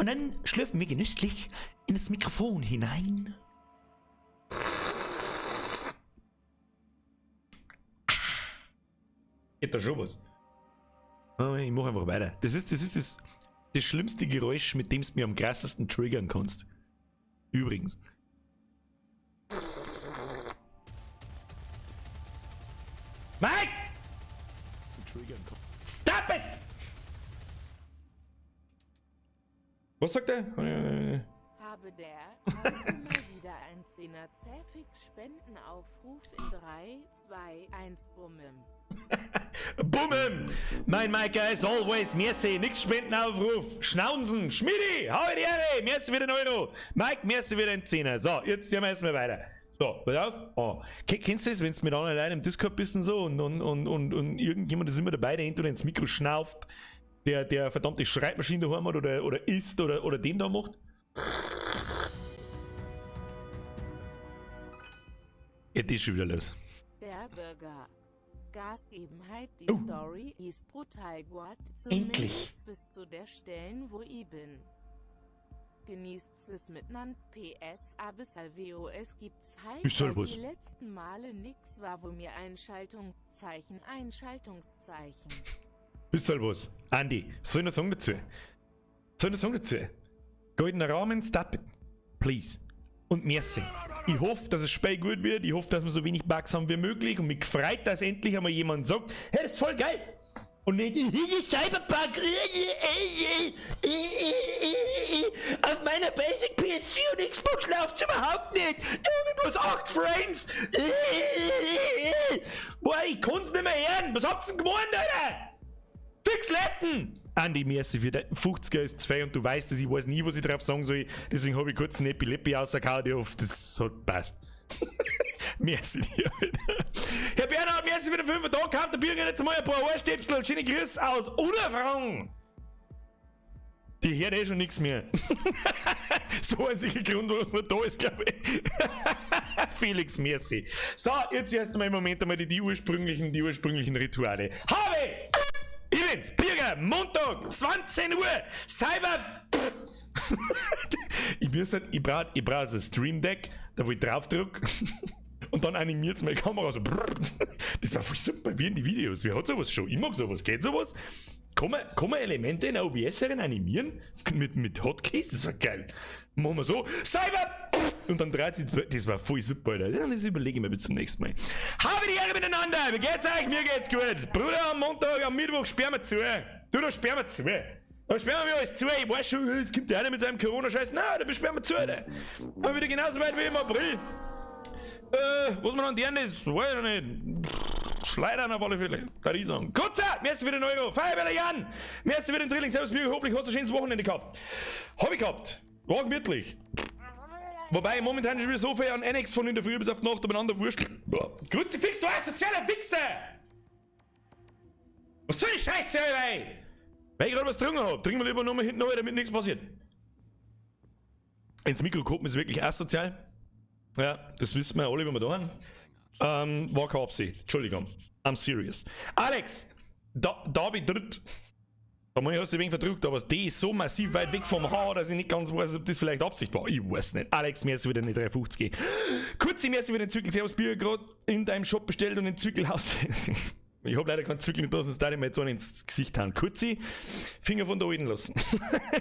Und dann schlürfen wir genüsslich in das Mikrofon hinein. Geht da schon was? Ah, ich mach einfach weiter. Das ist das, ist das, das schlimmste Geräusch, mit dem du mir am krassesten triggern kannst. Übrigens. Mike! Stop it! Was sagt er? Habe der heute mal wieder ein 10er Zähfix Spendenaufruf in 3, 2, 1 Bummem. Bummem! Mein Mike as always, merci, nix Spendenaufruf. Schnaunsen, Schmidi, hau die Ehre, merci wieder den Euro. Mike, merci wieder den Zehner. So, jetzt gehen wir erstmal weiter. So, pass auf. Oh. Kennst du das, wenn du mit anderen Leuten im Discord bist und so und irgendjemand ist immer dabei, der entweder ins Mikro schnauft, der verdammte Schreibmaschine daheim hat oder isst oder den da macht? Jetzt ist schon wieder los. Der Bürger. Gas geben halt, die Oh. Story ist brutal gut, zumindest Endlich. bis zu der Stellen, wo ich bin. Genießt es miteinander. PS, aber Salveo, es gibt's halt, Ich soll weil was. die letzten Male nix war, wo mir Einschaltungszeichen, Einschaltungszeichen. Bist halt was. Andi, soll ich noch sagen dazu? Soll ich noch sagen dazu? Goldener Rahmen, stop it. Please. Und merci. Ich hoffe, dass es Spiel gut wird. Ich hoffe, dass wir so wenig Bugs haben wie möglich. Und mich freut, dass endlich einmal jemand sagt, hey, das ist voll geil. Und nicht, Cyberpunk, auf meiner Basic PS4 und Xbox läuft's überhaupt nicht. Ich hab bloß 8 Frames. Boah, ich kann's nicht mehr hören. Was habt's denn gemeint, Alter? Fix Letten! Andi, merci für den 50er ist 2 und du weißt es, ich weiß nie, was ich drauf sagen soll. Deswegen hab ich kurz einen Epileppi rausgehauen, ich hoffe, das hat passt. Merci dir, Alter. Herr Bernhard, merci für den 5. Tag. Kauft der Bürger jetzt mal ein paar Ohrstöpsel. Schöne Grüße aus Unterfranken. Die hört eh schon nix mehr. Das ist der einzige Grund, warum man da ist, glaub ich. Felix, merci. So, jetzt erst einmal im Moment einmal die ursprünglichen Rituale. Habe! Ich bin's, Birger, Montag, 20 Uhr, Cyber... Ich muss halt, ich brauch, ich brauch so ein Stream Deck, da wo ich drauf drück und dann animiert's meine Kamera so. Das war voll super, wie in die Videos. Wer hat sowas schon? Ich mag sowas. Geht sowas? Kann man Elemente in OBS herein animieren? Mit Hotkeys? Das war geil. Machen wir so. Cyber! Und dann dreht sich, das war voll super, Alter. Ja, das überlege ich mir bis zum nächsten Mal. Habe die Ehre miteinander! Wie geht's euch? Mir geht's gut. Bruder, am Montag, am Mittwoch sperren wir zu. Du, da sperren wir zu. Da sperren wir alles zu. Ich weiß schon, es kommt der einer mit seinem Corona-Scheiß. Nein, da sperren wir zu, Alter. Aber wieder genauso weit wie im April. Was man an deren ist, weiß ich nicht. Schleudern auf alle Fälle, kann ich sagen. Kurzer, merci für den Euro. Feuerwehr Jan, merci für den Drilling. Servus, Birger, hoffentlich hast du ein schönes Wochenende gehabt. Hab ich gehabt. War gemütlich. Wobei momentan ist wieder so viel an NX von in der Früh bis auf die Nacht umeinander wurscht. Kruzifix, du asozialer Wichser! Was soll die Scheiße, ey? Weil ich gerade was getrunken hab. Trinken wir lieber nur mal hinten rein, damit nichts passiert. Ins Mikro gucken ist wirklich asozial. Ja, das wissen wir alle, wenn wir da haben. War keine Absicht. Entschuldigung. I'm serious. Alex! Da hab ich dritt. Da muss ich hast du ein wenig verdrückt, aber das D ist so massiv weit weg vom H, dass ich nicht ganz weiß, ob das vielleicht Absicht war. Ich weiß nicht. Alex, mir ist wieder eine 350. Kurz, mir ist wieder ein Zwickel. Servus, Bier gerade in deinem Shop bestellt und in Zwickelhaus. Ich hab leider keinen Zwickel da, sonst darf ich mir jetzt einen ins Gesicht hauen. Kurzi, Finger von der Alten lassen.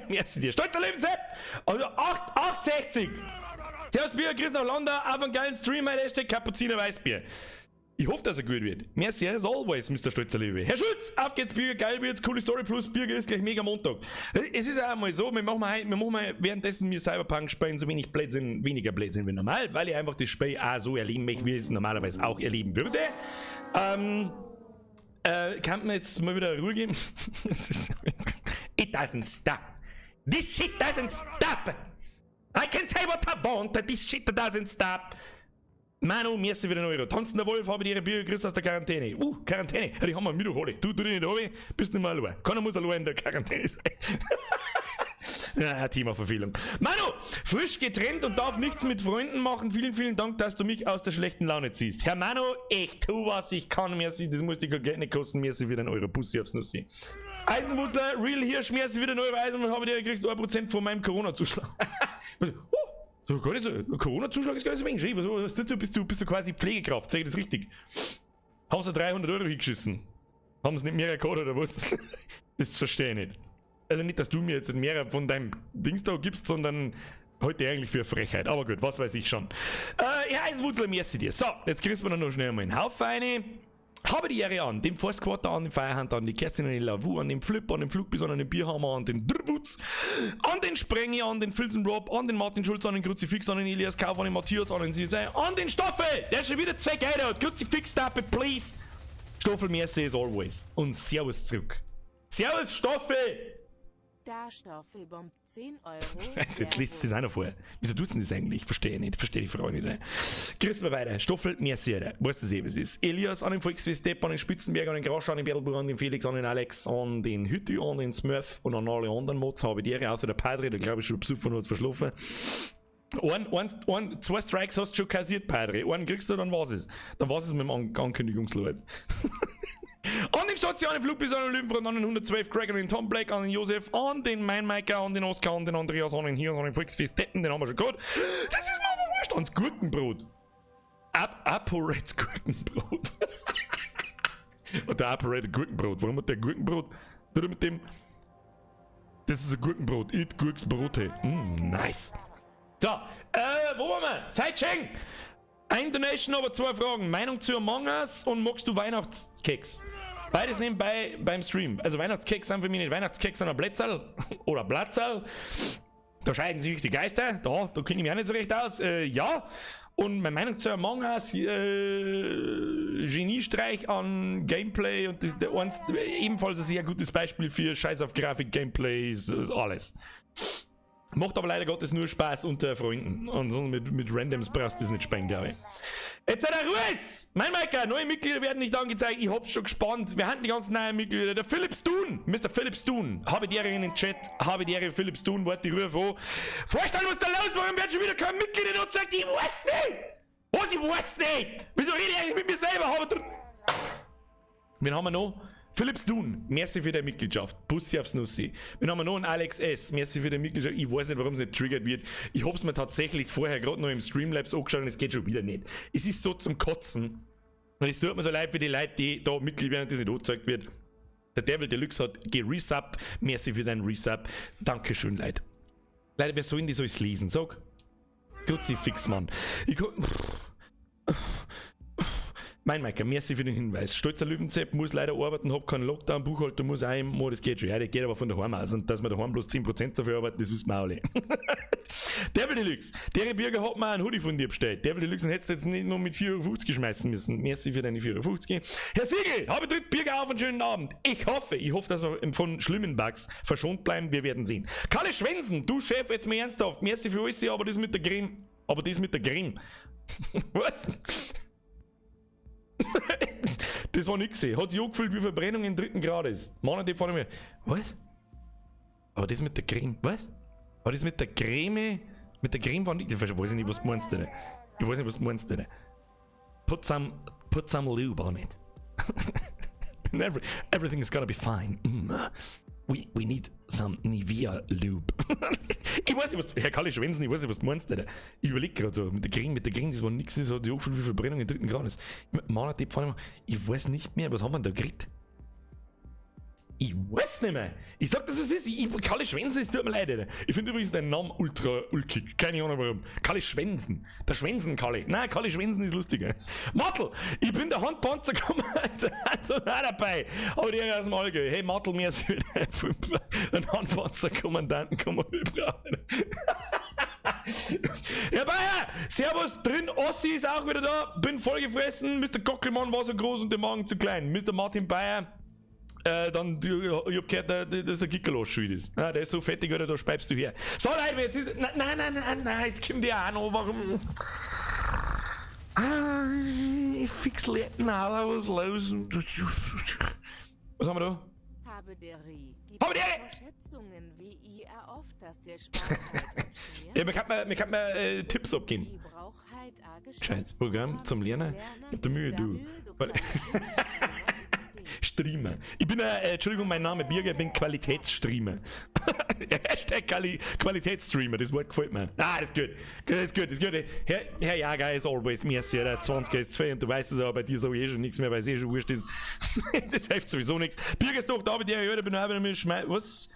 Merci dir. Stolzer Lebenssepp! Also 8,60. Servus, Bier, Grüß nach London, auf einen geilen Stream, mein Hashtag Kapuziner Weißbier. Ich hoffe, dass er gut wird. Merci as always, Mister Stolzer Liebe. Herr Schulz, auf geht's, Birger, geil wird's, coole Story plus Birger ist gleich mega Montag. Es ist auch einmal so, wir machen mal währenddessen wir Cyberpunk spielen so wenig Blödsinn, weniger Blödsinn wie normal, weil ich einfach das Spiel auch so erleben möchte, wie ich es normalerweise auch erleben würde. Kann man jetzt mal wieder Ruhe geben? It doesn't stop. This shit doesn't stop. I can say what I want, but this shit doesn't stop. Manu, merci wieder Euro. Tanzender Wolf, habe die ihre Bier, Grüß aus der Quarantäne. Quarantäne. Ja, die haben wir mit, hol ich. Du, du dich nicht runter, bist nicht mehr allein. Keiner muss allein in der Quarantäne sein. Ja, Thema-Verfehlung. Manu, frisch getrennt und darf nichts mit Freunden machen. Vielen, vielen Dank, dass du mich aus der schlechten Laune ziehst. Herr Manu, ich tu, was ich kann. Merci, das muss dich kein Geld nicht kosten. Merci für den Euro. Bussi aufs Nussi. Eisenwurzler, Real Hirsch, merci wieder neue Eisen und habe dir kriegst 1% von meinem Corona-Zuschlag. Oh, so, gar nicht so. Corona-Zuschlag ist gar nicht so wenig. Was, was ist das? Bist du quasi Pflegekraft? Sag ich das richtig? Haben sie 300 € hingeschissen? Haben sie nicht mehr gehabt oder was? Das verstehe ich nicht. Also nicht, dass du mir jetzt mehr von deinem Dings da gibst, sondern heute eigentlich für Frechheit. Aber gut, was weiß ich schon. Ja, Eisenwurzel, merci dir. So, jetzt kriegst du noch schnell mal einen Haufen rein. Habe die Ehre an dem Forstquarter, an dem Feierhand, an die Kerstin, an den Lavu, an den Flip, an den Flugbis, an den Bierhammer, an den Drwutz, an den Sprengi, an den Filzen Rob, an den Martin Schulz, an den Kruzifix, an den Elias Kauf, an den Matthias, an den Sisei, an den Stoffel, der schon wieder zwei Gelder hat. Kruzifix, stop it, please. Stoffel, merci as always. Und Servus zurück. Servus, Stoffel! Da Stoffelbomb 10 Euro. Jetzt liest sie es auch noch vor. Wieso tut's denn das eigentlich? Verstehe ich nicht. Verstehe die Frage nicht. Ne? Grüß mal weiter. Stoffel, merci, Alter. Weißt du eh, was ist. Elias an den Volksfest, Depp, an den Spitzenberg, an den Grosch, an den Bertelbuch, an den Felix, an den Alex, an den Hütti, an den Smurf und an alle anderen Mods habe ich die Ehre, außer der Padre, der glaube ich schon besoffen und hat verschlafen. Ein, zwei Strikes hast du schon kassiert, Padre. Einen kriegst du, dann war's es. Dann war's es mit dem Ankündigungsleut. An den Station Flugbis, an den Löwenfreund, an den 112 Craig, an den Tom Black, an den Josef, an den Mainmeiker, an den Oskar, an den Andreas, an den Hirs, an den Volksfest Deppen, den haben wir schon gehabt. Das ist mir aber wurscht. Ans Gurkenbrot. ApoReds Gurkenbrot. Und der ApoRed Gurkenbrot. Warum hat der Gurkenbrot? Tut er mit dem. Das ist ein Gurkenbrot. Eat Gurksbrote. Nice. So, wo waren wir? Seid schön! Ein Donation, aber zwei Fragen. Meinung zu Among Us und magst du Weihnachtskeks? Beides nebenbei beim Stream. Also Weihnachtskeks sind für mich nicht Weihnachtskeks, sondern Plätzerl oder Platzerl. Da scheiden sich die Geister. Da kenne ich mich auch nicht so recht aus. Ja. Und meine Meinung zu Among Us, Geniestreich an Gameplay und das, der eins, ebenfalls ein sehr gutes Beispiel für Scheiß auf Grafik, Gameplay, ist alles. Macht aber leider Gottes nur Spaß unter Freunden. Und sonst mit Randoms brauchst du das nicht spielen, glaube ich. Jetzt hat er Ruhe! Mein Maker, neue Mitglieder werden nicht angezeigt. Ich hab's schon gespannt. Wir haben die ganzen neuen Mitglieder. Der Philipp Stun, Mr. Philipp Stun. Habe die Ehre in den Chat. Habe die Ehre, Philipp Stun. Warte, die Ruhe vor. Vorstellen, was da los? Warum wird schon wieder kein Mitglied angezeigt? Ich weiß nicht! Was? Ich weiß nicht! Wieso rede ich eigentlich mit mir selber? Wen haben wir noch? Philipp Stun, merci für deine Mitgliedschaft. Bussi aufs Nussi. Wir haben noch einen Alex S. Merci für deine Mitgliedschaft. Ich weiß nicht, warum es nicht triggert wird. Ich hab's mir tatsächlich vorher gerade noch im Streamlabs angeschaut und es geht schon wieder nicht. Es ist so zum Kotzen. Und es tut mir so leid für die Leute, die da Mitglied werden und das nicht angezeigt wird. Der Devil Deluxe hat geresubbt. Merci für deinen Resub. Dankeschön, Leute. Leute, wer soll denn das alles lesen? Sag. Kruzifix, Mann. Ich Mein Meiker, merci für den Hinweis. Stolzer Löwenzepp muss leider arbeiten, hab keinen Lockdown, Buchhalter muss auch immer, das geht schon. Ja, das geht aber von daheim aus. Und dass wir daheim bloß 10% dafür arbeiten, das wissen wir auch alle. Devil Deluxe, der Bürger hat mir einen Hoodie von dir bestellt. Devil Deluxe, den hättest du jetzt nicht nur mit 4,50 € schmeißen müssen. Merci für deine 4,50 €. Herr Siegel, habe dritt Bürger auf einen schönen Abend. Ich hoffe, dass wir von schlimmen Bugs verschont bleiben. Wir werden sehen. Kalle Schwensen, du Chef, jetzt mal ernsthaft. Merci für alles, aber das mit der Creme. Aber das mit der Creme. Was? Das war nix. Hat sich angefühlt wie Verbrennung in dritten Grades. Mann, die fahren mir. Was? Aber das mit der Creme. Was? Aber das mit der Creme. Mit der Creme war nicht. Ich weiß nicht, was du meinst, Alter. Ich weiß nicht, was du meinst, Alter. Put some lube on it. And everything is gonna be fine. We need some Nivea Lube. Ich weiß nicht, was. Herr Kalle Schwensen, ich weiß nicht, was du meinst, Alter. Ich überleg gerade so, mit der Creme, das war nix, das hat sich angefühlt wie Verbrennung in dritten Grades. Mann, die Pfanne, ich weiß nicht mehr, was haben wir denn da gekriegt? Ich weiß nicht mehr. Ich sag das, was es ist. Kalle Schwensen, es tut mir leid, Alter. Ich finde übrigens deinen Namen ultra ulkig. Keine Ahnung, warum. Kalle Schwensen. Der Schwensen Kalle. Nein, Kalle Schwensen ist lustiger. Mattel, ich bin der Handpanzer auch dabei. Aber die aus dem Allgäu. Hey Mattel, mir ist wieder ein Handpanzerkommandanten kann man brauchen. Herr Bayer, Servus, drin, Ossi ist auch wieder da, bin vollgefressen, Mr. Gockelmann war so groß und der Magen zu klein. Mr. Martin Bayer, dann, ich hab gehört, dass der Kickerlos schuld ist. Ja, der ist so fettig, oder da speibst du her. So, Leute, jetzt ist. Nein, nein, nein, nein, nein, jetzt kommt der auch noch. Warum? Ah, fix was los? Was haben wir da? Habe der Rie. Habe der Rie! Schätzungen wie ihr oft, dass der Spaß Ja, man kann mir Tipps abgeben. Gescheites Programm zum Lernen. Gib dir Mühe, du. Warte. Streamer. Ich bin, Entschuldigung, mein Name Birger, ich bin Qualitätsstreamer. #Qualitätsstreamer, das Wort gefällt mir. Ah, das ist gut. Das ist gut, das ist gut. Herr Jager as always, merci, der 20 ist 2 und du weißt es aber, bei dir sag ich eh schon nichts mehr, weil es eh schon wurscht ist. Das hilft sowieso nichts. Birger ist doch da, bei dir, ja, bin ich, was?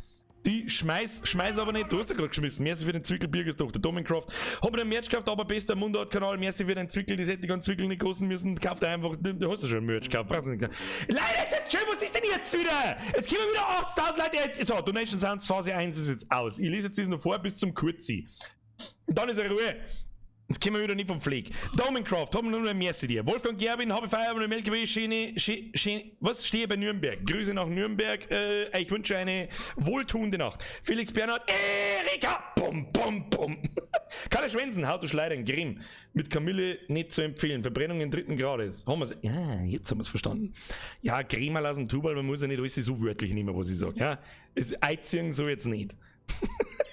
Die schmeiß, schmeiß aber nicht, du hast ja gerade geschmissen. Merci für den Zwickel, Birgerstochter, Domincraft. Hab mir den Merch gekauft, aber bester Mundart-Kanal. Merci für den Zwickel, das hätte ich ganz Zwickel nicht kosten müssen. Kauft einfach, du hast ja schon Merch gekauft, brauchst du nicht. Leute, jetzt, schön, was ist denn jetzt wieder? Jetzt kommen wieder 80.000 Leute. Jetzt, so, Donation Sounds Phase 1 ist jetzt aus. Ich lese jetzt das noch vor bis zum Kurzi. Und dann ist er Ruhe. Jetzt kommen wir wieder nicht vom Fleck. Domincraft, haben wir nur ein Merci dir. Wolfgang Gerbin, habe Feierabend im LKW, schöne, schöne, was? Stehe bei Nürnberg. Grüße nach Nürnberg. Ich wünsche eine wohltuende Nacht. Felix Bernhard, Erika! Bum, bum, bum. Kalle Schwensen, How to Schleidern, Grimm. Mit Kamille nicht zu empfehlen. Verbrennungen dritten Grades. Haben wir's? Ja, jetzt haben wir es verstanden. Ja, Crema lassen Tubal, man muss ja nicht alles so wörtlich nehmen, was ich sage. Ja, es einziehen so jetzt nicht.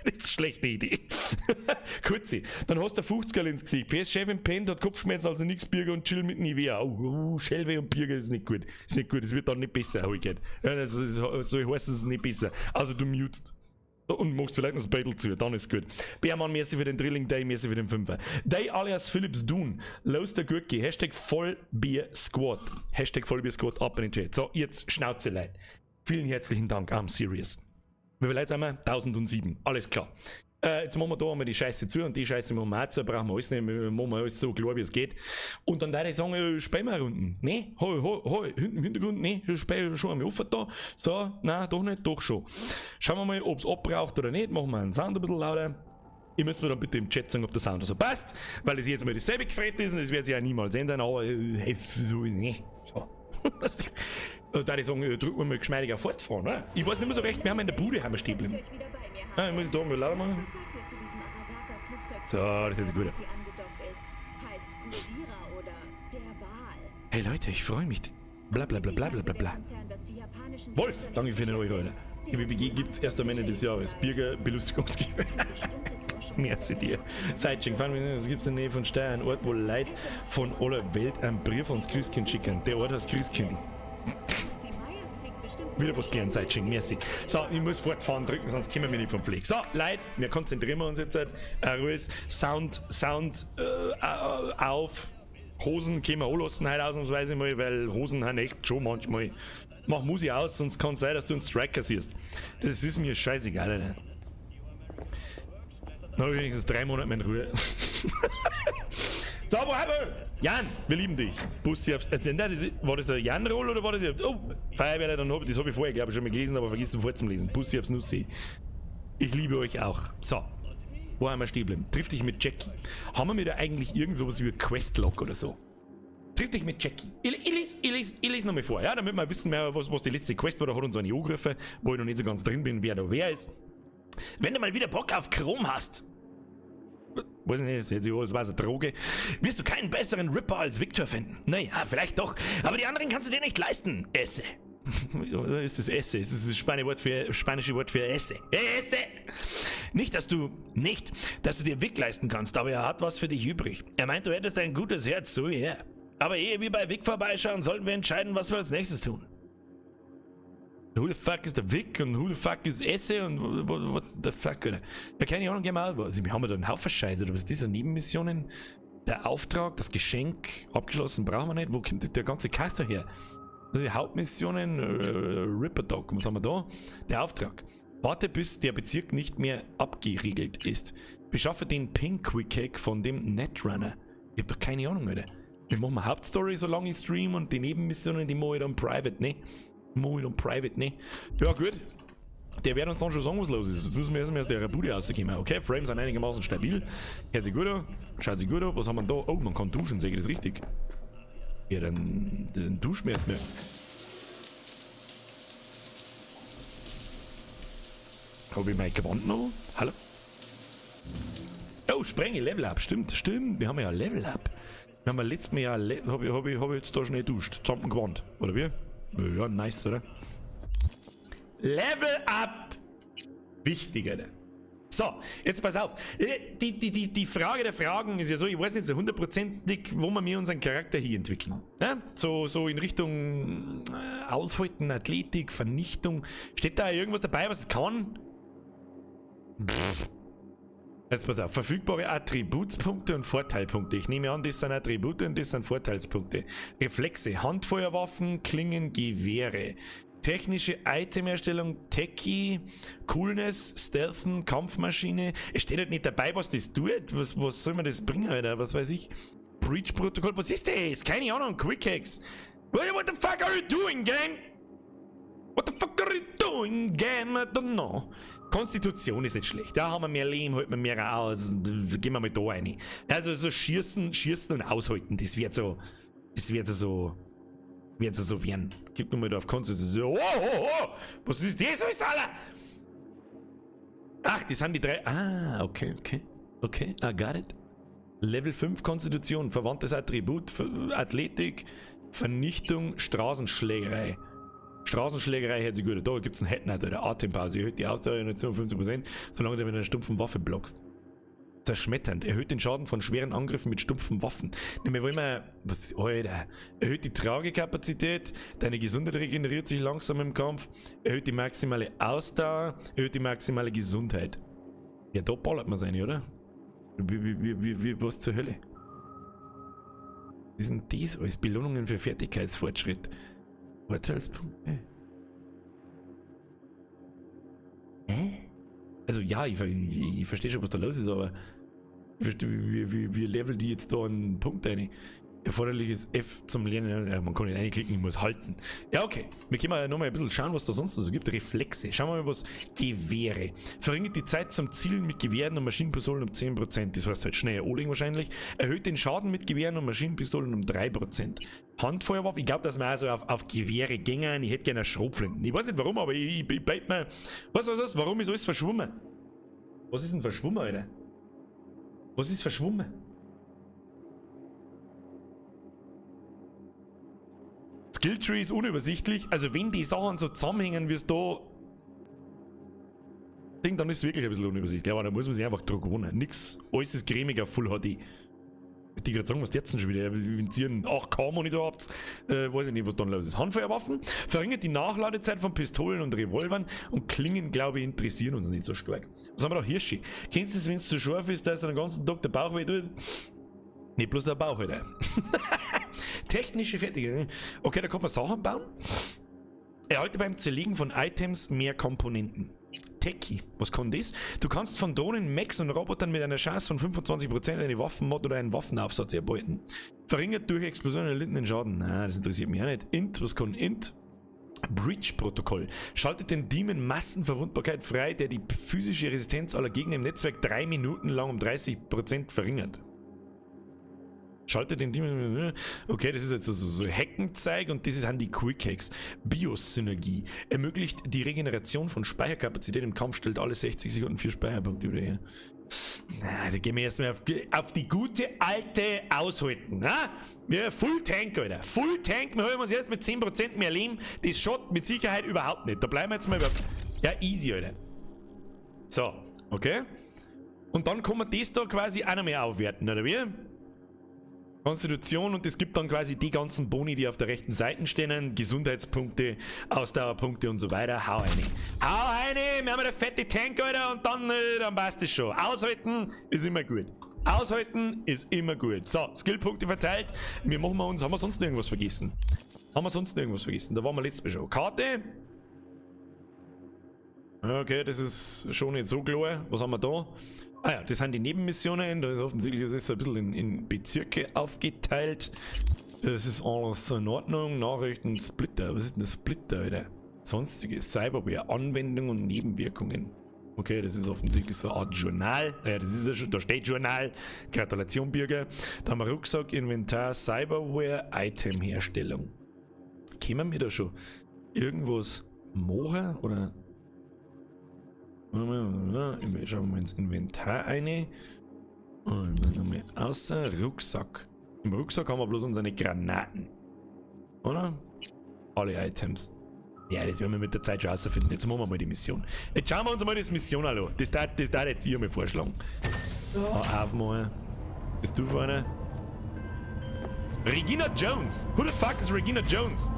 Das ist eine schlechte Idee. Kurzi, dann hast du 50er ins Gesicht. PS-Chefin pennt, hat Kopfschmerzen, also nix Birger und chill mit Nivea. Oh, oh, Schelwe und Birger ist nicht gut. Ist nicht gut, es wird dann nicht besser, hab ich gehört. Ja, das ist, so heißt es nicht besser. Also du mutest. Und machst vielleicht noch das Battle zu, dann ist gut. Bärmann, merci für den Drilling Day, merci für den Fünfer. Day alias Philips Dun, los der Gurke, #VollbierSquad. #VollbierSquad, ab in den Chat. So, jetzt Schnauze, Leute. Vielen herzlichen Dank, I'm serious. Wie viele Leute sind wir? 1007. Alles klar. Jetzt machen wir da einmal die Scheiße zu und die Scheiße machen wir auch zu, brauchen wir alles nicht, wir machen alles so klar, wie es geht. Und dann würde ich sagen, spielen wir Runden. Ne? Hoi, hoi, hoi, hinten im Hintergrund, ne, spiel schon einmal offen da. So, nein, doch nicht, doch schon. Schauen wir mal, ob es abbraucht oder nicht, machen wir den Sound ein bisschen lauter. Ihr müsst mir dann bitte im Chat sagen, ob der Sound so passt, weil es jetzt mal dasselbe gefreut ist und das wird sich ja niemals ändern, aber so, ne. So. Da würde ich sagen, drücken wir mal geschmeidiger fortfahren, ne? Ich weiß nicht mehr so recht, wir haben in der Bude haben wir stehen geblieben. Ah, ich muss da mal lauter machen. So, das ist jetzt gut. Hey Leute, ich freue mich. Bla bla bla bla bla bla bla. Wolf, danke für den Euro, Alter. GBBG gibt's erst am Ende des Jahres. Birger Belustigungsgeber. Merci dir. Seitsching, es gibt in der Nähe von Steyr einen Ort, wo Leute von aller Welt einen Brief ans Christkind schicken. Der Ort heißt Christkindl. Wieder was gelernt, Seitsching, merci. So, ich muss fortfahren drücken, sonst kommen wir nicht vom Fleck. So, Leute, wir konzentrieren uns jetzt. Ruhig, Sound, Sound auf. Hosen können wir anlassen heute ausnahmsweise mal, weil Hosen haben echt schon manchmal. Mach Musik aus, sonst kann es sein, dass du einen Strike kassierst. Das ist mir scheißegal, Alter. Dann habe ich wenigstens 3 Monate meine Ruhe. So, wo haben wir? Jan, wir lieben dich. Bussi aufs. Nein, das ist, war das der Jan-Roll oder war das der. Oh, Feuerwehr, dann hab, das habe ich vorher, glaube ich, schon mal gelesen, aber vergessen vorzulesen. Bussi aufs Nussi. Ich liebe euch auch. So. Wo haben wir stehen geblieben? Triff dich mit Jackie. Haben wir mir da eigentlich irgend sowas wie Questlog oder so? Triff dich mit Jackie. Ich lese nochmal vor, ja, damit wir wissen, mehr, was die letzte Quest war. Da hat uns eine angerufen, wo ich noch nicht so ganz drin bin, wer da wer ist. Wenn du mal wieder Bock auf Chrom hast, weiß ich nicht, jetzt das war eine Droge, wirst du keinen besseren Ripper als Victor finden. Naja, vielleicht doch, aber die anderen kannst du dir nicht leisten. Esse. Ist das Esse? Ist das das spanische Wort für, spanische Wort für Esse? Esse! Nicht, dass du dir Vic leisten kannst, aber er hat was für dich übrig. Er meint, du hättest ein gutes Herz, so wie er. Aber ehe wir bei Vic vorbeischauen, sollten wir entscheiden, was wir als nächstes tun. Who the fuck ist der Vic und who the fuck ist Esse und what the fuck, oder? Ja, keine Ahnung, gehen wir auch. Wir haben da einen Haufen Scheiße, oder was ist das? Nebenmissionen? Der Auftrag, das Geschenk, abgeschlossen brauchen wir nicht. Wo kommt der ganze Kaster her? Die Hauptmissionen, Ripper Dog, was haben wir da? Der Auftrag. Warte, bis der Bezirk nicht mehr abgeriegelt ist. Beschaffe den Ping Quick Hack von dem Netrunner. Ich hab doch keine Ahnung, Alter. Wir machen Hauptstory, solange ich stream, und die Nebenmissionen, die mache ich dann private, ne? Mache ich dann private, ne? Ja, gut. Der wird uns dann schon sagen, was los ist. Jetzt müssen wir erstmal aus der Bude rauskommen. Okay, Frames sind einigermaßen stabil. Hört sich gut an. Schaut sich gut an. Was haben wir da? Oh, man kann duschen, sehe ich das richtig? Ja, dann duschen wir erstmal. Hab ich mein Gewand noch? Hallo? Oh, Sprenge, Level Up. Stimmt, stimmt. Wir haben ja Level Up. Wir haben ja letztes Mal ja, hab ich jetzt da schnell duscht. Samt dem Gewand. Oder wie? Ja, nice, oder? Level Up! Wichtig, Alter. So, jetzt pass auf. Die Frage der Fragen ist ja so, ich weiß nicht so hundertprozentig, wo wir mir unseren Charakter hier entwickeln. Ja? So in Richtung Aushalten, Athletik, Vernichtung. Steht da irgendwas dabei, was es kann? Pff. Jetzt pass auf, verfügbare Attributspunkte und Vorteilpunkte. Ich nehme an, das sind Attribute und das sind Vorteilspunkte. Reflexe, Handfeuerwaffen, Klingen, Gewehre. Technische Itemherstellung, Techie, Coolness, Stealthen, Kampfmaschine. Es steht halt nicht dabei, was das tut. Was soll man das bringen, Alter? Was weiß ich? Breach-Protokoll, was ist das? Keine Ahnung, Quick Hacks. What the fuck are you doing, game? What the fuck are you doing, game? I don't know. Konstitution ist nicht schlecht. Da haben wir mehr Leben, halten wir mehr aus. Gehen wir mal da rein. Also so schießen, schießen und aushalten, das wird so werden. Gib nur mal da auf Konstitution. Oh. Was ist das alles, Alter? Ach, das sind die drei. Ah, okay. Okay, I got it. Level 5 Konstitution, verwandtes Attribut, Athletik, Vernichtung, Straßenschlägerei. Straßenschlägerei hört sich gut an. Da gibt es einen Headnet oder Atempause. Erhöht die Ausdauerregeneration um 50%, solange du mit einer stumpfen Waffe blockst. Zerschmetternd. Erhöht den Schaden von schweren Angriffen mit stumpfen Waffen. Ne, wollen wir. Was, Alter. Erhöht die Tragekapazität. Deine Gesundheit regeneriert sich langsam im Kampf. Erhöht die maximale Ausdauer. Erhöht die maximale Gesundheit. Ja, da ballert man seine, oder? Was zur Hölle? Was sind das alles? Belohnungen für Fertigkeitsfortschritt. Vorteilspunkte? Hä? Also ja, ich verstehe schon, was da los ist, aber ich verstehe, wie level die jetzt da einen Punkt rein? Erforderliches F zum Lernen. Ja, man kann nicht reinklicken, ich muss halten. Ja, okay. Wir können mal nochmal ein bisschen schauen, was da sonst noch so gibt. Reflexe. Schauen wir mal, was Gewehre. Verringert die Zeit zum Zielen mit Gewehren und Maschinenpistolen um 10%. Das heißt halt schneller Oling wahrscheinlich. Erhöht den Schaden mit Gewehren und Maschinenpistolen um 3%. Handfeuerwaffe. Ich glaube, dass wir also auf Gewehre gängen. Ich hätte gerne eine Schrotflinten. Ich weiß nicht warum, aber ich bleib mir. Was? Warum ist alles verschwommen? Was ist denn verschwommen, Alter? Was ist verschwommen? Skilltree ist unübersichtlich, also wenn die Sachen so zusammenhängen, wie es da Ding, dann ist es wirklich ein bisschen unübersichtlich, aber da muss man sich einfach drauf gewöhnen. Nix, alles ist cremig auf Full HD. Ich wollte gerade sagen, was jetzt denn schon wieder? Wenn ihr einen 8K-Monitor habt, weiß ich nicht, was dann los ist. Handfeuerwaffen verringert die Nachladezeit von Pistolen und Revolvern und Klingen, glaube ich, interessieren uns nicht so stark. Was haben wir da? Hirschi. Kennst du das, wenn es zu scharf ist, dass den ganzen Tag der Bauch weh tut? Nicht bloß der Bauch, Alter. Technische Fertigkeit. Okay, da kann man Sachen bauen. Erhalte beim Zerlegen von Items mehr Komponenten. Techie, was kann das? Du kannst von Drohnen, Mechs und Robotern mit einer Chance von 25% eine Waffenmod oder einen Waffenaufsatz erbeuten. Verringert durch Explosionen erlittenen Schaden. Na, das interessiert mich auch nicht. Int, was kann Int? Breach-Protokoll. Schaltet den Demon Massenverwundbarkeit frei, der die physische Resistenz aller Gegner im Netzwerk 3 Minuten lang um 30% verringert. Schaltet den Demon. Okay, das ist jetzt so Hackenzeug und das sind die Quick Hacks. Bios-Synergie. Ermöglicht die Regeneration von Speicherkapazität im Kampf, stellt alle 60 Sekunden 4 Speicherpunkte wieder her. Na, da gehen wir erstmal auf die gute alte Aushalten. Na? Wir Full Tank, Alter. Full Tank, wir holen uns jetzt mit 10% mehr Leben. Das schaut mit Sicherheit überhaupt nicht. Da bleiben wir jetzt mal über. Ja, easy, Alter. So, okay. Und dann kann man das da quasi auch noch mehr aufwerten, oder wie? Konstitution und es gibt dann quasi die ganzen Boni, die auf der rechten Seite stehen. Gesundheitspunkte, Ausdauerpunkte und so weiter. Hau rein. Hau rein, wir haben eine fette Tank, Alter, und dann passt es schon. Aushalten ist immer gut. Aushalten ist immer gut. So, Skillpunkte verteilt. Wir machen wir uns, haben wir sonst irgendwas vergessen? Haben wir sonst irgendwas vergessen? Da waren wir letztes Mal schon. Karte. Okay, das ist schon nicht so klar. Was haben wir da? Ah ja, das sind die Nebenmissionen. Da ist offensichtlich, das ist ein bisschen in Bezirke aufgeteilt. Das ist alles so in Ordnung. Nachrichten, Splitter. Was ist denn das Splitter, Alter? Sonstiges, Cyberware, Anwendung und Nebenwirkungen. Okay, das ist offensichtlich so eine Art Journal. Ja, das ist ja schon, da steht Journal. Gratulation, Bürger. Da haben wir Rucksack, Inventar, Cyberware, Itemherstellung. Können wir da schon irgendwas machen? Oder? Schauen wir mal ins Inventar rein. Und dann haben wir außer Rucksack. Im Rucksack haben wir bloß unsere Granaten. Oder? Alle Items. Ja, das werden wir mit der Zeit schon rausfinden. Jetzt machen wir mal die Mission. Jetzt schauen wir uns mal das Mission an. Das darf jetzt ich mal vorschlagen. Oh, auf mal. Bist du vorne? Regina Jones! Who the fuck is Regina Jones?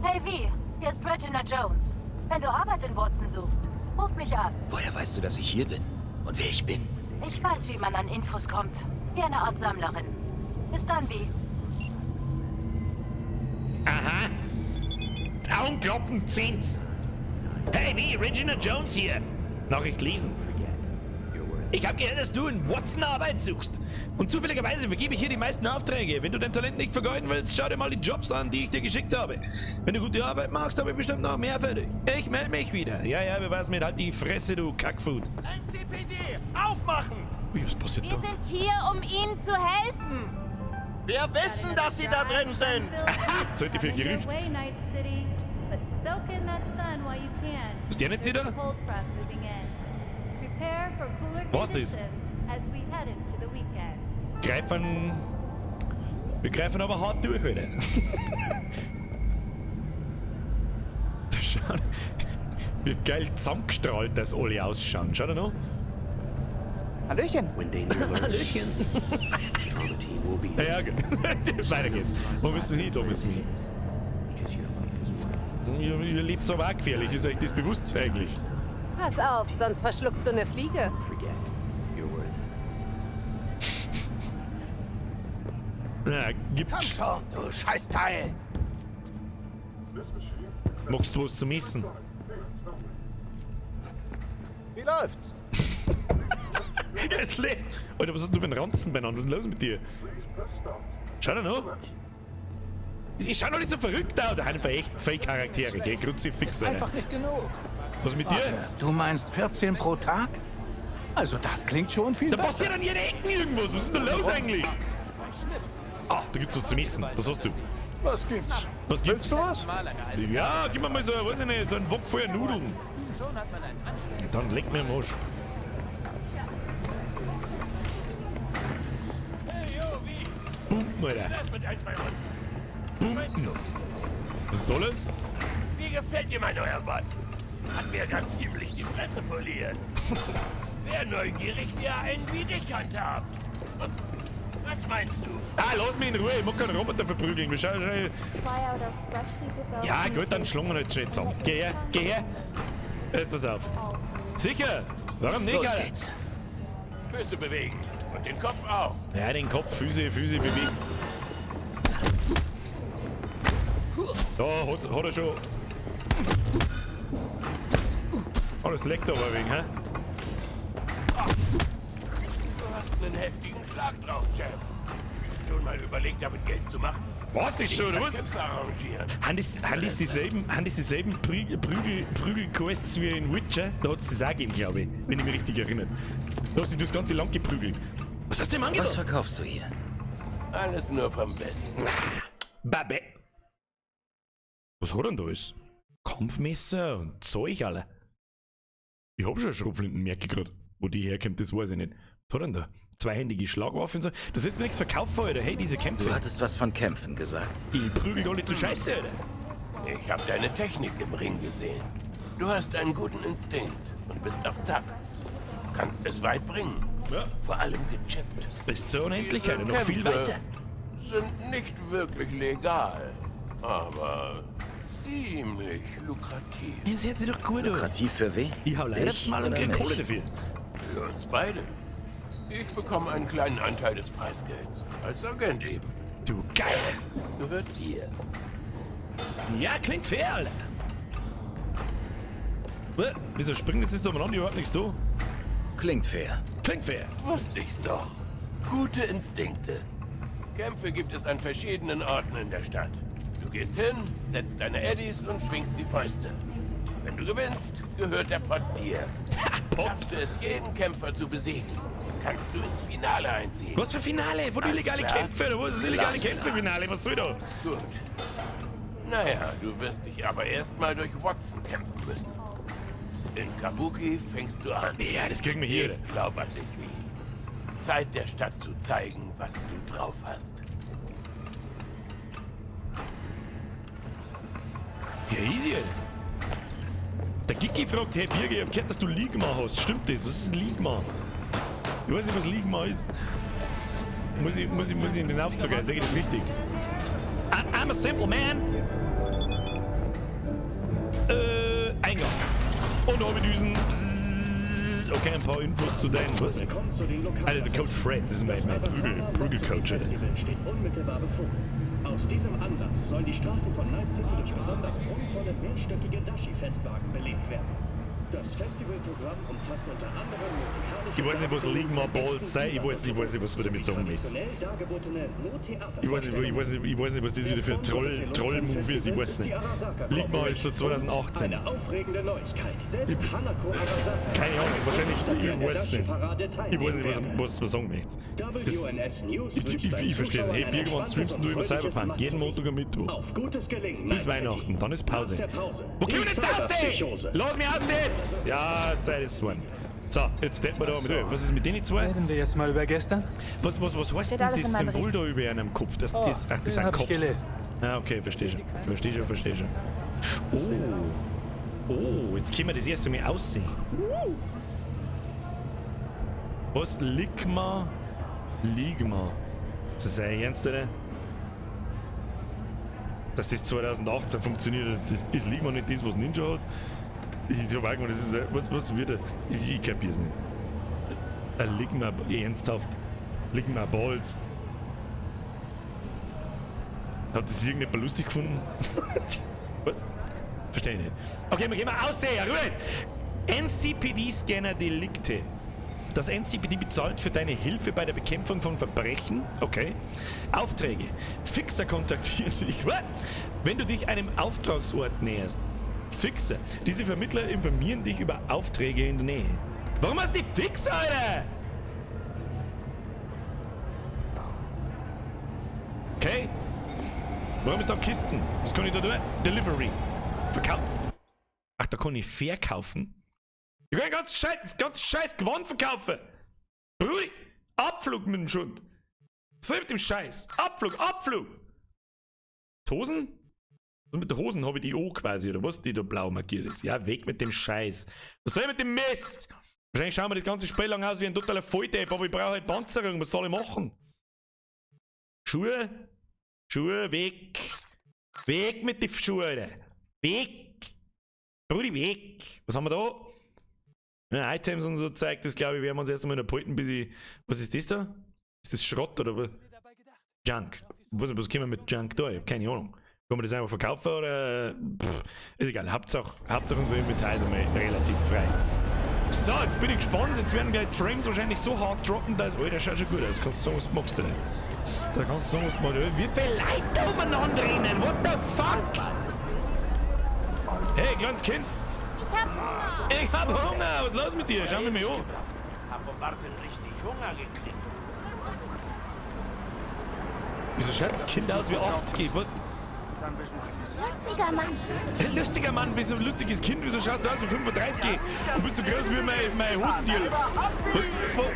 Hey V, hier ist Regina Jones. Wenn du Arbeit in Watson suchst, ruf mich an. Woher weißt du, dass ich hier bin? Und wer ich bin? Ich weiß, wie man an Infos kommt. Wie eine Art Sammlerin. Bis dann, V. Aha. Augenklappen 10. Hey V, Regina Jones hier. Nachricht lesen. Ich habe gehört, dass du in Watson Arbeit suchst. Und zufälligerweise vergebe ich hier die meisten Aufträge. Wenn du dein Talent nicht vergeuden willst, schau dir mal die Jobs an, die ich dir geschickt habe. Wenn du gute Arbeit machst, habe ich bestimmt noch mehr für dich. Ich melde mich wieder. Ja, ja, beweis mir halt die Fresse, du Kackfood. NCPD, aufmachen! Ui, was passiert Wir da? sind hier, um Ihnen zu helfen. Wir wissen, dass Sie da drin sind! Aha, sollte für Gerücht. Ist der nicht da? Was das? Greifen. Wir greifen aber hart durch, Alter. Da schauen. Wie geil zusammengestrahlt das alle ausschauen. Schau da noch. Hallöchen. Hallöchen. Ja, gut. Weiter geht's. Wo müssen wir hin? Da müssen wir hin. Ihr lebt aber auch gefährlich. Ist euch das bewusst eigentlich? Pass auf, sonst verschluckst du eine Fliege. Na, gib. Komm schon, du Scheißteil! Magst du was zum Essen? Wie läuft's? Ja, es lässt. Alter, was hast du für einen Ranzen beieinander? Was ist denn los mit dir? Schau da noch. Sie schauen doch nicht so verrückt aus. Da einfach echt Fake-Charaktere, gell? Kruzifix, Alter. Einfach nicht genug. Was mit dir? Du meinst 14 pro Tag? Also das klingt schon viel Da besser. passiert an jeder Ecke irgendwas. Was ist denn da los eigentlich? Ah, da gibt's was zum Essen. Was hast du? Was gibt's? Was gibt's? Willst du was? Ja, gib mir mal so, weiß ich nicht, so einen Wok voller Nudeln. Ja, dann leck mir am Arsch. Pumpen, Alter. Pumpen. Was ist da los? Wie gefällt dir mein neuer Bot? Hat mir ganz ziemlich die Fresse poliert. Wär neugierig, wie er einen wie dich handhabt. Was meinst du? Ah, lass mich in Ruhe, ich mag keinen Roboter verprügeln. Wir schauen, schau. Ja, gut, dann schlagen wir halt schnell zusammen. Geh her, geh her. Jetzt pass auf. Sicher? Warum nicht, Los Alter? geht's. Füße bewegen. Und den Kopf auch. Ja, den Kopf, Füße, Füße bewegen. Da hat er schon. Oh, das leckt aber ein wenig, hä? Du hast einen heftigen Schlag drauf, Champ. Schon mal überlegt, damit Geld zu machen? Was ist schon, Ich kann was? Kämpfe arrangieren. Haben das dieselben Prügel-Quests wie in Witcher? Da hat es das auch gegeben, glaube ich, wenn ich mich richtig erinnere. Da hast du durchs ganze Land geprügelt. Was hast du denn Was angetan? verkaufst du hier? Alles nur vom Besten. Babe. Was hat denn da alles? Kampfmesser und Zeug, alle. Ich hab schon eine Schrotflinten, merke ich grad. Wo die herkommt, das weiß ich nicht. Was hat denn da? Zweihändige Schlagwaffen und so. Du sollst mir nichts verkaufen, Alter. Hey, diese Kämpfe. Du hattest was von Kämpfen gesagt. Ich prügel alle zu Scheiße, Alter. Ich habe deine Technik im Ring gesehen. Du hast einen guten Instinkt und bist auf Zack. Kannst es weit bringen. Ja. Vor allem gechippt. Bis zur Unendlichkeit und noch viel Kämpfe weiter. Sind nicht wirklich legal, aber ziemlich lukrativ. Das hört sich doch gut an. Lukrativ für wen? Ich hau leider Dich mal und oder krieg mich? Kohle dafür. Für uns beide. Ich bekomme einen kleinen Anteil des Preisgelds. Als Agent eben. Du geil. Das gehört dir. Ja, klingt fair, Alter. Hä? Wieso springt jetzt das umeinander überhaupt nichts da? Klingt fair. Klingt fair. Wusste ich's doch. Gute Instinkte. Kämpfe gibt es an verschiedenen Orten in der Stadt. Du gehst hin, setzt deine Eddies und schwingst die Fäuste. Wenn du gewinnst, gehört der Pott dir. Pott? Schaffst du es, jeden Kämpfer zu besiegen, kannst du ins Finale einziehen. Was für Finale? Wo die Alles illegale klar. Kämpfe? Oder wo ist das illegale Glasklar. Kämpfe-Finale? Was soll da? Gut. Naja, du wirst dich aber erstmal durch Watson kämpfen müssen. In Kabuki fängst du an. Ja, das kriegen wir hier. Ich glaub an dich, wie. Zeit der Stadt zu zeigen, was du drauf hast. Ja, easy, Alter. Der Gigi fragt, hey Birger, ich hab gehört, dass du Ligma hast. Stimmt das? Was ist Ligma? Ich weiß nicht, was Ligma ist. Muss ich in den Aufzug gehen? Sag ich das richtig? I'm a simple man. Eingang. Und Orbidüsen. Bzzz. Okay, ein paar Infos zu deinen. Was? Willkommen zu den Lokal Alter, der Coach Fred, das ist mein Prügelcoach, Alter. Festival steht unmittelbar bevor. Aus diesem Anlass sollen die Straßen von Night City durch besonders prunkvolle mehrstöckige Dashi-Festwagen belebt werden. Das Festivalprogramm umfasst unter anderem musikalische Ich weiß nicht, was Darbietungen Ligma von Balls echten sei. Ich weiß nicht, was wir damit sagen möchtest. traditionell dargebotene Ich weiß nicht, ich weiß nicht, was das wieder für ein Troll-Move ist. Ich weiß nicht. Ligma ist so 2018. Eine aufregende Neuigkeit. Selbst Hanako Arasaka Keine Ahnung, wahrscheinlich, dass sie ich an der weiß nicht. Dashi-Parade Ich teilnehmen weiß nicht, werde. was man sagen möchte. Das, WNS News ich wünscht ich, seinen ich verstehe es. Zuschauern Hey, ein Birger, wann entspanntes streamst und du über fröhliches Cyberpunk? Jeden Matsuri. Montag und Mittwoch. Auf gutes Gelingen, Bis Night City. Weihnachten, dann ist Pause. Nach der Pause. Wo können Die wir denn das sehen? Cyberpsychose. Lass mich aus jetzt! Ja, Zeit ist geworden. So, jetzt steht man da mit. Was ist mit denen zwei? Reden wir jetzt mal über gestern? Was heißt Steht denn alles das in meinem Symbol Bericht. da über einem Kopf? Das, Oh, das, ach, das den sind hab ich Cops. gelesen. Ah, okay, verstehe schon. Verstehe schon. Oh. Oh, jetzt können wir das erste Mal aussehen. Was? Ligma? Ligma. Ist das dein Ernst, oder? Dass das 2018 funktioniert, das ist Ligma nicht das, was Ninja hat? Ich hab auch gemeint, das ist, was wird da? Ich kapier's nicht. Ein Ligma, ernsthaft. Ligma Balls. Hat das irgendjemand lustig gefunden? Was? Verstehe ich nicht. Okay, wir gehen mal aussehen. Rüber jetzt. NCPD-Scanner Delikte. Das NCPD bezahlt für deine Hilfe bei der Bekämpfung von Verbrechen. Okay. Aufträge. Fixer kontaktieren dich. What? Wenn du dich einem Auftragsort näherst. Fixer. Diese Vermittler informieren dich über Aufträge in der Nähe. Warum hast du die Fixer, Alter? Okay. Warum ist da Kisten? Was kann ich da tun? Delivery. Verkaufen. Ach, da kann ich verkaufen. Ich kann das ganze scheiß Gewand verkaufen. Ruhig. Abflug mit dem Schund. Was soll ich mit dem Scheiß? Abflug, Abflug. Hosen? Und mit den Hosen habe ich die O quasi, oder was, die da blau markiert ist. Ja, weg mit dem Scheiß. Was soll ich mit dem Mist? Wahrscheinlich schauen wir das ganze Spiel lang aus wie ein totaler Volldepp, aber ich brauche halt Panzerung. Was soll ich machen? Schuhe? Schuhe, weg. Weg mit den Schuhen, Alter. Weg. Brudi, weg. Was haben wir da? Ja, Items und so zeigt, das glaube ich, werden wir uns erst einmal noch behalten, bis ich. Was ist das da? Ist das Schrott oder was? Junk. Was können wir mit Junk da? Ich hab keine Ahnung. Kann man das einfach verkaufen oder? Pff, ist egal. Hauptsache unser Inventar ist einmal relativ frei. So, jetzt bin ich gespannt. Jetzt werden gleich die Frames wahrscheinlich so hart droppen, dass. Alter, schaut schon gut aus. Kannst du sagen, was du magst, oder? Da kannst du sagen, was du magst. Wie viele Leute da umeinander rennen? What the fuck? Hey, kleines Kind. Ich hab Hunger. Ich hab Hunger. Was ist los mit dir? Schau mich mal an. Hab vom Warten richtig Hunger gekriegt. Wieso schaut das Kind aus wie 80? Was? Dann besuchen wir sie. Lustiger Mann. Hey, lustiger Mann, wieso lustiges Kind? Wieso schaust du aus wie 35? Du bist so groß wie mein Hosentier. Was? Was?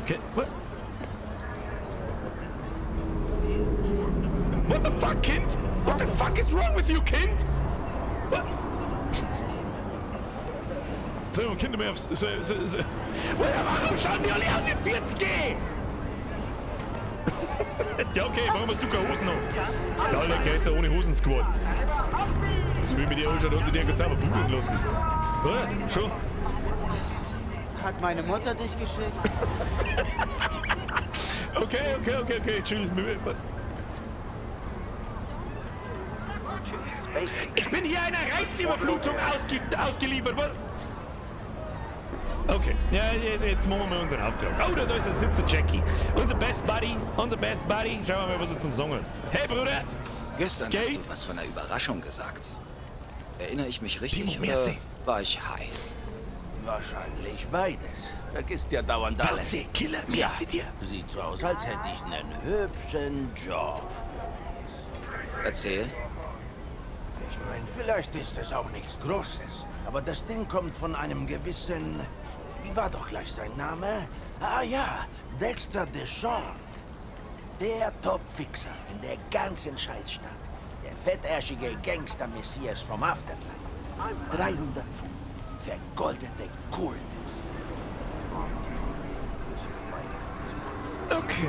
Okay, what? What the fuck, Kind? What the fuck is wrong with you, Kind? What? So, Kinder mehr aufs. So. Warum schauen die alle aus wie 40? Ja, okay, warum hast du keine Hosen an? Der alte Geister ohne Hosen-Squad. So wie mit dir anschaut, hat sich der ganz sauber budeln lassen. Oder? Schon? Hat meine Mutter dich geschickt? Okay, chill. Ich bin hier einer Reizüberflutung ausgeliefert. Was? Okay, ja, jetzt machen wir mal unseren Auftrag. Oh, da ist, da sitzt der Jackie. Unser Best Buddy, unser Best Buddy. Schauen wir mal, was er zum Sagen hat. Hey, Bruder! Gestern Skate? hast du was von einer Überraschung gesagt. Erinnere ich mich richtig Timo, oder merci. war ich high? Wahrscheinlich beides. Vergisst ja dauernd alles. Merci, Killer, merci dir. Sieht so aus, als hätte ich einen hübschen Job. Erzähl. Ich meine, vielleicht ist es auch nichts Großes, aber das Ding kommt von einem gewissen... Wie war doch gleich sein Name? Ah ja, Dexter DeShawn. Der Top-Fixer in der ganzen Scheißstadt. Der fettärschige Gangster-Messias vom Afterlife. 300 Pfund. Vergoldete Coolness. Okay.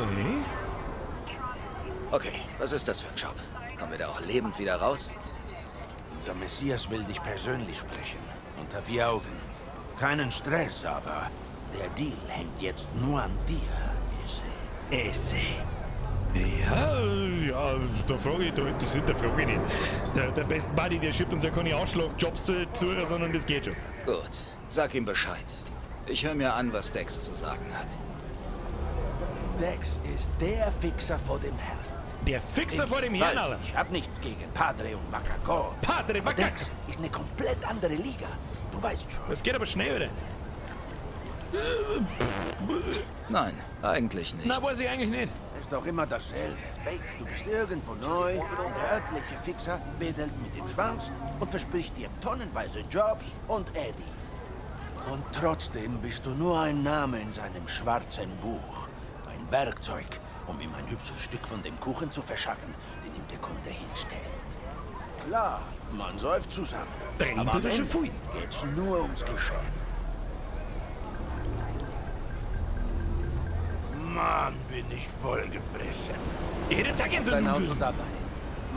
Okay, was ist das für ein Job? Kommen wir da auch lebend wieder raus? Unser Messias will dich persönlich sprechen. Unter vier Augen. Keinen Stress, aber der Deal hängt jetzt nur an dir, Ese. Esse. Ja, ja, da frage ich, da, das hinterfrage ich nicht. Der Best Buddy, der schiebt uns ja keine Arschloch-Jobs zu, sondern das geht schon. Gut, sag ihm Bescheid. Ich höre mir an, was Dex zu sagen hat. Dex ist der Fixer vor dem Herrn. Der Fixer vor dem Herrn, Weiß, Alter. Ich hab nichts gegen Padre und Macaco. Padre Aber Macaco. Dex ist eine komplett andere Liga. Du weißt schon. Das geht aber schnell, oder? Nein, eigentlich nicht. Na, weiß ich eigentlich nicht. Ist doch immer dasselbe. Du bist irgendwo neu und der örtliche Fixer wedelt mit dem Schwanz und verspricht dir tonnenweise Jobs und Eddies. Und trotzdem bist du nur ein Name in seinem schwarzen Buch. Ein Werkzeug, um ihm ein hübsches Stück von dem Kuchen zu verschaffen, den ihm der Kunde hinstellt. Klar, man säuft zusammen. Brennt Aber am oder schon Ende viel? geht's nur ums Geschäft. Mann, bin ich vollgefressen. Ich hätte jetzt auch gern so Dein Auto Nudeln. dabei.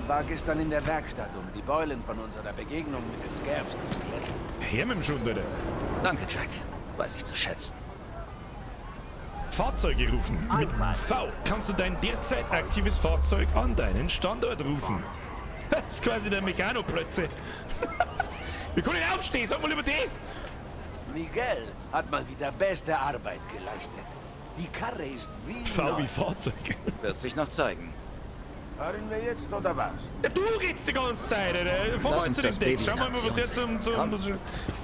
War gestern in der Werkstatt, um die Beulen von unserer Begegnung mit den Scavs zu glätten. Her mit dem Schund, Alter. Danke, Jack. Weiß ich zu schätzen. Fahrzeuge rufen. Mit V kannst du dein derzeit aktives Fahrzeug an deinen Standort rufen. Das ist quasi der Mechanoplötze. Wir können nicht aufstehen, sag mal über das. Miguel hat mal wieder beste Arbeit geleistet. Die Karre ist wie V neu. wie Fahrzeug. Wird sich noch zeigen. Fahren wir jetzt oder was? Ja, du redst die ganze Zeit, Alter. Fahr Lass mal uns zu dem das Text. Baby Schau mal, in was der Aktion zum, sehen.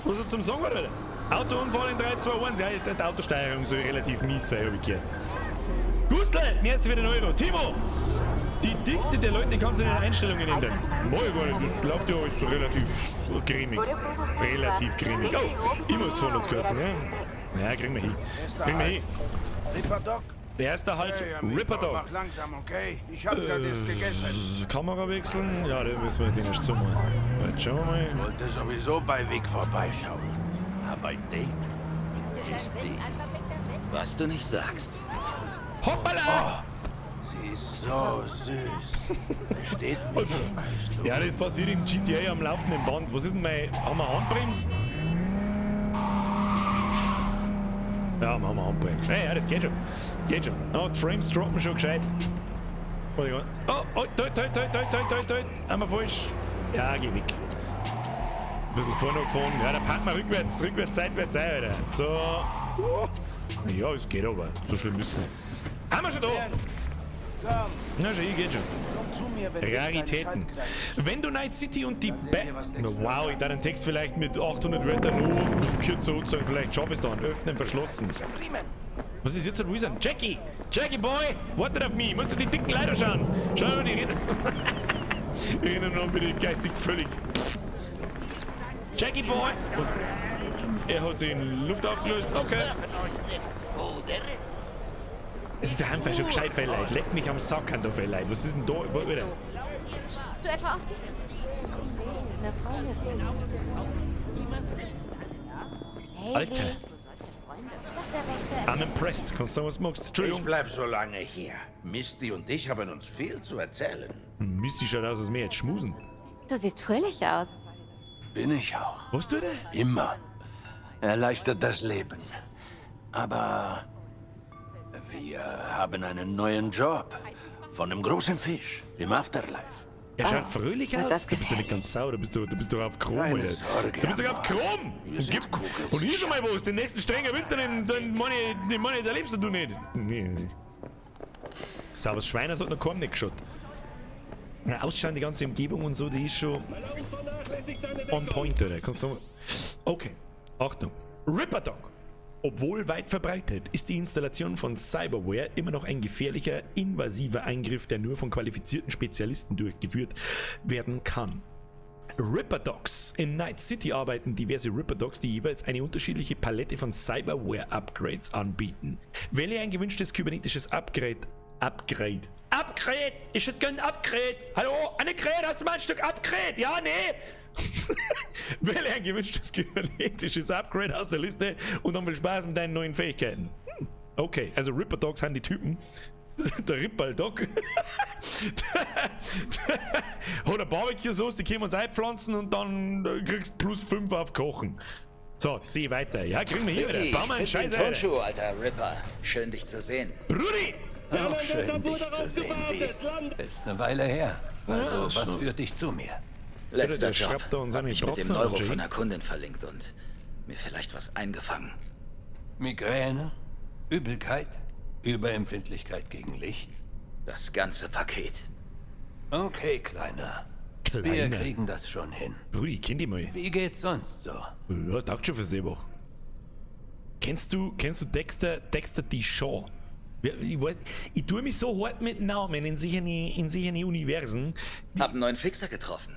Komm. was er zum Sagen hat, Alter. Autounfall in 3, 2, 1. Ja, die Autosteuerung soll relativ mies sein, hab ich gehört. Gustl, mir ist wieder ein Euro. Timo, die Dichte der Leute kannst du in den Einstellungen ändern. Moin, gar nicht, das läuft ja alles so relativ cremig. Relativ cremig. Oh, ich muss von uns gehört, ne? Ja, kriegen wir hin. Kriegen wir hin. Ripper Dog? Erster Halt, Hey, amigo, Ripper Dog. Mach langsam, okay? Ich hab grad erst gegessen. Kamera wechseln? Ja, da müssen wir den erst zumachen. Jetzt schauen wir mal. Wollte sowieso bei Vic vorbeischauen. Hab ein Date mit Misty. Was du nicht sagst. Hoppala! Sie ist so süß. Versteht mich, weißt du. Ja, das passiert im GTA am laufenden Band. Was ist denn mein. Haben wir Handbremse? Ja, machen wir Handbremse. Hey, ja, das geht schon. Geht schon. Oh, die Frames droppen schon gescheit. Oh, oh, toi, toi, toi, toi, toi, toi, toi. Einmal falsch. Ja, geh weg. Ein bisschen vorne gefahren. Ja, da packen wir rückwärts, rückwärts, seitwärts ein, Alter. So. Oh. Ja, es geht aber. So schlimm ist es nicht. Haben wir schon da? Komm, Na, schon, ich geht schon. komm zu mir, wenn du Raritäten. Wenn du Night City und die Dann sehen Ba... wir, was Dex Na, für wow, uns ich darf den Text vielleicht mit 800 Wörtern nur kürzer sozusagen, vielleicht schaffe ich es dann. Öffnen, verschlossen. Was ist jetzt, Luisa? Jackie! Jackie Boy! Wartet auf mich! Musst du die dicken Leute schauen? Schau mal, die reden. Die reden noch bitte geistig völlig. Jackie Boy! Und er hat sich in Luft aufgelöst. Okay. Da haben wir schon gescheit viel Leute. Leck mich am Sack an da viel Leute. Was ist denn da? Alter? Stehst du etwa auf die? Eine Freundin von mir. Hey, Alter. Vic. Dr. Vector I'm impressed. Kannst du sagen, was du magst? Ich Entschuldigung. bleib so lange hier. Misty und ich haben uns viel zu erzählen. Misty schaut aus, als wir jetzt schmusen. Du siehst fröhlich aus. Bin ich auch. Was tut er? Immer. Erleichtert das Leben. Aber wir haben einen neuen Job. Von einem großen Fisch im Afterlife. Er schaut fröhlich wird aus. das Du bist doch nicht ganz sauer, du bist doch auf Chrom, Keine Alter. Sorge, Du bist doch auf Amor. Chrom! Wir Und, sind gib, kugelsicher. und hier schon mal was, den nächsten strengen Winter, den meine ich, da lebst du nicht. Nee. Sauberes Schwein, das hat noch kaum nicht geschaut. Ja, ausschauen, die ganze Umgebung und so, die ist schon on point, oder? Kannst du. Okay, Achtung. Ripper Dog. Obwohl weit verbreitet, ist die Installation von Cyberware immer noch ein gefährlicher, invasiver Eingriff, der nur von qualifizierten Spezialisten durchgeführt werden kann. Ripper Dogs. In Night City arbeiten diverse Ripper Dogs, die jeweils eine unterschiedliche Palette von Cyberware-Upgrades anbieten. Wähle ein gewünschtes kybernetisches Upgrade Upgrade. Ich hätte gern ein Upgrade. Hallo, Annegret, hast du mal ein Stück Upgrade? Ja, nee. Wähle ein gewünschtes kybernetisches Upgrade aus der Liste und dann viel Spaß mit deinen neuen Fähigkeiten. Okay, also Ripper Dogs sind die Typen. Der Ripper Dog. Hat eine Barbecue-Sauce, die können wir uns einpflanzen und dann kriegst du plus 5 auf Kochen. So, zieh weiter. Ja, kriegen wir hier Vicky, wieder. Bau mal einen ich find Scheiß, den Alter. Turnschuh, alter Ripper. Schön, dich zu sehen. Brudi! Auch schön, dich zu sehen, wie. Ist eine Weile her. Also, was führt dich zu mir? Letzter Der Job. schraubt da uns Hab eine mich mit dem Protzen Neuro an, von einer Kundin verlinkt und mir vielleicht was eingefangen. Migräne? Übelkeit? Überempfindlichkeit gegen Licht? Das ganze Paket. Okay, Kleiner. Wir Kleiner. kriegen das schon hin. Brudi, kenn dich mal. Wie geht's sonst so? Ja, taugt schon für Seebach. Kennst du Dexter DeShawn? Ja, ich weiß, ich tue mich so hart mit Namen in sicheren Universen. Hab einen neuen Fixer getroffen.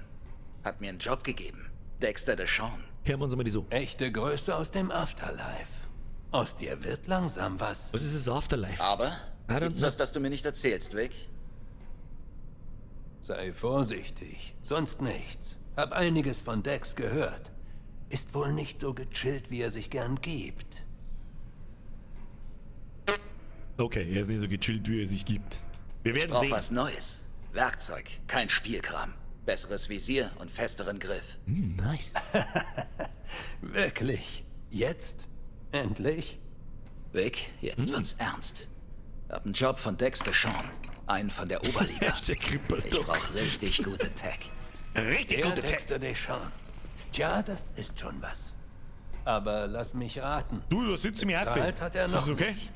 Hat mir einen Job gegeben. Dexter DeShawn. Hören wir uns mal die so. Echte Größe aus dem Afterlife. Aus dir wird langsam was. Was ist das Afterlife? Aber I don't gibt's know. was, das du mir nicht erzählst, Vic? Sei vorsichtig, sonst nichts. Hab einiges von Dex gehört. Ist wohl nicht so gechillt, wie er sich gern gibt. Okay, er ist nicht so gechillt, wie er sich gibt. Wir werden Brauch sehen. was Neues. Werkzeug, kein Spielkram. Besseres Visier und festeren Griff. Nice. Wirklich? Jetzt? Endlich? Vic, jetzt wird's ernst. Hab einen Job von Dexter Sean. Einen von der Oberliga. Der Kribbel Ich brauch richtig gute Tech. Richtig Der gute Tech. Dexter DeShawn. Tja, das ist schon was. Aber lass mich raten. Du, da sitzt mir auf. Bezahlt hat er Ist das noch okay? nicht.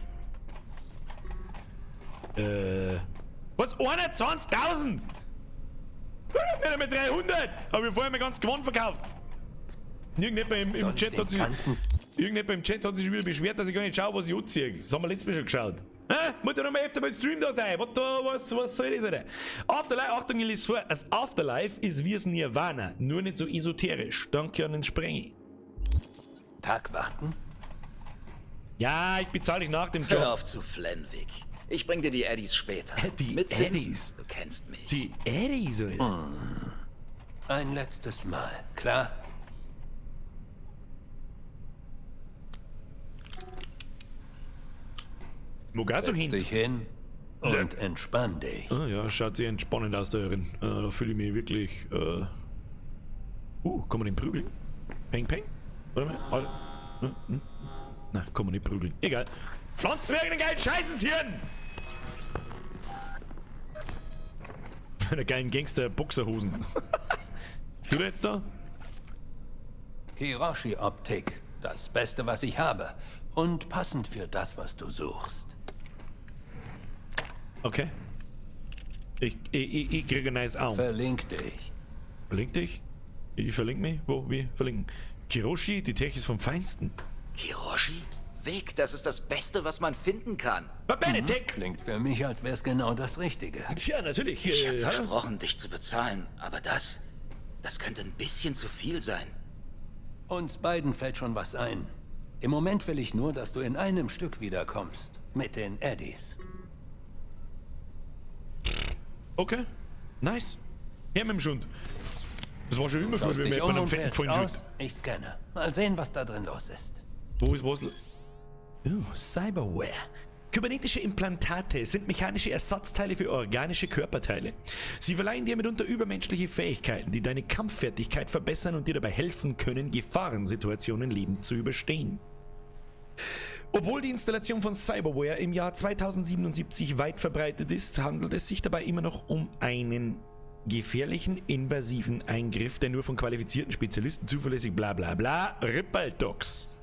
Was? 21.000? Nicht einmal 300! Hab ich vorher mal ganz gewonnen verkauft. Irgendjemand im Soll ich Chat den hat sich. ganzen- Irgendjemand im Chat hat sich schon wieder beschwert, dass ich gar nicht schaue, was ich anziehe. Das haben wir letztes Mal schon geschaut. Hä? Muss ja noch mal öfter beim Stream da sein. Was soll das, Alter? Afterlife, Achtung, ich lese vor. Das Afterlife ist wie das Nirvana, nur nicht so esoterisch. Danke an den Sprengi. Tag warten? Ja, ich bezahle dich nach dem Job. Hör auf zu flennen, Vic. Ich bring dir die Eddies später. Die Mit Zinsen. Eddies? Du kennst mich. Die Eddies, Alter. Ein letztes Mal, klar? Wo gehst du Setz hin? dich hin und entspann dich. Ah, ja, schaut sehr entspannend aus da drin. Da fühle ich mich wirklich. Kann man den prügeln? Peng, peng? Warte mal. Warte. Na, kann man nicht prügeln. Egal. Pflanzen mir irgendeinen geilen Scheiß ins Hirn! Meine geilen Gangster-Boxerhosen. Bist du da jetzt da? Kiroshi-Optik. Das Beste, was ich habe. Und passend für das, was du suchst. Okay. Ich kriege ein nice Arm. Verlink dich. Verlink dich? Ich verlink mich? Wo? Wie? Verlinken. Kiroshi, die Tech ist vom Feinsten. Kiroshi? Vic, das ist das Beste, was man finden kann. Bene Tech! Klingt für mich, als wär's genau das Richtige. Tja, natürlich. Ich habe versprochen, dich zu bezahlen, aber das könnte ein bisschen zu viel sein. Uns beiden fällt schon was ein. Im Moment will ich nur, dass du in einem Stück wiederkommst. Mit den Eddies. Okay. Nice. Her mit dem Schund. Das war schon immer gut, Schaust wenn dich wir um jemanden und fetten wählst gefallen aus. Ich scanne. Mal sehen, was da drin los ist. Wo ist was? Cyberware. Kybernetische Implantate sind mechanische Ersatzteile für organische Körperteile. Sie verleihen dir mitunter übermenschliche Fähigkeiten, die deine Kampffertigkeit verbessern und dir dabei helfen können, Gefahrensituationen lebend zu überstehen. Obwohl die Installation von Cyberware im Jahr 2077 weit verbreitet ist, handelt es sich dabei immer noch um einen gefährlichen, invasiven Eingriff, der nur von qualifizierten Spezialisten zuverlässig bla bla bla. Rippaldocs.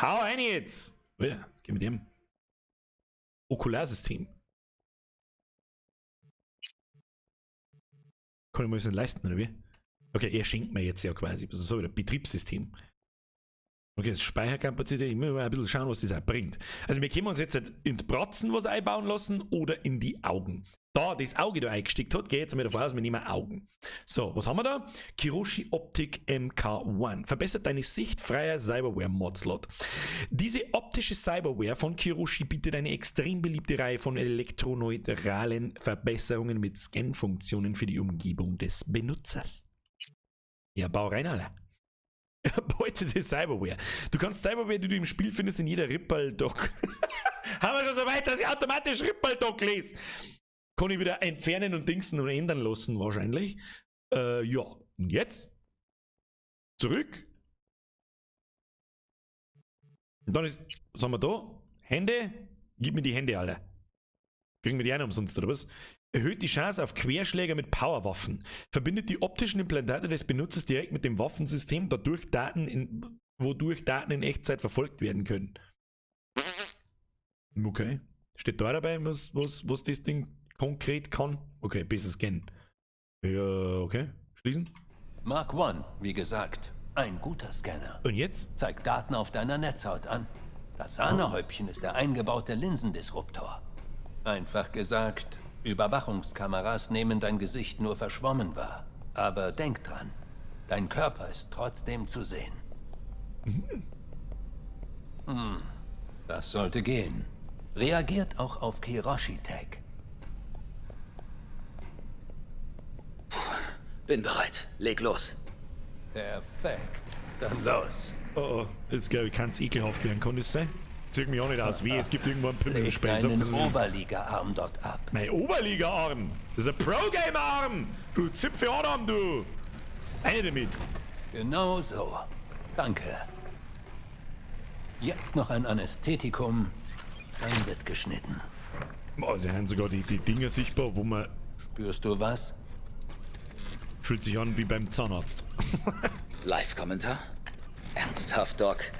Hau rein jetzt! Oh ja, was geht mit dem? Okularsystem. Kann ich mir das nicht leisten, oder wie? Okay, er schenkt mir jetzt ja quasi. Das ist so wieder Betriebssystem. Okay, das Speicherkapazität. Ich muss mal ein bisschen schauen, was das auch bringt. Also wir können uns jetzt halt in die Bratzen was einbauen lassen oder in die Augen. da das Auge da eingesteckt hat, geh jetzt mal davon aus, wir nehmen Augen. So, was haben wir da? Kiroshi Optik MK1. Verbessert deine Sicht freier Cyberware-Mod-Slot. Diese optische Cyberware von Kiroshi bietet eine extrem beliebte Reihe von elektroneutralen Verbesserungen mit Scan-Funktionen für die Umgebung des Benutzers. Ja, bau rein, Alter. Erbeutete Cyberware. Du kannst Cyberware, die du im Spiel findest, in jeder Ripperdoc. Haben wir schon so weit, dass ich automatisch Ripperdoc lese? Kann ich wieder entfernen und dingsen und ändern lassen, wahrscheinlich. Ja. Und jetzt? Zurück. Und dann ist, was haben wir da? Hände? Gib mir die Hände alle. Kriegen wir die auch noch umsonst, oder was? Erhöht die Chance auf Querschläger mit Powerwaffen. Verbindet die optischen Implantate des Benutzers direkt mit dem Waffensystem, wodurch Daten in Echtzeit verfolgt werden können. Okay. Steht da dabei, was das Ding konkret kann? Okay, besser scannen. Ja, okay. Schließen. Mark 1, wie gesagt, ein guter Scanner. Und jetzt? Zeigt Daten auf deiner Netzhaut an. Das Sahnehäubchen ist der eingebaute Linsendisruptor. Einfach gesagt, Überwachungskameras nehmen dein Gesicht nur verschwommen wahr. Aber denk dran, dein Körper ist trotzdem zu sehen. Hm, das sollte gehen. Reagiert auch auf Kiroshi-Tech. Bin bereit. Leg los. Perfekt. Dann los. Oh, oh. Jetzt glaube ich, kann es ekelhaft werden. Kann das sein? Zieht mich auch nicht aus. Wie, es gibt irgendwo einen Pimmel im Leg Spiel. Sag, deinen das ist- Oberliga-Arm dort ab. Mein Oberliga-Arm! Das ist ein Pro-Gamer-Arm! Du Zipfe Adam, du! Eine damit! Genau so. Danke. Jetzt noch ein Anästhetikum. Dann wird geschnitten. Oh, da haben sogar die Dinger sichtbar, wo man... Spürst du was? Fühlt sich an wie beim Zahnarzt. Live-Kommentar? Ernsthaft, Doc?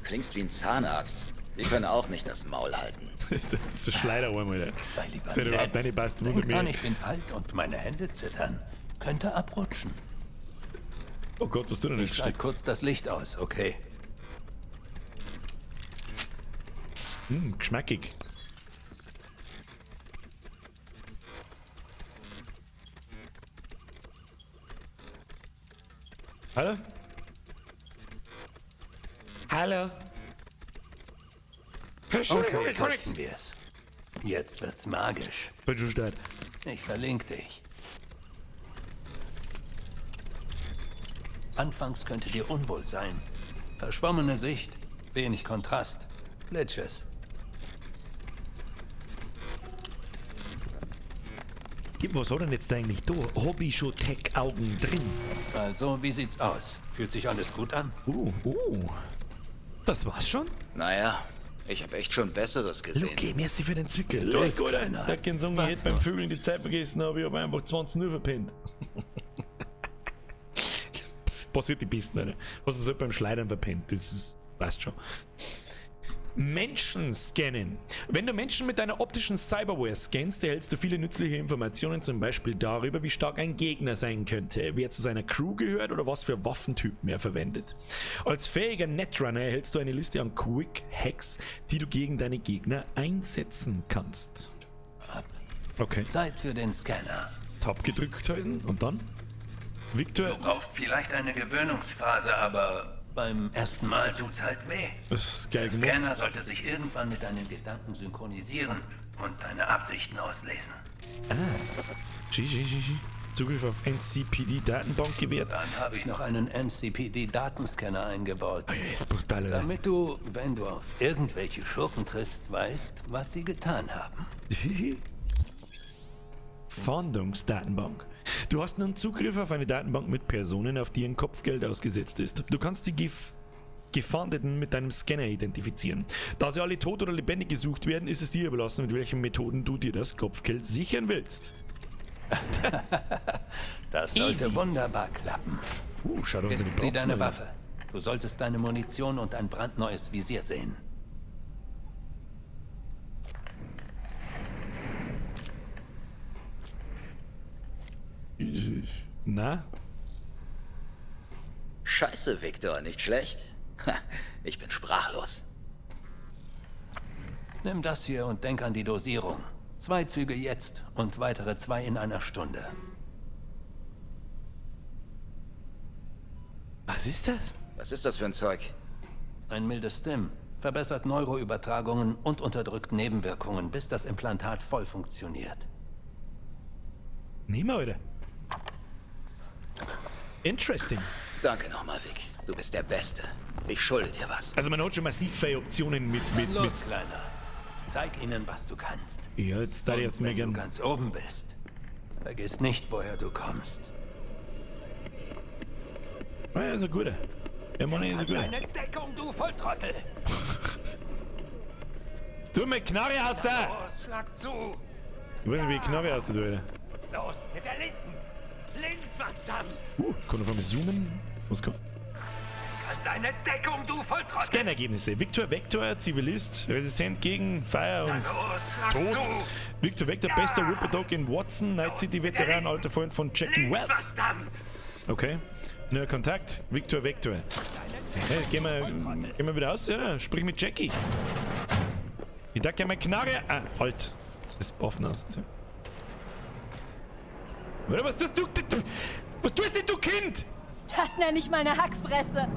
Klingst wie ein Zahnarzt. Die können auch nicht das Maul halten. Das ist der Schleiderarm, Alter. Sei lieber Der überhaupt nett. nicht passt, Denk wundert dran, mich. ich bin alt und meine Hände zittern. Könnte abrutschen. Oh Gott, was tut denn Ich jetzt? schalte kurz das Licht aus, okay? Hm, geschmackig. Hallo? Hallo? Entschuldigung, Okay, ich kann nichts. testen wir's. Jetzt wird's magisch. Bin schon stark. Ich verlinke dich. Anfangs könnte dir unwohl sein. Verschwommene Sicht, wenig Kontrast, Glitches. Was hat denn jetzt eigentlich da? Hab ich schon Tech-Augen drin? Also, wie sieht's aus? Fühlt sich alles gut an? Oh. Das war's schon? Naja, ich hab echt schon Besseres gesehen. Okay, merci für den Zwickel. Geduld, Leck, oder? Kleiner. Da kann sagen, ich Wart's hätte beim noch. Vögeln die Zeit vergessen, aber ich hab einfach 20 Uhr verpennt. Passiert die Besten, Alter. Hast du so beim Schleudern verpennt? Das passt schon. Menschen scannen. Wenn du Menschen mit deiner optischen Cyberware scannst, erhältst du viele nützliche Informationen, zum Beispiel darüber, wie stark ein Gegner sein könnte, wer zu seiner Crew gehört oder was für Waffentypen er verwendet. Als fähiger Netrunner erhältst du eine Liste an Quick Hacks, die du gegen deine Gegner einsetzen kannst. Okay. Zeit für den Scanner. Tab gedrückt halten und dann? Victor. Du brauchst vielleicht eine Gewöhnungsphase, aber beim ersten Mal tut's halt weh. Das ist geil Der gemacht. Scanner sollte sich irgendwann mit deinen Gedanken synchronisieren und deine Absichten auslesen. Ah. G, G, G, G. Zugriff auf NCPD-Datenbank gewährt. Dann habe ich noch einen NCPD-Datenscanner eingebaut. Oh ja, ist brutal, oder? Damit du, wenn du auf irgendwelche Schurken triffst, weißt, was sie getan haben. Fahndungsdatenbank. Du hast nun Zugriff auf eine Datenbank mit Personen, auf die ein Kopfgeld ausgesetzt ist. Du kannst die Gefahndeten mit deinem Scanner identifizieren. Da sie alle tot oder lebendig gesucht werden, ist es dir überlassen, mit welchen Methoden du dir das Kopfgeld sichern willst. Das sollte Easy. wunderbar klappen. Schau dir unsere Jetzt zieh Pratzen deine an. Waffe. Du solltest deine Munition und ein brandneues Visier sehen. Na? Scheiße, Victor, nicht schlecht? Ha, ich bin sprachlos. Nimm das hier und denk an die Dosierung. Zwei Züge jetzt und weitere zwei in einer Stunde. Was ist das? Was ist das für ein Zeug? Ein mildes Stim verbessert Neuroübertragungen und unterdrückt Nebenwirkungen, bis das Implantat voll funktioniert. Nehmen wir, Alter. Interesting. Danke nochmal, Vic. Du bist der Beste. Ich schulde dir was. Also man hat schon massiv viele Optionen mit Los, Kleiner. Zeig ihnen, was du kannst. Ja, jetzt da ich jetzt Und mir wenn du gern. ganz oben bist, vergiss nicht, woher du kommst. Ah, ja, ist ein guter. Ja, Mann, ist ein guter. Deine Deckung, du Volltrottel! Jetzt tu mir Knarre raus! Los, schlag zu! Ich weiß nicht, wie ich Knarre raus tue, Alter. Los, mit der linken! Links, verdammt! Kann ich auf einmal zoomen? Was kommt? An deine Deckung, du Volltrottel! Scan-Ergebnisse. Victor Vector, Zivilist, resistent gegen Fire und Los, schlag Tod. zu! Victor Vector, bester Ripper Dog in Watson, Night City Veteran, alter Freund von Jackie Links, Wells. verdammt! Okay. Neuer Kontakt, Victor Vector. Hey, gehen wir wieder aus, ja? Sprich mit Jackie. Ich darf gerne meine Knarre. Ah, halt. Ist offen aus. Oder was tust du? Was tust denn du, Kind? Das nenne ich meine Hackfresse.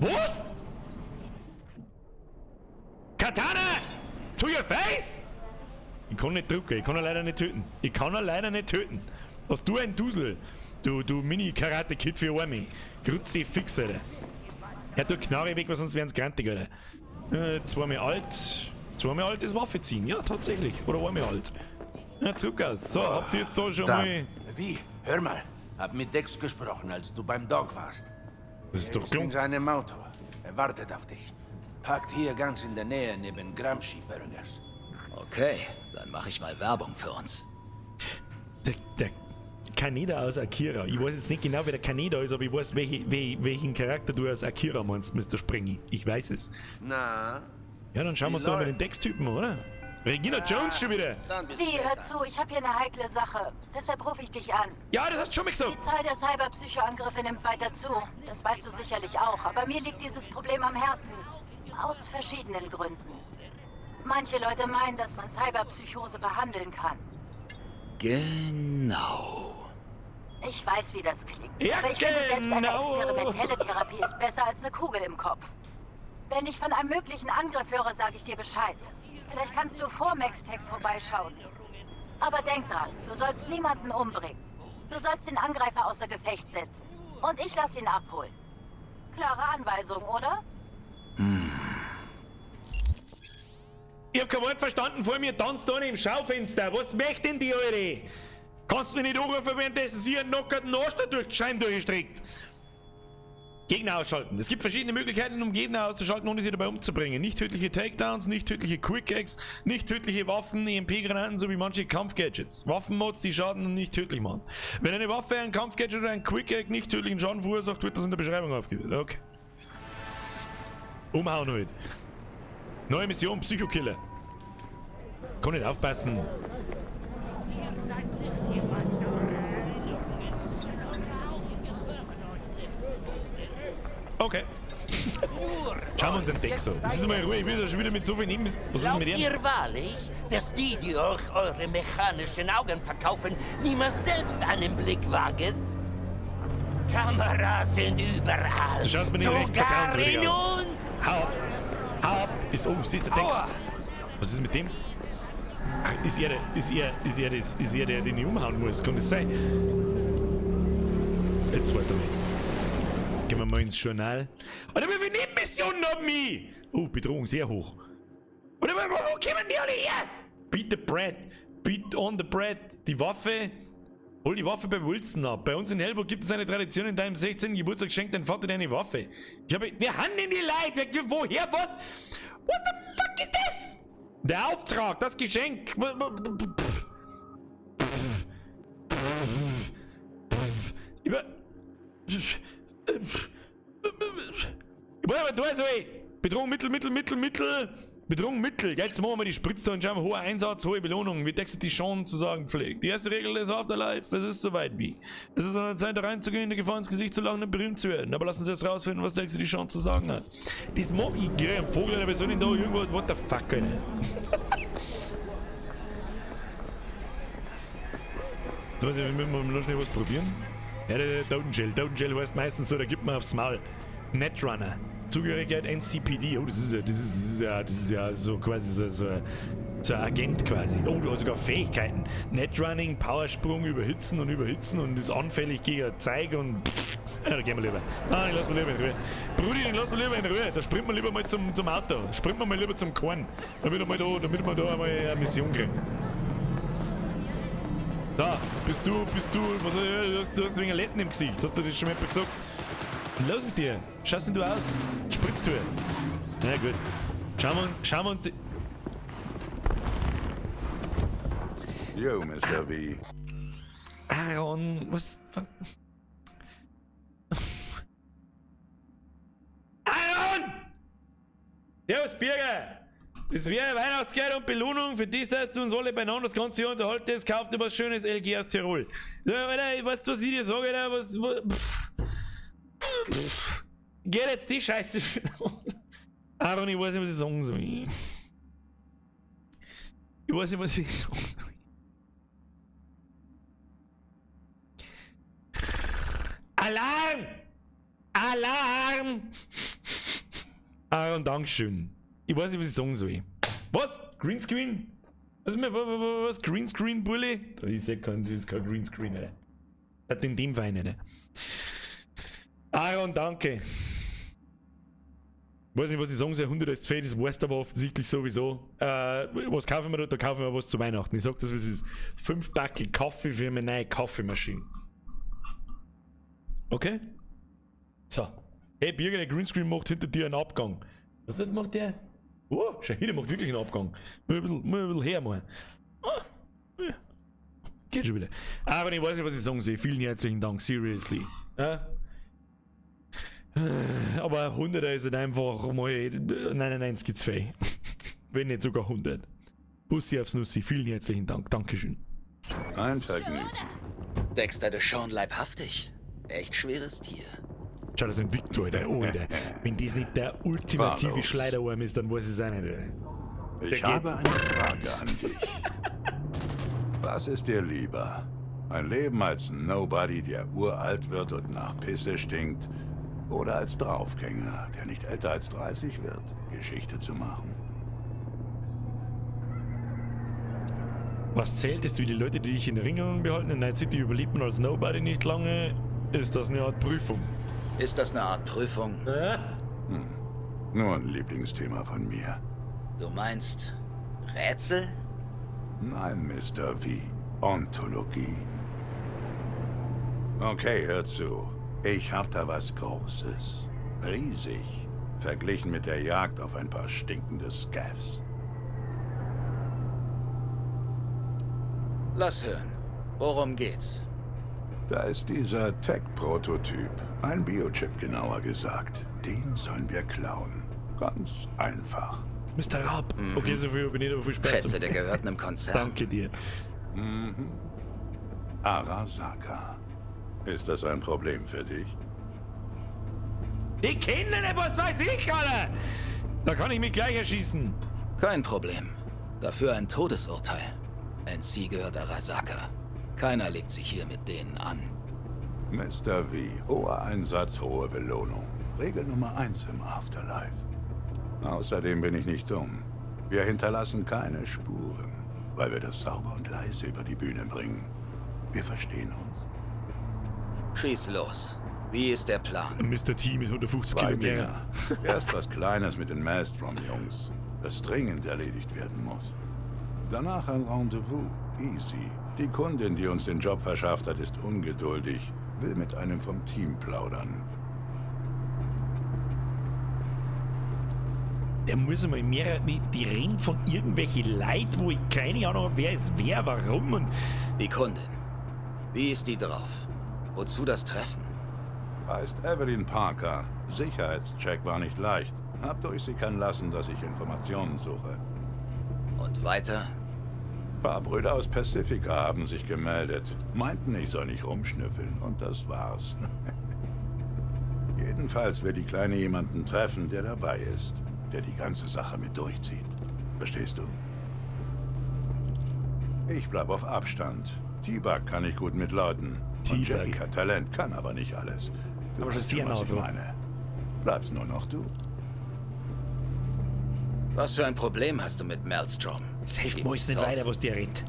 Was? Katana! To your face! Ich kann nicht drücken, ich kann ihn leider nicht töten. Ich kann ihn leider nicht töten. Was du ein Dusel? Du Mini-Karate-Kid für Army. Grütze fix, Alter. Ja, du Knarre weg, weil sonst wären's grantig, Alter. Zweimal alt. Zweimal alt ist Waffe ziehen. Ja, tatsächlich. Oder einmal alt. Ja, zurück aus. So, habt ihr jetzt da schon Dann. mal. Wie? Hör mal. Hab mit Dex gesprochen, als du beim Dog warst. Das ist doch Er ist in klug. seinem Auto. Er wartet auf dich. Parkt hier ganz in der Nähe neben Gramsci Burgers. Okay, dann mache ich mal Werbung für uns. Der Kaneda aus Akira. Ich weiß jetzt nicht genau, wer der Kaneda ist, aber ich weiß, welchen Charakter du aus Akira meinst, Mr. Sprengi. Ich weiß es. Na? Ja, dann schauen wir uns doch mal den Dex-Typen, oder? Regina Jones schon wieder. Dann bis Wie, später. hör zu, ich habe hier eine heikle Sache. Deshalb rufe ich dich an. Ja, das hast du schon mal gesagt. Die Zahl der Cyberpsychoangriffe nimmt weiter zu. Das weißt du sicherlich auch. Aber mir liegt dieses Problem am Herzen. Aus verschiedenen Gründen. Manche Leute meinen, dass man Cyberpsychose behandeln kann. Genau. Ich weiß, wie das klingt. Ja, aber ich finde, selbst eine genau. experimentelle Therapie ist besser als eine Kugel im Kopf. Wenn ich von einem möglichen Angriff höre, sage ich dir Bescheid. Vielleicht kannst du vor Maxtech vorbeischauen. Aber denk dran, du sollst niemanden umbringen. Du sollst den Angreifer außer Gefecht setzen. Und ich lass ihn abholen. Klare Anweisung, oder? Ich hab kein Wort verstanden, vor mir tanzt einer im Schaufenster. Was möchte denn die, Alte? Kannst mich nicht anrufen, währenddessen sie einen nockerten Arsch da durch die Scheiben durchstreckt. Gegner ausschalten. Es gibt verschiedene Möglichkeiten, um Gegner auszuschalten, ohne sie dabei umzubringen. Nicht tödliche Takedowns, nicht tödliche Quick-Eggs, nicht tödliche Waffen, EMP-Granaten sowie manche Kampfgadgets. Waffenmods, die Schaden und nicht tödlich machen. Wenn eine Waffe, ein Kampfgadget oder ein Quick-Egg nicht tödlichen Schaden verursacht, wird das in der Beschreibung aufgeführt. Okay. Umhauen halt. Neue Mission, Psychokiller. Kann nicht aufpassen. Okay. Schauen wir uns den Deck so. Das ist mal in Ruhe, ich bin da schon wieder mit so viel Neben. Was ist denn mit Glaubt ihm? ihr wahrlich, dass die, die euch eure mechanischen Augen verkaufen, niemals selbst einen Blick wagen? Kameras sind überall. Du schaust mir nicht recht Sogar vertrauenswürdig in an. uns. Hau ab. Hau ab. Ist, oh, ist das der Dex? Was ist mit dem? Ach, ist er der, den ich umhauen muss? Kann das sein? Jetzt warte mal. Gehen wir mal ins Journal. Alter, wie viele Nebenmissionen haben wir? Oh, Bedrohung sehr hoch. Alter, wo kommen die alle her? Beat the bread. Beat on the bread. Die Waffe. Hol die Waffe bei Wilson ab. Bei uns in Hellburg gibt es eine Tradition, in deinem 16. Geburtstag schenkt dein Vater dir eine Waffe. Ich habe. Wer haben denn die Leute? Woher? Was? What the fuck ist das? Der Auftrag, das Geschenk. Warte mal, da ist ey. Bedrohung, Mittel, Mittel, Mittel, Mittel. Bedrohung Mittel. Jetzt machen wir die Spritze und schauen wir, hoher Einsatz, hohe Belohnung. Wie Dexter DeShawn zu sagen pflegt. Die erste Regel des Afterlife, es ist soweit wie. Es ist an der Zeit, da reinzugehen, der Gefahr ins Gesicht zu lachen und berühmt zu werden. Aber lass uns jetzt rausfinden, was Dexter DeShawn zu sagen hat. Das mag ich krieg einen Vogel, aber soll ich da irgendwo. What the fuck, Alter? So, wir müssen mal schnell was probieren. Ja, der Totengel. Totengel heißt meistens so, da gibt man aufs Maul. Netrunner. Zugehörigkeit NCPD. Oh, das ist ja so quasi so ein Agent quasi. Oh, du hast sogar Fähigkeiten. Netrunning, Powersprung, Überhitzen und ist anfällig gegen Zeig und. Pff, ja, da gehen wir lieber. Nein, lass mal lieber in Ruhe. Brudi, den lass mal lieber in Ruhe. Da springt man lieber mal zum Auto. Springt man mal lieber zum Korn. Damit wir da einmal eine Mission kriegen. Da, bist du, was, du hast wegen Letten im Gesicht. Hat dir das schon mal jemand gesagt? Los mit dir! Schaust denn du aus? Spritzt du! Na gut. Schauen wir uns die. Yo, Mr. V. Aaron, was. Aaron! Servus, Birger! Das wäre Weihnachtsgeld und Belohnung für das, dass du uns alle beieinander das ganze Jahr unterhaltest. Kauft dir was Schönes, LG aus Tirol. Ja, Alter, weißt du, was ich dir sage, Alter? Was, pff. Geht jetzt die Scheiße schon. Aaron, ich weiß nicht, was ich sagen soll. Ich weiß nicht, was ich sagen soll. Alarm! Alarm! Aaron, Dankeschön. Ich weiß nicht, was ich sagen soll. Was? Greenscreen? Was? Greenscreen, Bulli? Das ist ja kein, das ist kein Greenscreen, Alter. Das hat in dem Wein, Alter. Aaron, danke. Weiß nicht, was ich sagen soll. 100 ist fett, das weißt du aber offensichtlich sowieso. Was kaufen wir da? Da kaufen wir was zu Weihnachten. Ich sag das, was ist. 5 Backel Kaffee für meine neue Kaffeemaschine. Okay? So. Hey, Birger, der Greenscreen macht hinter dir einen Abgang. Was macht der? Oh, schau hier, der macht wirklich einen Abgang. Mal ein bisschen her mal. Ah, ja. Geht schon wieder. Aber ich weiß nicht, was ich sagen soll. Vielen herzlichen Dank, seriously. Ja? Aber 100er ist halt einfach mal 99,2. Wenn nicht sogar 100. Bussi aufs Nussi, vielen herzlichen Dank. Dankeschön. Ein Vergnügen. Dexter DeShawn leibhaftig. Echt schweres Tier. Schau, das ist ein Victor, der Alter. Wenn das nicht der ultimative Schleuderarm ist, dann weiß ich es auch nicht. Alter. Ich habe eine Frage an dich. Was ist dir lieber? Ein Leben als Nobody, der uralt wird und nach Pisse stinkt? Oder als Draufgänger, der nicht älter als 30 wird, Geschichte zu machen? Was zählt, ist, wie die Leute, die dich in Erinnerung behalten. In Night City überlebt man als Nobody nicht lange. Ist das eine Art Prüfung? Ist das eine Art Prüfung? Hm. Nur ein Lieblingsthema von mir. Du meinst Rätsel? Nein, Mr. V. Ontologie. Okay, hör zu. Ich hab da was Großes. Riesig. Verglichen mit der Jagd auf ein paar stinkende Scavs. Lass hören. Worum geht's? Da ist dieser Tech-Prototyp. Ein Biochip, genauer gesagt. Den sollen wir klauen. Ganz einfach. Mr. Raab. Mhm. Okay, so viel bin ich aber viel Spaß. Schätze, der gehört einem Konzern. Danke dir. Mhm. Arasaka. Ist das ein Problem für dich? Ich kenne nicht, was weiß ich, Alter! Da kann ich mich gleich erschießen. Kein Problem. Dafür ein Todesurteil. NC gehört Arasaka. Keiner legt sich hier mit denen an. Mr. V, hoher Einsatz, hohe Belohnung. Regel Nummer 1 im Afterlife. Außerdem bin ich nicht dumm. Wir hinterlassen keine Spuren, weil wir das sauber und leise über die Bühne bringen. Wir verstehen uns. Schieß los. Wie ist der Plan? Mr. T mit 150 Zwei Kilo mehr. Dinger. Erst was Kleines mit den Maelstrom-Jungs, das dringend erledigt werden muss. Danach ein Rendezvous. Easy. Die Kundin, die uns den Job verschafft hat, ist ungeduldig, will mit einem vom Team plaudern. Der muss einmal mehr, die reden von irgendwelchen Leuten, wo ich keine Ahnung habe, wer ist wer, warum und... Die Kundin. Wie ist die drauf? Wozu das Treffen? Heißt Evelyn Parker. Sicherheitscheck war nicht leicht. Hab durchsickern lassen, dass ich Informationen suche. Und weiter? Paar Brüder aus Pacifica haben sich gemeldet. Meinten, ich soll nicht rumschnüffeln. Und das war's. Jedenfalls will die Kleine jemanden treffen, der dabei ist. Der die ganze Sache mit durchzieht. Verstehst du? Ich bleib auf Abstand. T-Bug kann ich gut mit Leuten. Und T-Bug. Jackie hat Talent, kann aber nicht alles. Du Aber schon weißt sehr schon, was nah ich dran. meine. Bleibst nur noch du. Was für ein Problem hast du mit Maelstrom? Safe Gibt's muss nicht Zoff? weiter, was der redet.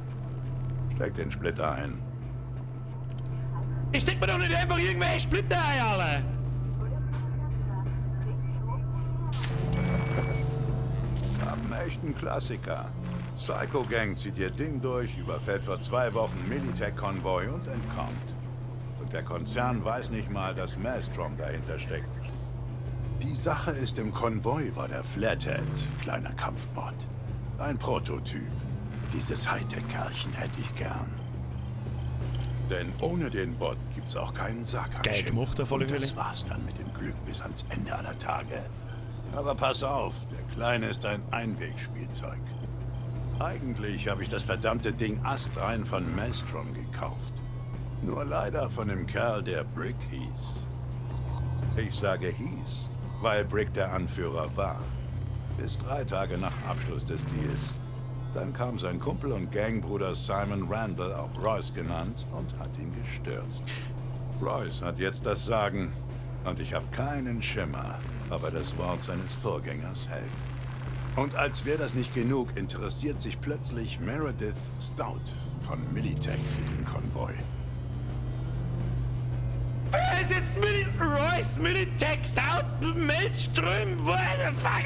Steck den Splitter ein. Ich steck mir doch nicht einfach irgendwelche Splitter ein, Alter! Hab einen echten Klassiker. Psycho Gang zieht ihr Ding durch, überfällt vor 2 Wochen Militech-Konvoi und entkommt. Und der Konzern weiß nicht mal, dass Maelstrom dahinter steckt. Die Sache ist, im Konvoi war der Flathead, kleiner Kampfbot. Ein Prototyp. Dieses Hightech-Kerlchen hätte ich gern. Denn ohne den Bot gibt's auch keinen Sack. Geil gemacht, auf alle Und das Fälle. war's dann mit dem Glück bis ans Ende aller Tage. Aber pass auf, der Kleine ist ein Einwegspielzeug. Eigentlich habe ich das verdammte Ding astrein von Maelstrom gekauft. Nur leider von dem Kerl, der Brick hieß. Ich sage hieß, weil Brick der Anführer war. Bis 3 Tage nach Abschluss des Deals. Dann kam sein Kumpel und Gangbruder Simon Randall, auch Royce genannt, und hat ihn gestürzt. Royce hat jetzt das Sagen und ich habe keinen Schimmer, ob er das Wort seines Vorgängers hält. Und als wäre das nicht genug, interessiert sich plötzlich Meredith Stout von Militech für den Konvoi. Wer ist jetzt Mini Royce Militech Stout Maelstrom? What the fuck?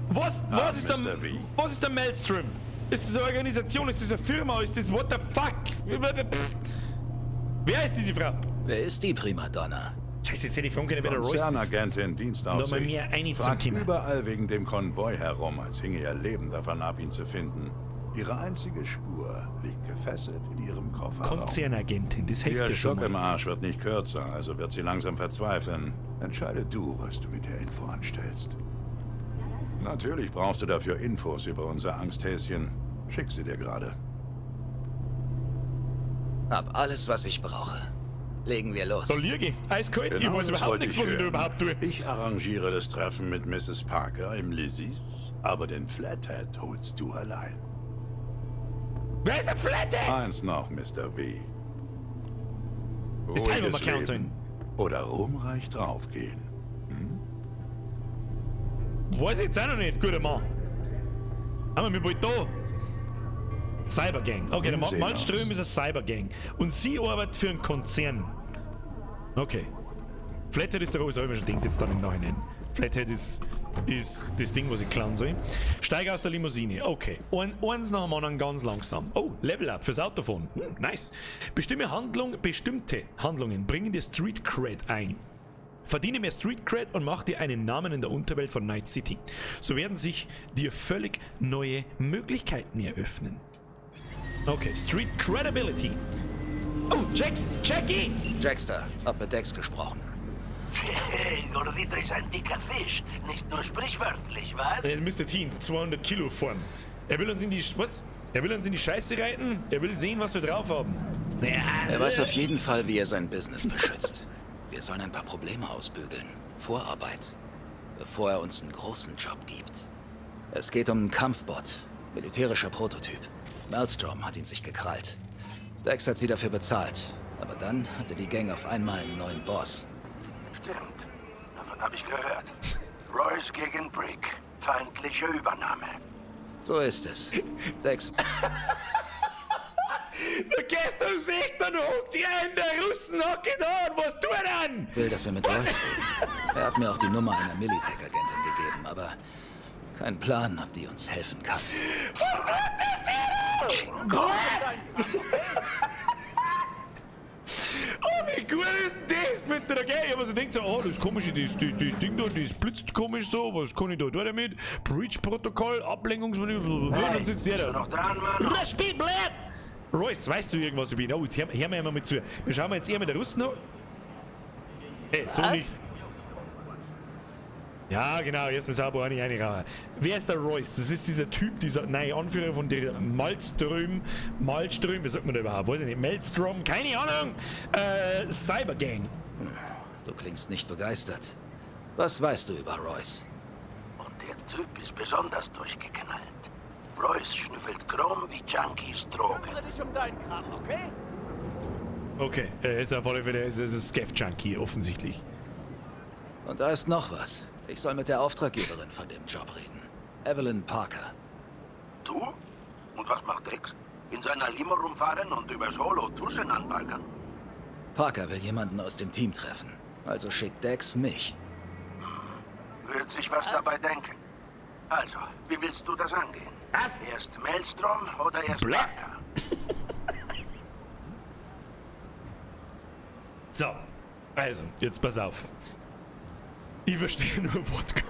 Was Ah, ist der, Mr. V. was ist der Maelstrom? Ist das eine Organisation? Ist das eine Firma? Ist das what the fuck? Wer ist diese Frau? Wer ist die Primadonna? Scheiße, jetzt hätte ich fragen können, wer der Royce ist. Konzernagentin, Dienstaufsicht. Noch mal mehr eine zum Fragt Thema. überall wegen dem Konvoi herum, als hinge ihr Leben davon ab, ihn zu finden. Ihre einzige Spur liegt gefesselt in ihrem Kofferraum. Konzernagentin, das hilft Ihr ja schon Schock im mal. Arsch wird nicht kürzer, also wird sie langsam verzweifeln. Entscheide du, was du mit der Info anstellst. Natürlich brauchst du dafür Infos über unser Angsthäschen. Schick sie dir gerade. Hab alles, was ich brauche. Legen wir los. Da liege ich. Eiskalt. Ich Genau weiß das überhaupt wollte nichts, was ich da hören. überhaupt tue. Ich arrangiere das Treffen mit Mrs. Parker im Lizzie's, aber den Flathead holst du allein. Wer ist der Flathead? Eins noch, Mr. V. Ist Teil, wo wir Ruhiges klauen Leben sollen. oder ruhmreich draufgehen. Weiß ich jetzt auch noch nicht, guter Mann. Haben wir bald da? Cybergang. Okay, der Wir sehen Malmström uns. ist eine Cybergang. Und sie arbeitet für einen Konzern. Okay. Flathead ist der Royce, habe ich mir schon gedacht, jetzt dann im Nachhinein. Flathead ist das Ding, was ich klauen soll. Steig aus der Limousine. Okay. Eins nach dem anderen ganz langsam. Oh, Level Up fürs Autofahren. Nice. Bestimmte Handlungen bringen dir Street Cred ein. Verdiene mehr Street Cred und mach dir einen Namen in der Unterwelt von Night City. So werden sich dir völlig neue Möglichkeiten eröffnen. Okay, Street Credibility. Oh, Jack, Jackie! Jackster, hab mit Dex gesprochen. Hey, Gordito ist ein dicker Fisch. Nicht nur sprichwörtlich, was? Mr. T, 200 Kilo Form. Er will uns in die, was? Er will uns in die Scheiße reiten? Er will sehen, was wir drauf haben. Naja, Er weiß auf jeden Fall, wie er sein Business beschützt. Wir sollen ein paar Probleme ausbügeln. Vorarbeit. Bevor er uns einen großen Job gibt. Es geht um einen Kampfbot. Militärischer Prototyp. Maelstrom hat ihn sich gekrallt. Dex hat sie dafür bezahlt. Aber dann hatte die Gang auf einmal einen neuen Boss. Stimmt. Davon habe ich gehört. Royce gegen Brick. Feindliche Übernahme. So ist es. Dex Du gehst ums Eck, dann hockt die einen der Russen hockt da und was tut er denn? will, dass wir mit Royce reden. Er hat mir auch die Nummer einer Militech-Agentin gegeben, aber kein Plan, ob die uns helfen kann. Was tut der Tino? Oh, wie gut ist denn das bitte? Okay, ich hab mir so gedacht, so, oh, das komische, das Ding da, das blitzt komisch so, was kann ich da tun damit? Breach-Protokoll, Ablenkungsmanöver, blablabla, Hey, dann sitzt der bist da. du noch dran, Mann? Rasch, blöd! Royce, weißt du irgendwas über ihn? Oh, jetzt hören wir mal zu. Wir schauen mal jetzt eher mit der Russen an. Ey, so Was? nicht. Ja, genau, erstmal sauber eine reinrauen. Wer ist der Royce? Das ist dieser Typ, dieser neue Anführer von der Malström, wie sagt man da überhaupt? Weiß ich nicht, Maelstrom, keine Ahnung! Cybergang. Du klingst nicht begeistert. Was weißt du über Royce? Und der Typ ist besonders durchgeknallt. Royce schnüffelt Chrom wie Junkies Drogen. Kümmere dich um deinen Kram, okay? Okay, er ist auf alle Fälle ist ein Scav-Junkie, offensichtlich. Und da ist noch was. Ich soll mit der Auftraggeberin von dem Job reden. Evelyn Parker. Du? Und was macht Dex? In seiner Limo rumfahren und übers Holo Tussen anbaggern? Parker will jemanden aus dem Team treffen. Also schickt Dex mich. Wird sich was dabei denken. Also, wie willst du das angehen? Was? Erst Maelstrom oder erst Parker? So, also, jetzt pass auf. Ich verstehe nur Wodka.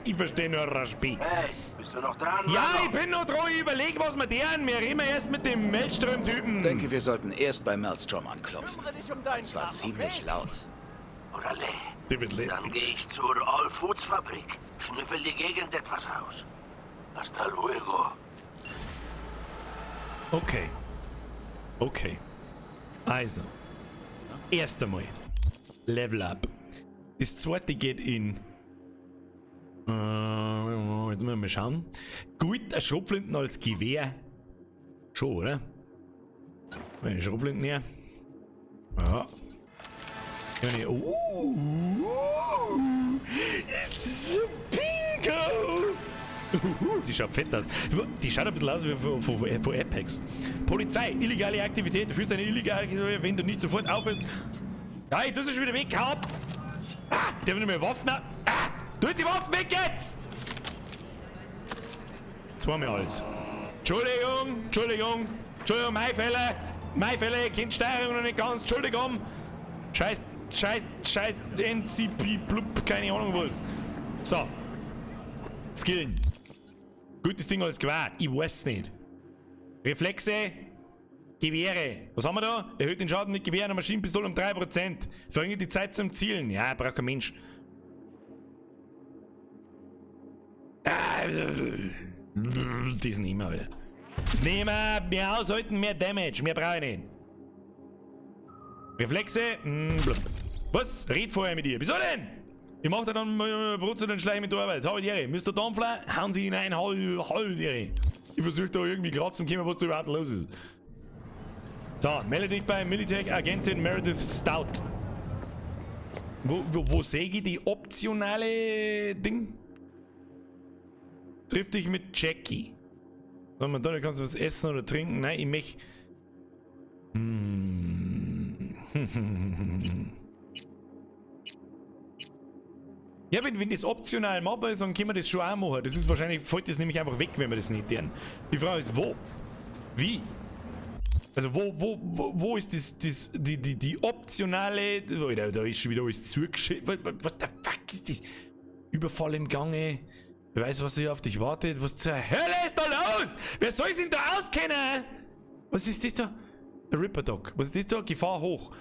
Ich verstehe nur Raspi. Hey, bist du noch dran? Ja, Mano? ich bin noch dran. Ich überleg, was wir deren. Wir reden erst mit dem Maelstrom-Typen. Denke, wir sollten erst bei Maelstrom anklopfen. Kümmere dich um deinen Es war Kram, ziemlich okay? laut. Orale. Der wird lästig. Dann gehe ich zur All Foods Fabrik. Schnüffel die Gegend etwas aus. Hasta luego. Okay. Okay. Also. Erst einmal. Level up. Das zweite geht in. Jetzt müssen wir mal schauen. Gut, eine Schrotflinten als Gewehr. Schon, oder? Meine Schrotflinten her. Ja. Ist das ein Bingo! Die schaut fett aus. Die schaut ein bisschen aus wie von Apex. Polizei, illegale Aktivität. Du führst eine illegale Aktivität, wenn du nicht sofort aufhörst. Hey, das ist schon wieder weg, hau ab! Ah, der will nicht mehr Waffen. Ah, tu die Waffen weg jetzt! Zweimal alt. Entschuldigung, Entschuldigung, Entschuldigung, mein Fehler. Mein Fehler, Kindsteuerung noch nicht ganz. Entschuldigung. Scheiß, scheiß, scheiß NCP, blub, keine Ahnung was. So. Skillen. Gutes Ding als Gewehr. Ich weiß nicht. Reflexe. Gewehre. Was haben wir da? Erhöht den Schaden mit Gewehren und Maschinenpistole um 3%. Verringert die Zeit zum Zielen. Ja, braucht kein Mensch. Das nehmen wir wieder. Das nehmen wir. Mehr aushalten, mehr Damage. Mehr brauche ich nicht. Reflexe. Blub. Was? Red vorher mit ihr. Wieso denn? Ich mach da dann Brot und schleiche mit der Arbeit. Habe die Ehre. Mr. Dampfler, hauen Sie hinein, hau die Ehre. Ich versuche da irgendwie klar zu kommen, was da überhaupt los ist. So, melde dich bei Militech-Agentin Meredith Stout. Wo sehe ich die optionale Ding? Triff dich mit Jackie. Sag mal, da kannst du was essen oder trinken. Nein, ich möchte. Ja, wenn das optional machbar ist, dann können wir das schon auch machen. Das ist wahrscheinlich, fällt das nämlich einfach weg, wenn wir das nicht tun. Die Frage ist, wo? Wie? Also wo ist das, die optionale... Alter, da ist schon wieder alles zugeschickt. Was the fuck ist das? Überfall im Gange. Wer weiß, was hier auf dich wartet. Was zur Hölle ist da los? Wer soll sich denn da auskennen? Was ist das da? Der Ripper Dog. Was ist das da? Gefahr hoch.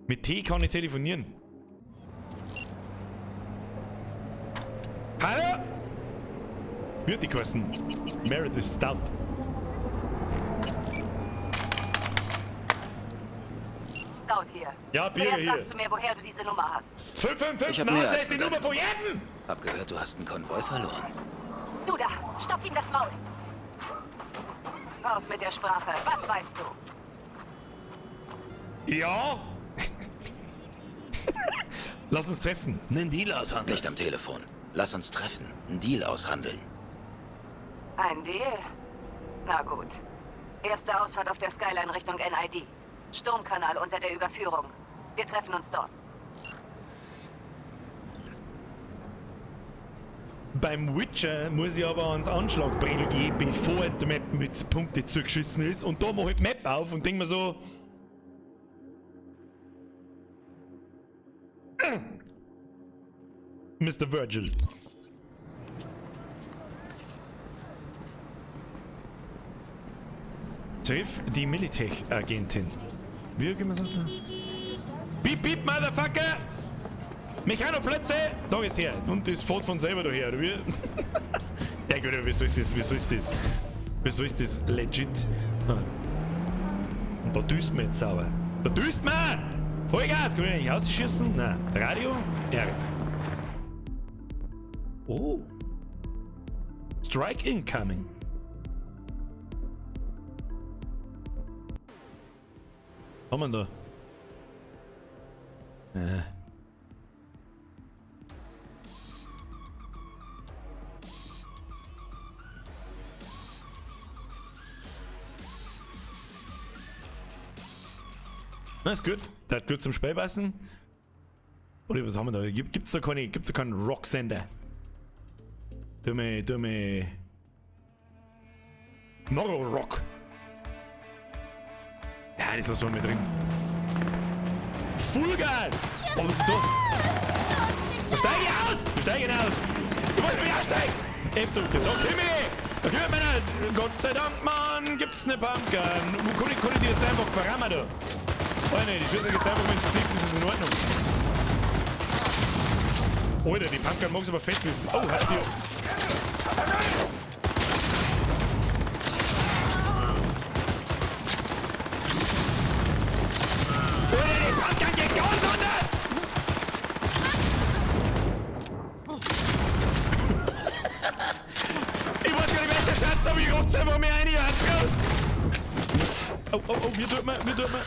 Mit T kann ich telefonieren. Hallo? Wird die kosten? Meredith Stout. Stout hier. Ja, Bier Zuerst hier. sagst du mir, woher du diese Nummer hast. 555, Ich hab mehr Nase als ist die nur Nummer deine von jedem! Hab gehört, du hast einen Konvoi verloren. Du da, stopf ihm das Maul. Raus mit der Sprache. Was weißt du? Ja? Lass uns treffen. Einen Deal aushandeln. Nicht am Telefon. Lass uns treffen. Einen Deal aushandeln. Ein Deal? Na gut. Erste Ausfahrt auf der Skyline Richtung NID. Sturmkanal unter der Überführung. Wir treffen uns dort. Beim Witcher muss ich aber ans Anschlagbrett gehen, bevor die Map mit Punkte zugeschissen ist. Und da mache ich die Map auf und denk mir so... Mr. Virgil. Triff die Militech-Agentin. Wie können wir sagen? Beep, beep, Motherfucker! Mechanoplötze! Da ist her. Und das fährt von selber daher, oder wie? Ja gut, aber wieso ist das? Wieso ist das? Wieso ist das legit? Und da düst man jetzt sauber. Da düst man! Vollgas! Kann ich nicht ausschießen? Nein. Radio? R. Oh. Strike incoming. Was haben wir da? Na, ist gut. Der hat gut zum Spiel passen. Oder was haben wir da? Gibt's da keine, gibt's da keinen Rocksender? Tu mir. Morro Rock. Ja, das lassen wir mit drin. Vollgas! Oh, was ist da? Da steig ich aus! Da steig ich aus! Du musst mich aussteigen! F drücken, da komm ich! Da komm ich meiner! Gott sei Dank, Mann! Gibt's ne Pumpgun? Wo kann ich die jetzt einfach verrammen da? Oh ne, die Schüsse geht's einfach mal ins Gesicht, das ist in Ordnung. Alter, die Pumpgun mag's aber fett wissen. Oh, hat sie. Alter, die Pumpgun geht ganz anders! Ich weiß gar nicht, wer das Satz, aber ich rotze einfach mehr rein, hat's gut. Oh, oh, oh, wie tut man, wie tut man?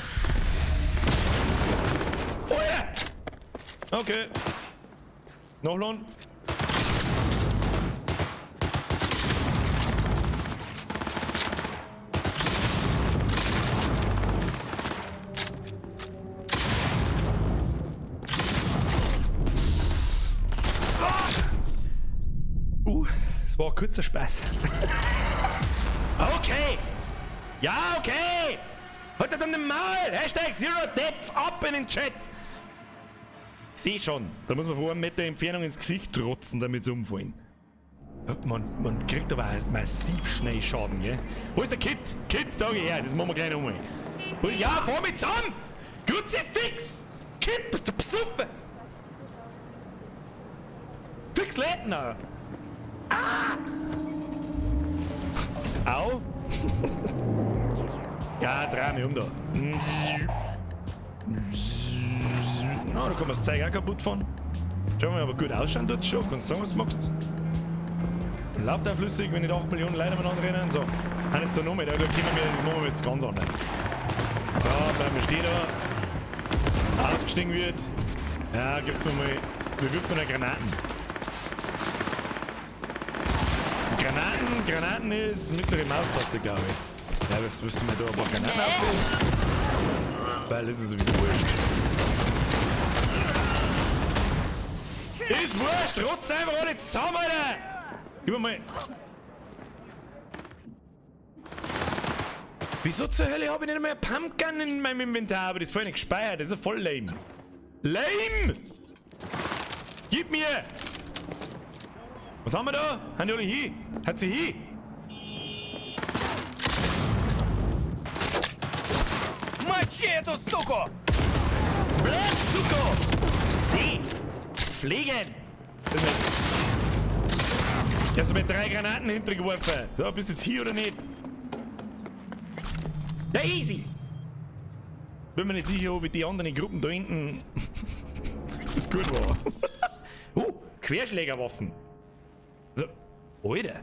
Oh ja! Okay. Nachladen. Das war ein kurzer Spaß. Okay! Ja, okay! Halt das an den Maul! Hashtag Zero Depth ab in den Chat! Ich seh schon, da muss man vor 1 Meter Entfernung ins Gesicht rotzen, damit sie umfallen. Man kriegt aber auch massiv schnell Schaden, gell? Wo ist der Kit? Kit, da geh her, das machen wir gleich nochmal. Ja, fahr mit zusammen! Kruzifix! Kit, bist du besoffen? Fix Lettner! Ah! Au! Ja, dreh mich um da. Na, da kann man das Zeug auch kaputt fahren. Schau mal, aber gut ausschauen tut schon. Kannst du sagen, was du magst? Läuft auch flüssig, wenn nicht 8 Millionen Leute miteinander rennen. So, haben jetzt da noch mehr. Da kommen wir, machen wir jetzt ganz anders. Da, bleiben wir stehen da. Ausgestiegen wird. Ja, gibst mir mal. Wie wirft man da Granaten? Granaten ist mittlere Maustaste, glaube ich. Ja, das müssen wir da ein paar Granaten aufnehmen. Weil das ist sowieso wurscht. Ist wurscht! Rotz einfach alle zusammen, Alter! Gib mir mal. Wieso zur Hölle hab ich nicht mehr Pumpgun in meinem Inventar? Aber das ist voll nicht gespeichert, das ist ja voll lame. Lame! Gib mir! Was haben wir da? Haben die alle hier? Hat sie hier? Мочи эту суку! Блядь, сука! Sie! Fliegen! Ich hab mit 3 Granaten hintergeworfen. So, bist du jetzt hier oder nicht? Ja, easy! Bin mir nicht sicher, ob ich die anderen Gruppen da hinten das gut war. Querschlägerwaffen. So, Alter.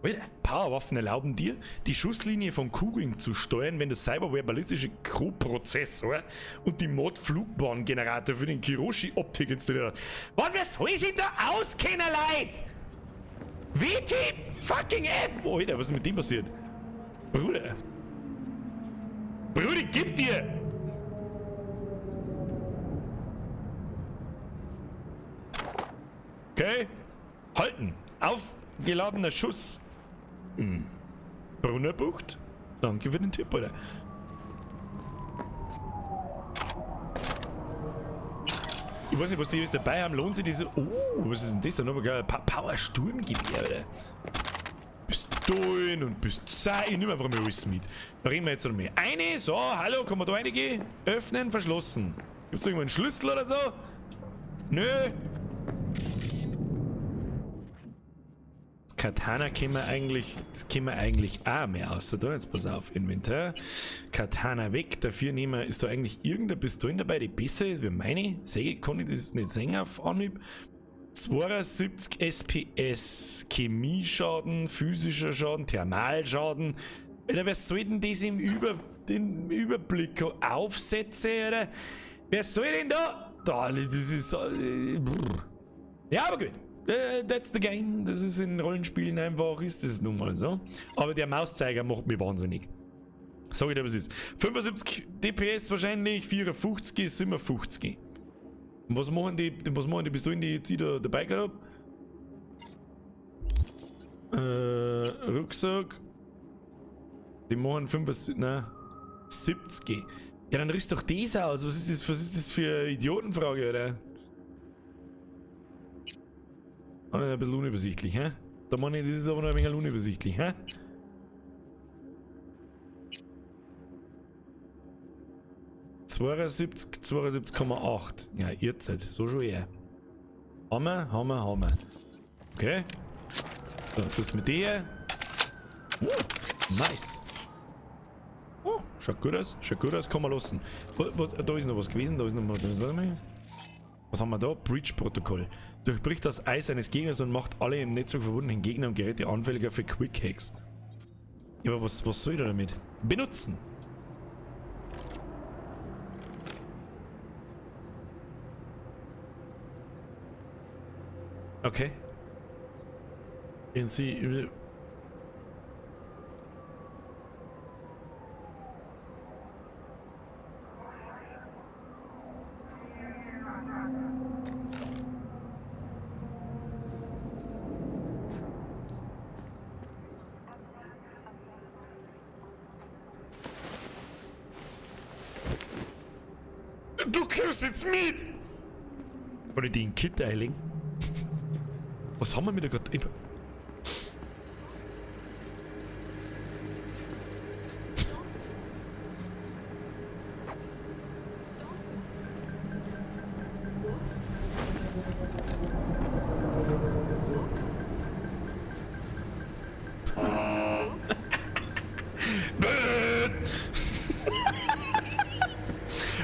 Alter, Powerwaffen erlauben dir, die Schusslinie von Kugeln zu steuern, wenn du Cyberware ballistische Coprozessor und die Mod-Flugbahngenerator für den Kiroshi-Optik installiert hast. Was, wer soll sich da auskennen, Leute? WT fucking F! Oh, Alter, was ist mit dem passiert? Bruder. Bruder, gib dir! Okay. Halten. Aufgeladener Schuss. Hm. Brunnerbucht. Danke für den Tipp, Alter. Ich weiß nicht, was die jetzt dabei haben. Lohnt sich diese. Oh, was ist denn das? Da noch ein Power-Sturmgewehr, Alter. Pistolen und Pistolen. Ich nehme einfach mal alles mit. Da reden wir jetzt noch mehr. Eine, so, hallo, kann man da reingehen? Öffnen, verschlossen. Gibt's irgendwo einen Schlüssel oder so? Nö. Das Katana können wir eigentlich, das können wir eigentlich auch mehr aus. Da, jetzt pass auf, Inventar. Katana weg, dafür nehmen wir, ist da eigentlich irgendeine Pistole dabei, die besser ist wie meine? Säge, kann ich das nicht sehen auf Anhieb? 72 SPS, Chemieschaden, physischer Schaden, Thermalschaden. Alter, wer soll denn das im den Überblick aufsetzen, oder? Wer soll denn da? Da, das ist. Ja, aber gut. That's the game. Das ist in Rollenspielen einfach, ist das nun mal so. Aber der Mauszeiger macht mich wahnsinnig. Sag ich dir, was ist. 75 DPS wahrscheinlich, 54, 57. Und was machen die Pistolen, die ich jetzt da dabei gehabt hab? Rucksack. Die machen 75, nein, 70. Ja, dann riss doch das aus. Was ist das für eine Idiotenfrage, oder? Ah, ein bisschen unübersichtlich, hä? Da meine ich, das ist aber noch ein wenig unübersichtlich, hä? 72, 72,8. Ja, ihr seid so schon eher. Hammer, Hammer, Hammer. Okay. So, das mit der. Nice. Oh, schaut gut aus. Schaut gut aus, kann man lassen. Da ist noch was gewesen. Da ist noch mal. Warte mal. Was haben wir da? Breach-Protokoll. Durchbricht das Eis eines Gegners und macht alle im Netzwerk verbundenen Gegner und Geräte anfälliger für Quick Hacks. Ja, aber was soll ich da damit? Benutzen! Okay. Sie. Du kommst jetzt mit! Wollen die in Kit einlegen? Was haben wir mit der gerade?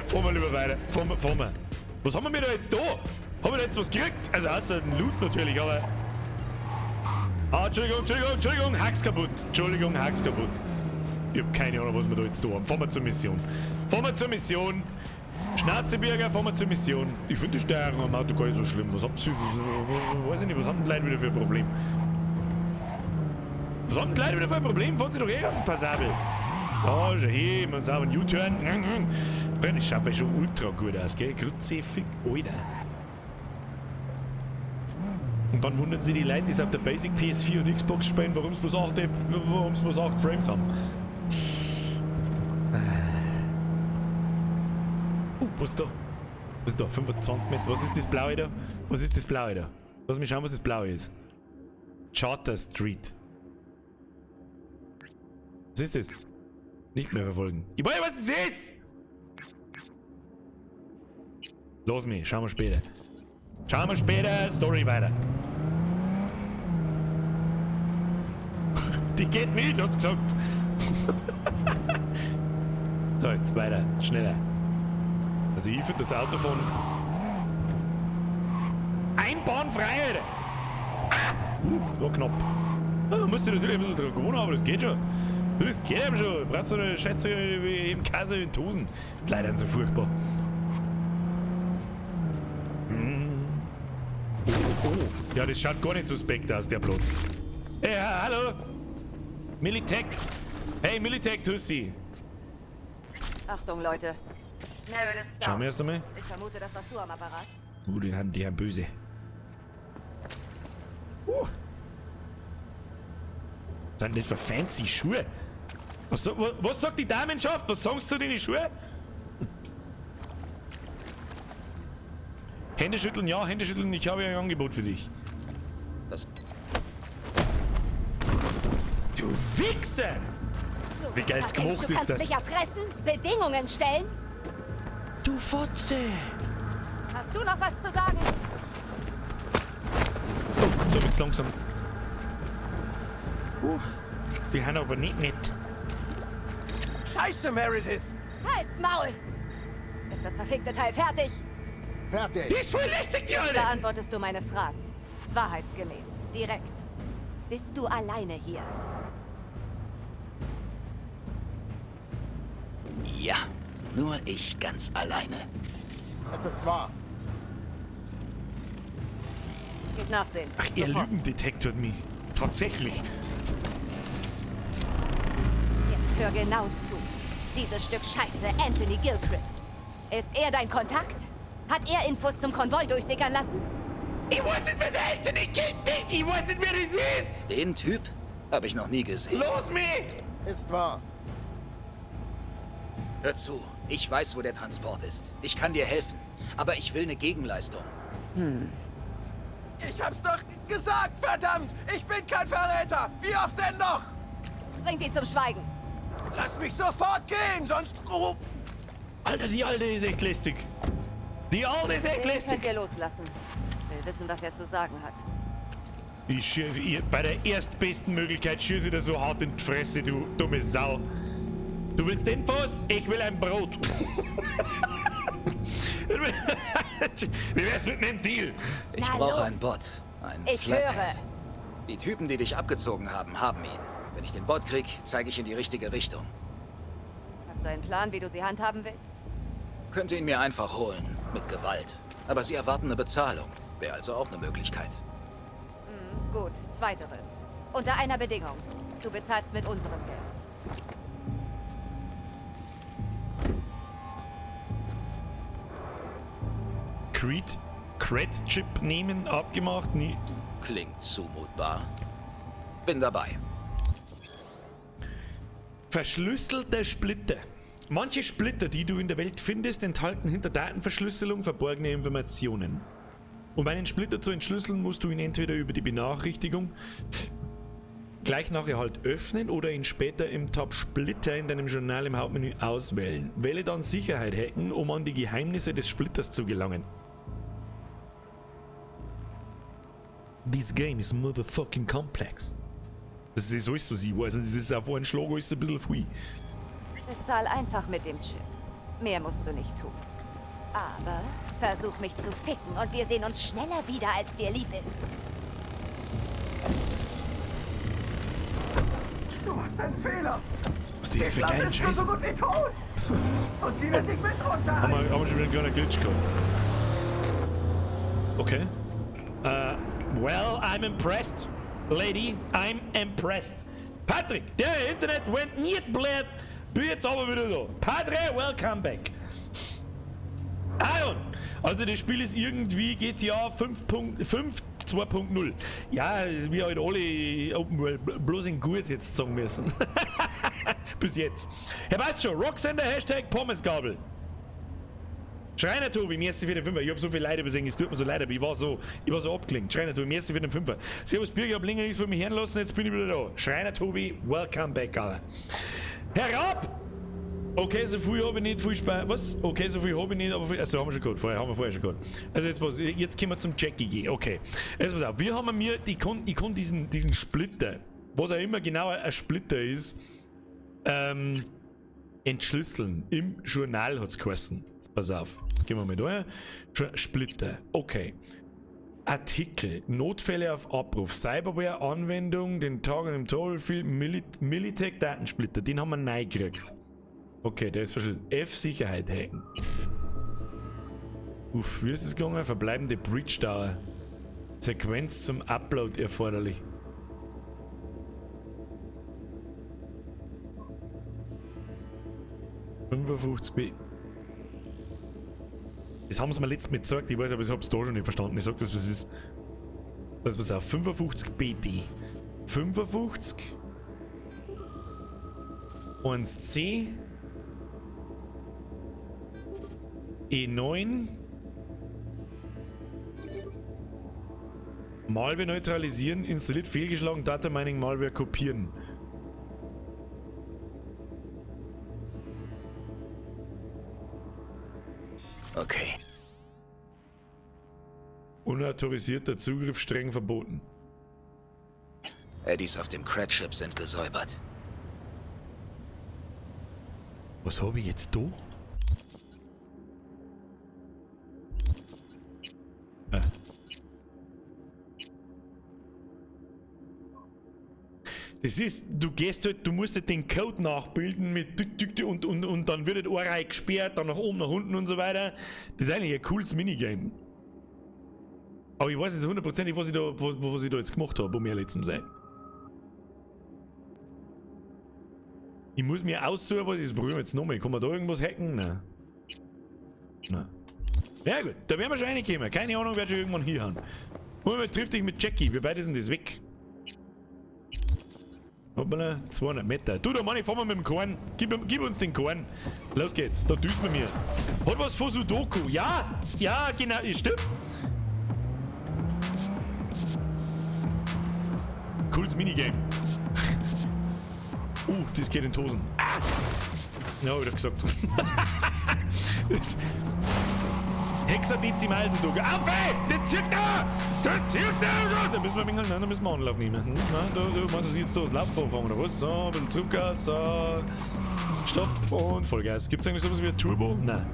Fahren wir lieber weiter. Fahren wir. Was haben wir da jetzt da? Haben wir da jetzt was gekriegt? Also außer den Loot natürlich, aber... Ah, Entschuldigung, Entschuldigung, Entschuldigung, Hack's kaputt. Entschuldigung, Hack's kaputt. Ich hab keine Ahnung, was wir da jetzt da haben. Fahren wir zur Mission. Fahren wir zur Mission. Schnauzebürger, fahren wir zur Mission. Ich finde die Steuerung am Auto gar nicht so schlimm. Was habt ihr? Weiß ich nicht, was haben die Leute wieder für ein Problem? Was haben die Leute wieder für ein Problem? Fahren sie doch eh ganz passabel. Ah, schon hier, man sauber U-Turn. Das schaut ja schon ultra gut aus, gell? Grützefick, Alter. Und dann wundern sich die Leute, die es auf der Basic PS4 und Xbox spielen, warum sie bloß 8 Frames haben. Was ist da? Was ist da? 25 Meter. Was ist das Blaue da? Was ist das Blaue da? Lass mich schauen, was das Blaue ist. Charter Street. Was ist das? Nicht mehr verfolgen. Ich weiß, was das ist! Los mich, schauen wir später. Schauen wir später, Story weiter. Die geht mit, hat's gesagt. So, jetzt weiter, schneller. Also ich finde das Auto von... Einbahnfrei, Alter! Ah! War knapp. Ah, musst du natürlich ein bisschen drauf gewohnen, aber das geht schon. Das geht eben schon. Du brauchst so eine Scheiße wie eben Kase in Tosen. Die Leute sind so furchtbar. Oh, oh. Ja, das schaut gar nicht suspekt aus, der Platz. Hey, hallo! Militech! Hey, Militech, Tussi! Achtung, Leute. Schauen wir erst einmal. Ich vermute, das warst du am Apparat. Die haben böse. Was sind das für fancy Schuhe? Was sagt die Damenschaft? Was sagst du zu den Schuhen? Hände schütteln, ja, Hände schütteln. Ich habe ein Angebot für dich. Das Du Wichser! Du Wie geil's Wichser, denkst, gemacht du ist kannst das? mich erpressen? Bedingungen stellen? Du Fotze! Hast du noch was zu sagen? Oh, so wird's langsam. Die haben aber nicht nett. Scheiße, Meredith! Halt's Maul! Ist das verfickte Teil fertig? Fertig! Die ist voll lästig, die Alte! Beantwortest du meine Fragen. Wahrheitsgemäß. Direkt. Bist du alleine hier? Ja, nur ich ganz alleine. Es ist wahr. Geht nachsehen. Ach, ihr Lügendetektor mich. Tatsächlich. Jetzt hör genau zu. Dieses Stück Scheiße, Anthony Gilchrist. Ist er dein Kontakt? Hat er Infos zum Konvoi durchsickern lassen? Ich weiß nicht, wer der Anthony Gilchrist. Ich weiß nicht, wer das ist! Den Typ habe ich noch nie gesehen. Los mich! Ist wahr. Hör zu, ich weiß, wo der Transport ist. Ich kann dir helfen, aber ich will eine Gegenleistung. Ich hab's doch gesagt, verdammt! Ich bin kein Verräter! Wie oft denn noch? Bringt ihn zum Schweigen. Lass mich sofort gehen, sonst... Oh. Alter, die Alte ist echt lästig. Die Alte ist echt Den lästig. könnt ihr loslassen. Will wissen, was er zu sagen hat. Ich schür, ihr, bei der erstbesten Möglichkeit schieße ich dir so hart in die Fresse, du dumme Sau. Du willst Infos? Ich will ein Brot. Wie wär's mit nem Deal? Ich Na brauche los. einen Bot. Einen Ich Flathead. höre. Die Typen, die dich abgezogen haben, haben ihn. Wenn ich den Bot krieg, zeige ich in die richtige Richtung. Hast du einen Plan, wie du sie handhaben willst? Könnte ihn mir einfach holen. Mit Gewalt. Aber sie erwarten eine Bezahlung. Wäre also auch eine Möglichkeit. Gut, zweiteres. Unter einer Bedingung. Du bezahlst mit unserem Geld. Creed, Cred-Chip nehmen, abgemacht, nie. Klingt zumutbar. Bin dabei. Verschlüsselte Splitter. Manche Splitter, die du in der Welt findest, enthalten hinter Datenverschlüsselung verborgene Informationen. Um einen Splitter zu entschlüsseln, musst du ihn entweder über die Benachrichtigung gleich nach Erhalt öffnen oder ihn später im Tab Splitter in deinem Journal im Hauptmenü auswählen. Wähle dann Sicherheit hacken, um an die Geheimnisse des Splitters zu gelangen. This game is motherfucking complex. Das ist alles, was ich weiß. Und das ist auf einen Schlag alles ein bisschen viel. Bezahl einfach mit dem Chip. Mehr musst du nicht tun. Aber versuch mich zu ficken und wir sehen uns schneller wieder, als dir lieb ist. Du machst einen Fehler! Was ist das für geilen bist du Scheiß? so gut wie tot! Und sie wird dich mit runter! Haben wir schon wieder einen kleinen Glitch gehabt. Okay. Well, I'm impressed. Lady, I'm impressed. Patrick, der Internet went nicht blöd. Bin jetzt aber wieder da. Padre, welcome back. Aaron, also das Spiel ist irgendwie GTA 5.5 2.0. Ja, wie halt alle Open World, bloß in gut jetzt sagen müssen. Bis jetzt. Herr Passt schon, Rocksender, Hashtag Pommesgabel. Schreiner Tobi, merci für den Fünfer. Ich hab so viel Leid übersehen, es tut mir so leid, aber ich war so abgelenkt. Schreiner Tobi, merci für den Fünfer. Servus Birger, ich hab länger nichts von mir hören lassen, jetzt bin ich wieder da. Schreiner Tobi, welcome back, Alter. Herr Raab! Okay, so viel hab ich nicht, viel Spaß. Was? Okay, so viel hab ich nicht, aber viel, also haben wir schon gehabt, vorher haben wir vorher schon gehabt. Also jetzt was, jetzt kommen wir zum Jackie gehen. Okay. Also pass auf, wir haben mir, ich kann diesen Splitter, was auch immer genau ein Splitter ist, entschlüsseln. Im Journal hat's geheißen. Jetzt pass auf. Jetzt gehen wir mal da her. Splitter. Okay. Artikel. Notfälle auf Abruf. Cyberware, Anwendung, den Tag und im Tollfield, Militech Datensplitter. Den haben wir neu gekriegt. Okay, der ist verschlüsselt. F-Sicherheit hacken. Uff, wie ist es gegangen? Verbleibende Breach-Dauer. Sequenz zum Upload erforderlich. B. Das haben sie mir letztes Mal gezeigt, ich weiß, aber ich hab's da schon nicht verstanden. Ich sag das, was ist. Das pass auf, 55 BD. 55 1C E9 Malware neutralisieren, installiert, fehlgeschlagen, Data Mining, Malware kopieren. Okay. Unautorisierter Zugriff streng verboten. Eddies auf dem Cred-Chip sind gesäubert. Was habe ich jetzt da? Ah. Das ist, du gehst halt, du musst halt den Code nachbilden mit tück, tück, tück und dann wird halt eine Reihe gesperrt, dann nach oben, nach unten und so weiter. Das ist eigentlich ein cooles Minigame. Aber ich weiß jetzt hundertprozentig, was ich da jetzt gemacht habe, um ehrlich zu sein. Ich muss mir aussuchen, was ich das probieren wir jetzt nochmal. Kann man da irgendwas hacken? Nein. Nein. Ja gut, da werden wir schon reinkommen. Keine Ahnung, wer schon irgendwann hier haben. Moment, trifft dich mit Jackie. Wir beide sind das weg. Hoppala, 200 Meter. Du, da Mann, fahren wir mit dem Korn. Gib uns den Korn. Los geht's, da düst wir mir. Hat was von Sudoku. Ja, ja, genau, stimmt. Cooles Minigame. Das geht in die Hosen. Ah! Ja, hab ich doch gesagt. Hexadezimal Sudoku. Auf, ey! Das zirkt da! Das zirkt da! Da müssen wir, nein, da müssen wir Anlauf nehmen. Nein, du machst jetzt da das Laufvorfahren oder was? So, ein bisschen Zucker, so. Stopp und Vollgas. Gibt's eigentlich sowas wie ein Turbo? Nein.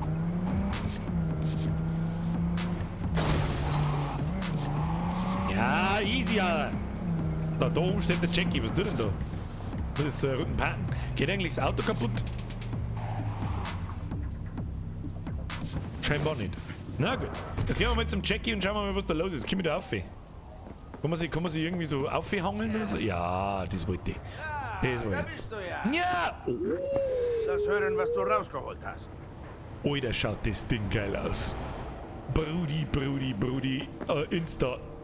Ja, easy, Alter. Da oben steht der Jackie. Was tut denn da? Das ist der Rücken parken. Geht eigentlich das Auto kaputt? Scheinbar nicht. Na gut. Jetzt gehen wir mal zum Jackie und schauen wir mal, was da los ist. Komm ich da auf? Kann man sich irgendwie so aufhangeln oder so? Ja, das wollte ich. Das wollte ich. Da bist du ja. Ja! Oh. Lass hören, was du rausgeholt hast. Alter, schaut das Ding geil aus. Brudi, Brudi, Brudi.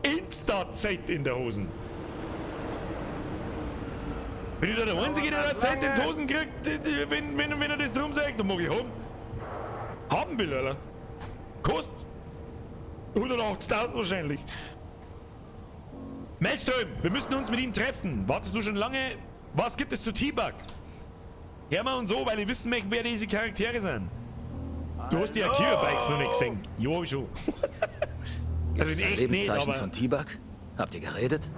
Insta-Zeit in der Hosen. Wenn ich da der Einzige, der da Zeit in die Hosen kriegt, wenn er das drum sagt, dann mag ich haben. Haben will, Alter. Kost 180.000 wahrscheinlich. Maelstrom, wir müssen uns mit ihnen treffen. Wartest du schon lange? Was gibt es zu T-Bug? Hör mal und so, weil ich wissen möchte, wer diese Charaktere sind. Du hast die Akira-Bikes noch nicht gesehen. Jo, hab ich schon. Also in echt nicht, Lebenszeichen aber von T-Bug? Habt ihr geredet?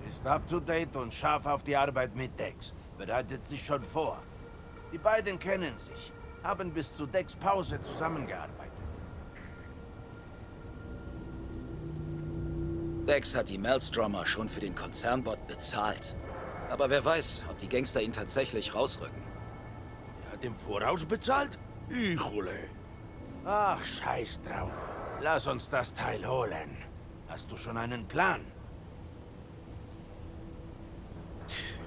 Ist up to date und scharf auf die Arbeit mit Dex. Bereitet sich schon vor. Die beiden kennen sich, haben bis zu Dex Pause zusammengearbeitet. Dex hat die Maelstromer schon für den Konzernbot bezahlt. Aber wer weiß, ob die Gangster ihn tatsächlich rausrücken. Er hat im Voraus bezahlt? Híjole. Ach, scheiß drauf. Lass uns das Teil holen. Hast du schon einen Plan?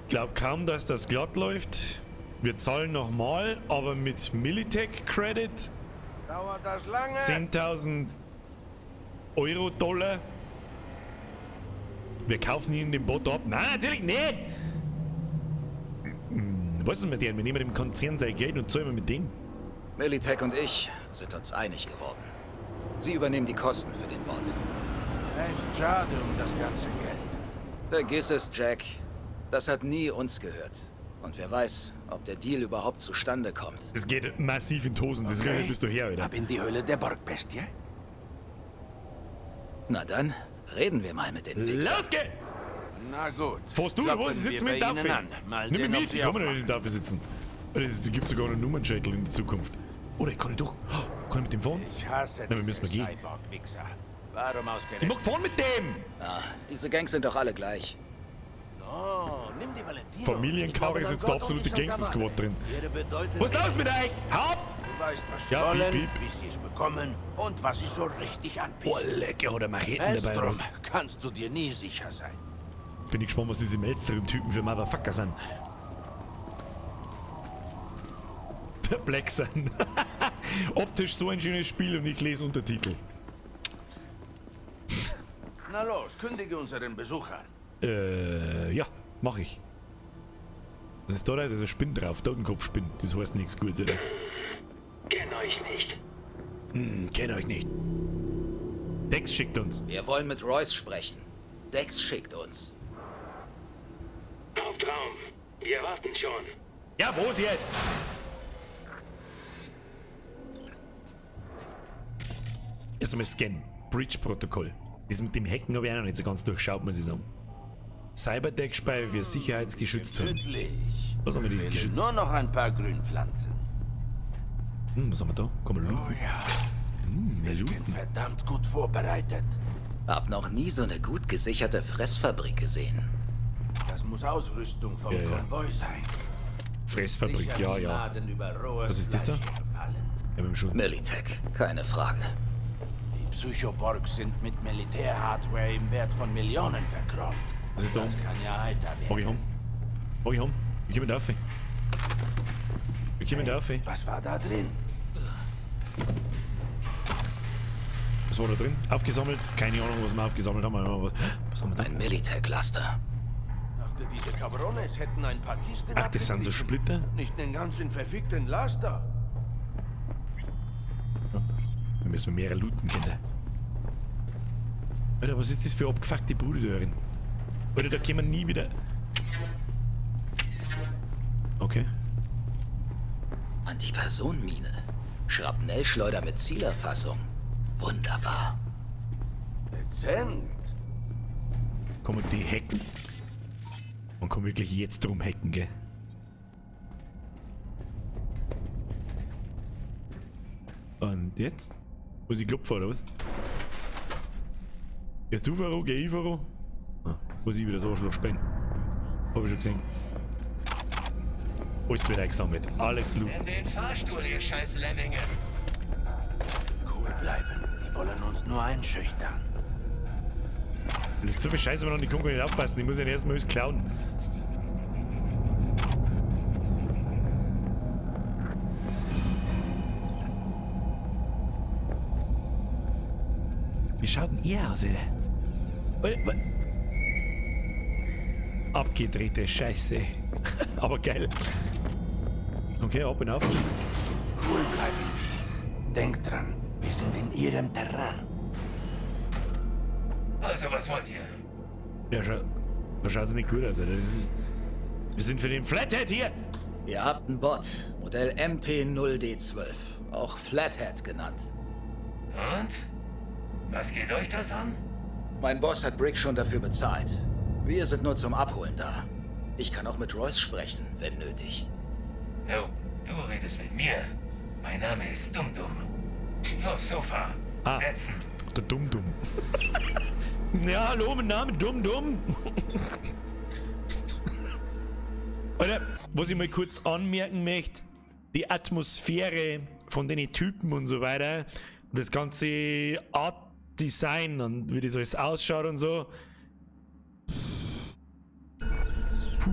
Glaub kaum, dass das glatt läuft. Wir zahlen nochmal, aber mit Militech Credit. Dauert das lange? 10.000 Euro Dollar. Wir kaufen ihnen den Bot ab. Nein, natürlich nicht! Was ist mit denen? Wir nehmen dem Konzern sein Geld und zahlen wir mit dem. Militech und ich sind uns einig geworden. Sie übernehmen die Kosten für den Bot. Echt schade um das ganze Geld. Vergiss es, Jack. Das hat nie uns gehört. Und wer weiß, ob der Deal überhaupt zustande kommt. Es geht massiv in die Hosen, das okay. Bist du her, Alter. Ab in die Höhle der Borgbestie. Na dann, reden wir mal mit den Wichsern. Los geht's! Na gut. Fährst du oder was? Ich sitze mit dem Tafel. Nimm mich mit, ich kann mir nicht in den Tafel sitzen. Es gibt sogar einen Nummernschädel in der Zukunft. Oder kann ich doch? Kann ich mit dem fahren? Ich hasse Nein, wir müssen mal gehen. Cyborg-Wichser. Warum ausgerechnet? Ich mag fahren mit dem! Ah, diese Gangs sind doch alle gleich. No, nimm die Valentino. Familienkarre sitzt der absolute Gangster-Squad drin. Was ist los mit euch? Hau ab! Du weißt, was sie Ja, wollen, piep, piep. wie sie es bekommen und was sie so richtig anpissen. Oh, lecker, hat er Macheten dabei. Maelstrom oder was? kannst du dir nie sicher sein. Jetzt bin ich gespannt, was diese Maelstrom-Typen für Motherfucker sind. Der Black Sun. Optisch so ein schönes Spiel und ich lese Untertitel. Na los, kündige unseren Besuch an. Ja, mach ich. Was ist da? Da ist eine Spinne drauf, Totenkopfspinne. Das heißt nichts Gutes, oder? Kenn euch nicht. Kenn euch nicht. Dex schickt uns. Wir wollen mit Royce sprechen. Dex schickt uns. Hauptraum. Wir warten schon. Ja, wo ist jetzt? Erst einmal scannen. Bridge-Protokoll. Das mit dem Hacken habe ich auch noch nicht so ganz durchschaut, muss ich sagen. Cyberdeck-Speicher wir sicherheitsgeschützt haben. Was haben wir die geschützt? Nur noch ein paar Grünpflanzen. Hm, was haben wir da? Komm mal looten. Oh ja. Ich bin verdammt gut vorbereitet. Hab noch nie so eine gut gesicherte Fressfabrik gesehen. Das muss Ausrüstung vom Ja, ja. Konvoi sein. Fressfabrik, Sicher ja, wie ja. Maden über rohes Was ist das da? Fleisch hergefallen. Ja, beim schon. Militech, keine Frage. Die Psychoborgs sind mit Militärhardware im Wert von Millionen verkrocht. Was ist da? Das kann ja heiter werden. Mag ich haben? Mag ich haben? Wie kommen wir da rauf? Wie kommen wir da rauf? Was war da drin? Was war da drin? Aufgesammelt? Keine Ahnung, was wir aufgesammelt haben. Aber was haben wir da? Ein Militech-Laster. Dachte, diese Cabrones hätten ein paar Kisten Ach, das sind so abgegriffen. Splitter? Nicht den ganzen verfickten Laster. Ja. Wir müssen mehrere looten können. Alter, was ist das für abgefuckte Bude da drin? Alter, da können wir nie wieder... Okay. Antipersonenmine. Schrapnellschleuder mit Zielerfassung. Wunderbar. Dezent. Komm und die hacken. Man kann wirklich jetzt drum hacken, gell? Und jetzt? Muss ich klopfen, oder was? Gehst du voran? Geh ich voran? Ah, muss ich wieder so Arschloch spenden. Hab ich schon gesehen. Alles wird eingesammelt. Alles loot. In den Fahrstuhl, ihr scheiß Lemminge. Cool bleiben. Die wollen uns nur einschüchtern. Vielleicht so viel Scheiße, aber noch nicht, kann gar nicht aufpassen. Ich muss ja erstmal alles klauen. Wie schaut denn ihr aus, Alter? Abgedrehte Scheiße. Aber geil. Okay, ab in Aufzug. Cool bleiben, Vi. Denk dran, wir sind in ihrem Terrain. Also, was wollt ihr? Ja, da schaut's nicht gut aus, Alter. Das ist. Wir sind für den Flathead hier! Ihr habt einen Bot, Modell MT-0D12, auch Flathead genannt. Und? Was geht euch das an? Mein Boss hat Brick schon dafür bezahlt. Wir sind nur zum Abholen da. Ich kann auch mit Royce sprechen, wenn nötig. Nope, du redest mit mir. Mein Name ist Dum Dum. Aufs Sofa. Ah. Setzen. Der Dumm Dumm. Ja, hallo, mein Name Dumm Dumm. Alter, was ich mal kurz anmerken möchte, die Atmosphäre von den Typen und so weiter, und das ganze Art Design und wie das alles ausschaut und so. Puh.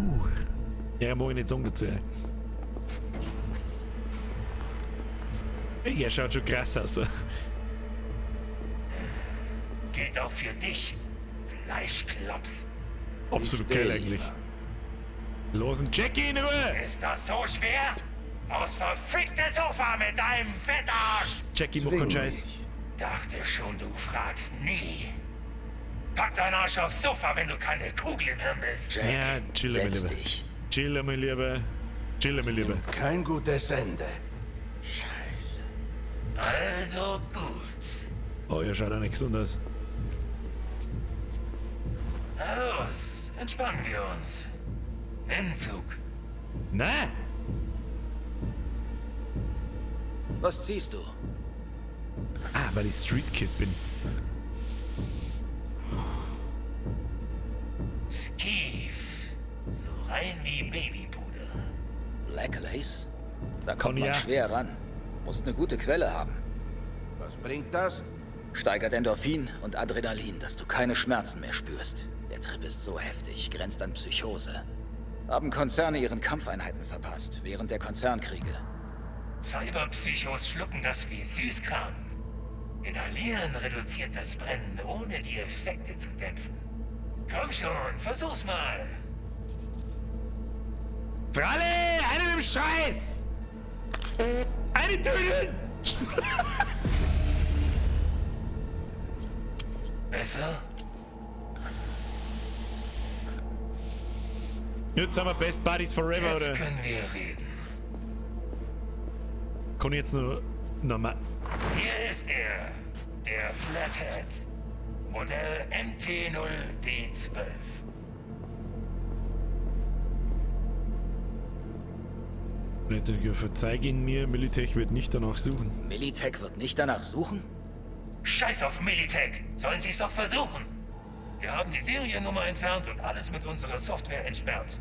Ja, mag ich nicht sagen dazu. Er schaut schon krass aus da. Gilt auch für dich, Fleischklops. Absolut geil eigentlich. Losen Jackie in Ruhe! Ist das so schwer? Aufs verfickte Sofa mit deinem Fettarsch! Jackie macht keinen Scheiß. Dachte schon, du fragst nie. Pack deinen Arsch aufs Sofa, wenn du keine Kugel im Hirn willst. Jack, Ja, chill, mein setz Lieber. dich. Chill, mein Lieber. Chill, mein Lieber. Kein gutes Ende. Scheiße. Also gut. Oh, ihr schaut auch nicht gesund aus. Na los, entspannen wir uns. Nimm Zug. Na? Was ziehst du? Ah, weil ich Street Kid bin. Skeef. So rein wie Babypuder. Black Lace? Da kommt man Cognac. schwer ran. Musst eine gute Quelle haben. Was bringt das? Steigert Endorphin und Adrenalin, dass du keine Schmerzen mehr spürst. Der Trip ist so heftig, grenzt an Psychose. Haben Konzerne ihren Kampfeinheiten verpasst, während der Konzernkriege. Cyberpsychos schlucken das wie Süßkram. Inhalieren reduziert das Brennen, ohne die Effekte zu dämpfen. Komm schon, versuch's mal. Fralle! Eine mit dem Scheiß! Eine töten! Besser? Jetzt sind wir Best Buddies forever, Jetzt oder? können wir reden. Kann ich jetzt nur nochmal. Hier ist er. Der Flathead. Modell MT0D12. Verzeih ihn mir, Militech wird nicht danach suchen. Militech wird nicht danach suchen? Scheiß auf Militech! Sollen sie's doch versuchen! Wir haben die Seriennummer entfernt und alles mit unserer Software entsperrt.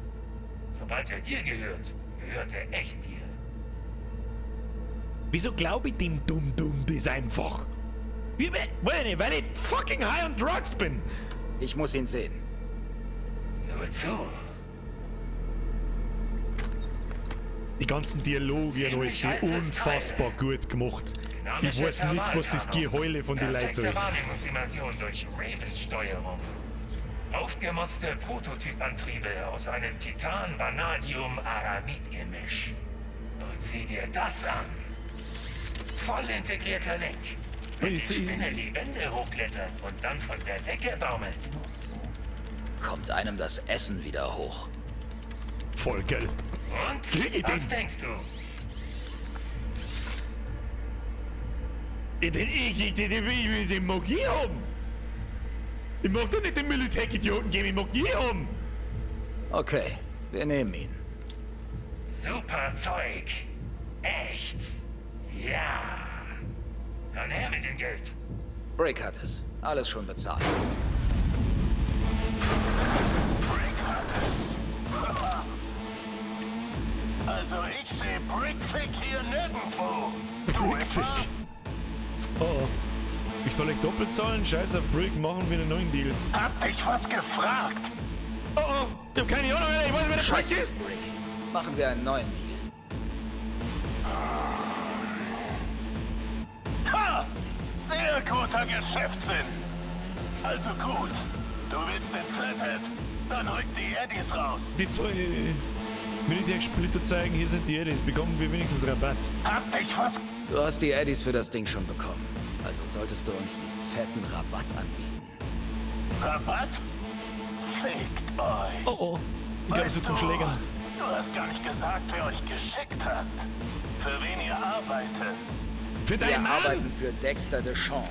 Sobald er dir gehört, gehört er echt dir. Wieso glaube ich dem Dumm-Dumm das einfach? Wie, weil ich fucking high on drugs bin. Ich muss ihn sehen. Nur zu. Die ganzen Dialoge und alles sind unfassbar gut gemacht. Ich weiß nicht, was das Geheule von den Leuten soll. Perfekte Wahrnehmungsimmersion durch Raven-Steuerung. Aufgemotzte Prototypantriebe aus einem Titan-Vanadium-Aramid-Gemisch. Und sieh dir das an. Voll integrierter Link. Wenn die Spinne die Wände hochklettert und dann von der Decke baumelt. Kommt einem das Essen wieder hoch. Voll geil. Und? Krieg ich Was den? denkst du? Den mag ich haben. Ich mag doch nicht den Militech-Idioten geben, ich mag die haben. Okay, wir nehmen ihn. Super Zeug. Echt. Ja. Dann her mit dem Geld. Brick hat es. Alles schon bezahlt. Also ich sehe Brickfick hier nirgendwo. Brickfick. Oh, oh. Ich soll euch doppelt zahlen? Scheiß auf Brick, machen wir einen neuen Deal. Hab dich was gefragt. Oh oh, ich hab keine Ahnung, Alter. Ich weiß nicht, wer der Scheiß Brick auf ist. Brick. Machen wir einen neuen Deal. Ha! Sehr guter Geschäftssinn. Also gut. Du willst den Flathead? Dann rück die Eddies raus. Die zwei Militär-Splitter zeigen, hier sind die Eddies, bekommen wir wenigstens Rabatt. Hab dich was... Du hast die Eddies für das Ding schon bekommen. Also solltest du uns einen fetten Rabatt anbieten. Rabatt? Fickt euch. Oh oh. Ich glaube, es wird zum Schlägern. Du hast gar nicht gesagt, wer euch geschickt hat. Für wen ihr arbeitet. Für Wir deinen Mann! arbeiten für Dexter DeShawn.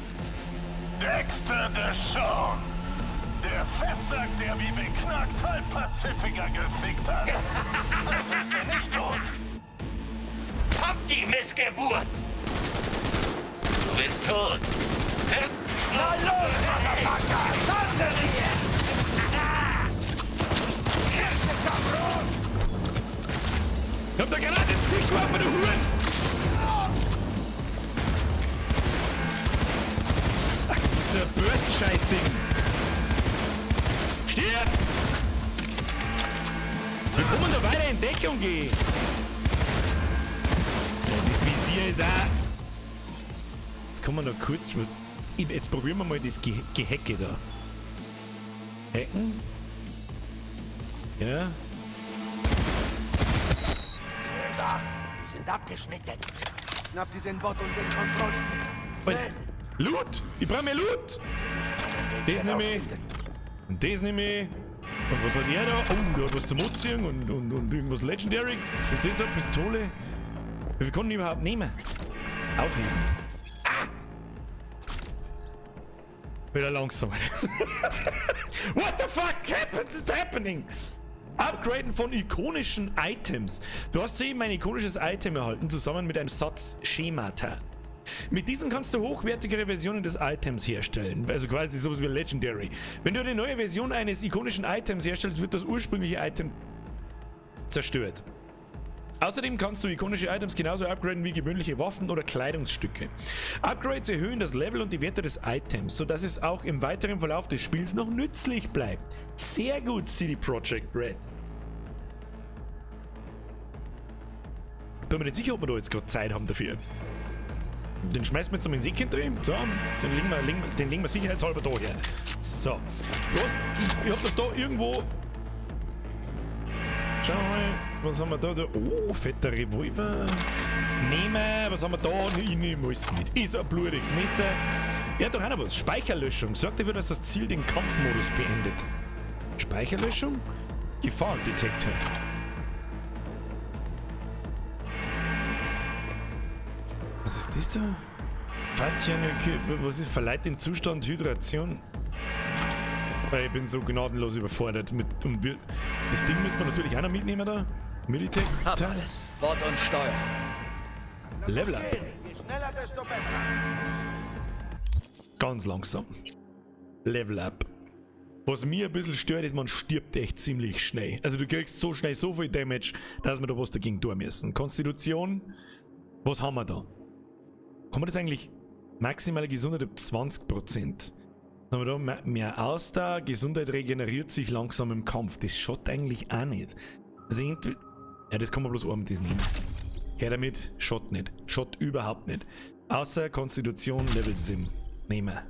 Dexter DeShawn. Der Fettsack, der wie beknackt halb Pacifica gefickt hat. Das ist er nicht tot. Kommt die Missgeburt! Du bist tot. Na los, Motherfucker! Sonderie! Ich hab da gerade ins Gesicht geworfen, du Huren! Ach, das ist so ein Börsenscheiß-Ding. Stirb! Wir kommen da weiter in Deckung gehen. Ja, das Visier ist auch... Jetzt kommen wir noch kurz... Jetzt probieren wir mal das Gehecke da. Hacken. Ja. Die sind abgeschnitten. Schnapp dir den Bot und den Kontrollsplitter. Alter. Loot! Ich brauche mehr Loot! Das nehme ich. Und das nehme ich. Und was hat er da? Oh, der hat was zum Anziehen und irgendwas Legendaries. Was ist das? Eine Pistole? Wie viel konnten die überhaupt nehmen? Aufheben. Ah! Wieder langsam. What the fuck happens? It's happening! Upgraden von ikonischen Items. Du hast soeben ein ikonisches Item erhalten, zusammen mit einem Satz Schemata. Mit diesen kannst du hochwertigere Versionen des Items herstellen. Also quasi sowas wie Legendary. Wenn du eine neue Version eines ikonischen Items herstellst, wird das ursprüngliche Item zerstört. Außerdem kannst du ikonische Items genauso upgraden wie gewöhnliche Waffen oder Kleidungsstücke. Upgrades erhöhen das Level und die Werte des Items, sodass es auch im weiteren Verlauf des Spiels noch nützlich bleibt. Sehr gut, CD Projekt Red. Bin mir nicht sicher, ob wir da jetzt gerade Zeit haben dafür. Den schmeißen wir jetzt mal in den Seekind drin. So, den legen wir sicherheitshalber da her. So. Ich hab das da irgendwo... Schauen wir mal, was haben wir da? Oh, fetter Revolver. Nehmen, was haben wir da? Ich nehme alles mit. Ist ein blutiges Messer. Ja, doch auch noch was. Speicherlöschung. Sorgt dafür, dass das Ziel den Kampfmodus beendet. Speicherlöschung? Gefahrendetektor. Was ist das da? Fatchen, was ist? Verleiht den Zustand Hydration? Weil ich bin so gnadenlos überfordert mit. Und wir, das Ding müssen wir natürlich auch noch mitnehmen da. Militech. Hab alles. Bord und Steuerung. Level up. Je schneller, desto besser. Ganz langsam. Level up. Was mir ein bisschen stört, ist, man stirbt echt ziemlich schnell. Also du kriegst so schnell so viel Damage, dass wir da was dagegen tun müssen. Konstitution, was haben wir da? Kann man das eigentlich maximale Gesundheit ab 20%? Dann haben wir da mehr Ausdauer, Gesundheit regeneriert sich langsam im Kampf. Das schaut eigentlich auch nicht. Also irgendwie, ja, das kann man bloß einmal das nehmen. Her damit, schaut nicht. Schaut überhaupt nicht. Außer Konstitution Level 7. Nehmen wir.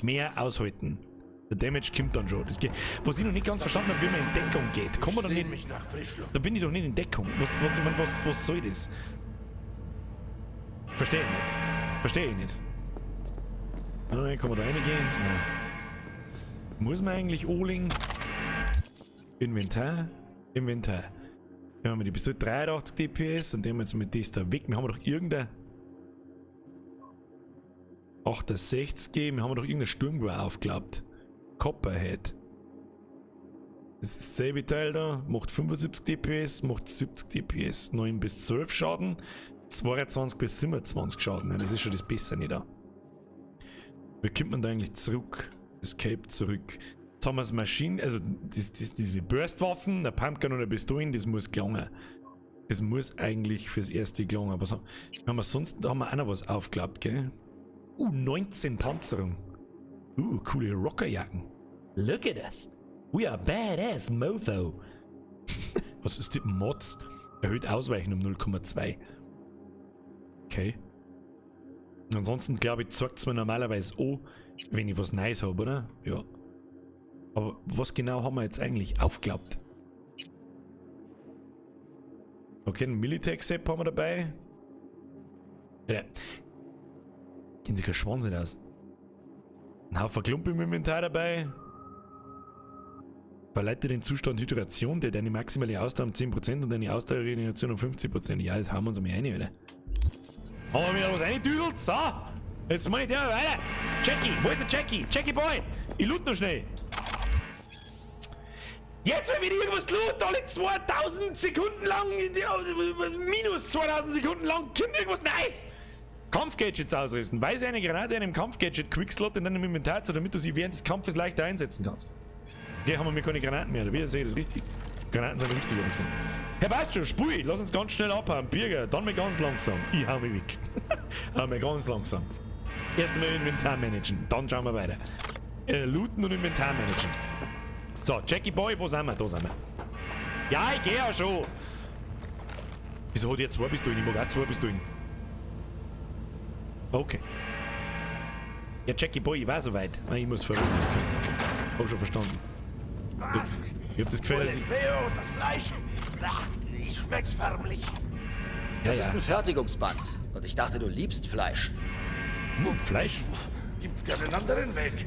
Mehr aushalten. Der Damage kommt dann schon. Das geht. Was ich noch nicht ganz verstanden habe, wie man in Deckung geht. Kommt man dann nicht. Mich nach Frischluft. Da bin ich doch nicht in Deckung. Was soll das? Verstehe ich nicht. Verstehe ich nicht. Kann man da reingehen? Nein. Muss man eigentlich Oling? Inventar? Inventar. Hier haben wir die Pistole 83 DPS und nehmen wir jetzt mit das da weg. Wir haben doch irgendeine 68, wir haben doch irgendein Sturmgewehr aufgeklappt. Copperhead. Das ist dasselbe Teil da, macht 75 DPS, macht 70 DPS, 9 bis 12 Schaden, 22 bis 27 Schaden. Ja, das ist schon das Bessere da. Wie kommt man da eigentlich zurück? Escape zurück. Jetzt haben wir das Maschinen, also diese Burstwaffen, eine Pumpgun und eine Pistolen, das muss gelangen. Das muss eigentlich fürs erste gelangen. Aber so, haben wir sonst, da haben wir auch noch was aufgeklappt, gell? 19 Panzerung. Coole Rockerjacken. Look at us. We are badass, mofo. Was ist die Mods? Erhöht Ausweichen um 0,2. Okay. Ansonsten, glaube ich, zeigt es mir normalerweise an, wenn ich was Neues habe, oder? Ja. Aber was genau haben wir jetzt eigentlich aufgeklappt? Okay, ein Militech-Sepp haben wir dabei. Ja. Gehen sich kein Schwanz nicht aus. Ein Haufen Klumpen im Inventar dabei. Verleitet den Zustand Hydration, der deine maximale Ausdauer um 10% und deine Ausdauerregeneration um 50%. Ja, jetzt hauen wir uns einmal rein, Alter. Haben wir wieder was reingedüdelt? So! Jetzt mach ich der weiter! Jackie! Wo ist der Jackie? Jackie Boy! Ich loot noch schnell! Jetzt wird wieder irgendwas loot! Alle 2000 Sekunden lang! Minus 2000 Sekunden lang! Kommt irgendwas nice! Kampfgadgets ausrüsten. Weise eine Granate in einem Kampfgadget Quickslot in deinem Inventar zu, damit du sie während des Kampfes leichter einsetzen kannst. Okay, haben wir keine Granaten mehr, oder wie? Sehe ich das richtig? Granaten sind richtig, hab ich gesehen. Herr passt schon, spui, lass uns ganz schnell abhauen. Birger, dann mal ganz langsam. Ich hau mich weg. Hau mich ganz langsam. Erst einmal Inventar managen, dann schauen wir weiter. Looten und Inventar managen. So, Jackie Boy, wo sind wir? Da sind wir. Ja, ich geh ja schon. Wieso hat er 2 Pistolen? Ich mag auch 2 Pistolen. Okay. Ja, Jackie Boy, ich war soweit. Nein, ich muss verrücken. Okay. Hab schon verstanden. Ich hab das Gefühl, dass ich... Das Fleisch! Ach, ich schmeck's förmlich. Ja, Das ja. ist ein Fertigungsband. Und ich dachte, du liebst Fleisch. Fleisch? Gibt's keinen anderen Weg.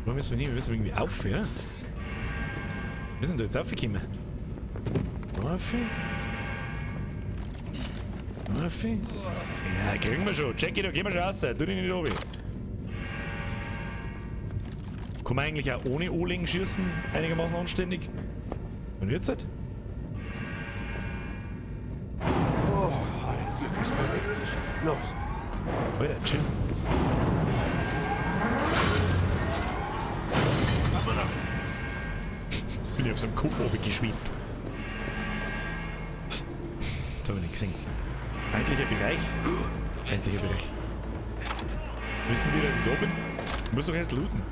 Wo müssen wir hin? Wir müssen irgendwie auf, ja? Wir sind da jetzt aufgekommen. Auf? Auf? Ja, kriegen wir schon. Jackie, da gehen wir schon raus. Tu dich nicht runter. Kann man eigentlich auch ohne Ohrlegen schießen? Einigermaßen anständig? Und jetzt halt? Oh, ein Glück, es bewegt sich. Los. Alter, chill. Bin ich auf seinem Kopf oben geschwebt. Das hab ich nicht gesehen. Feindlicher Bereich? Feindlicher Bereich. Wissen die, dass ich da bin? Ich muss doch erst looten.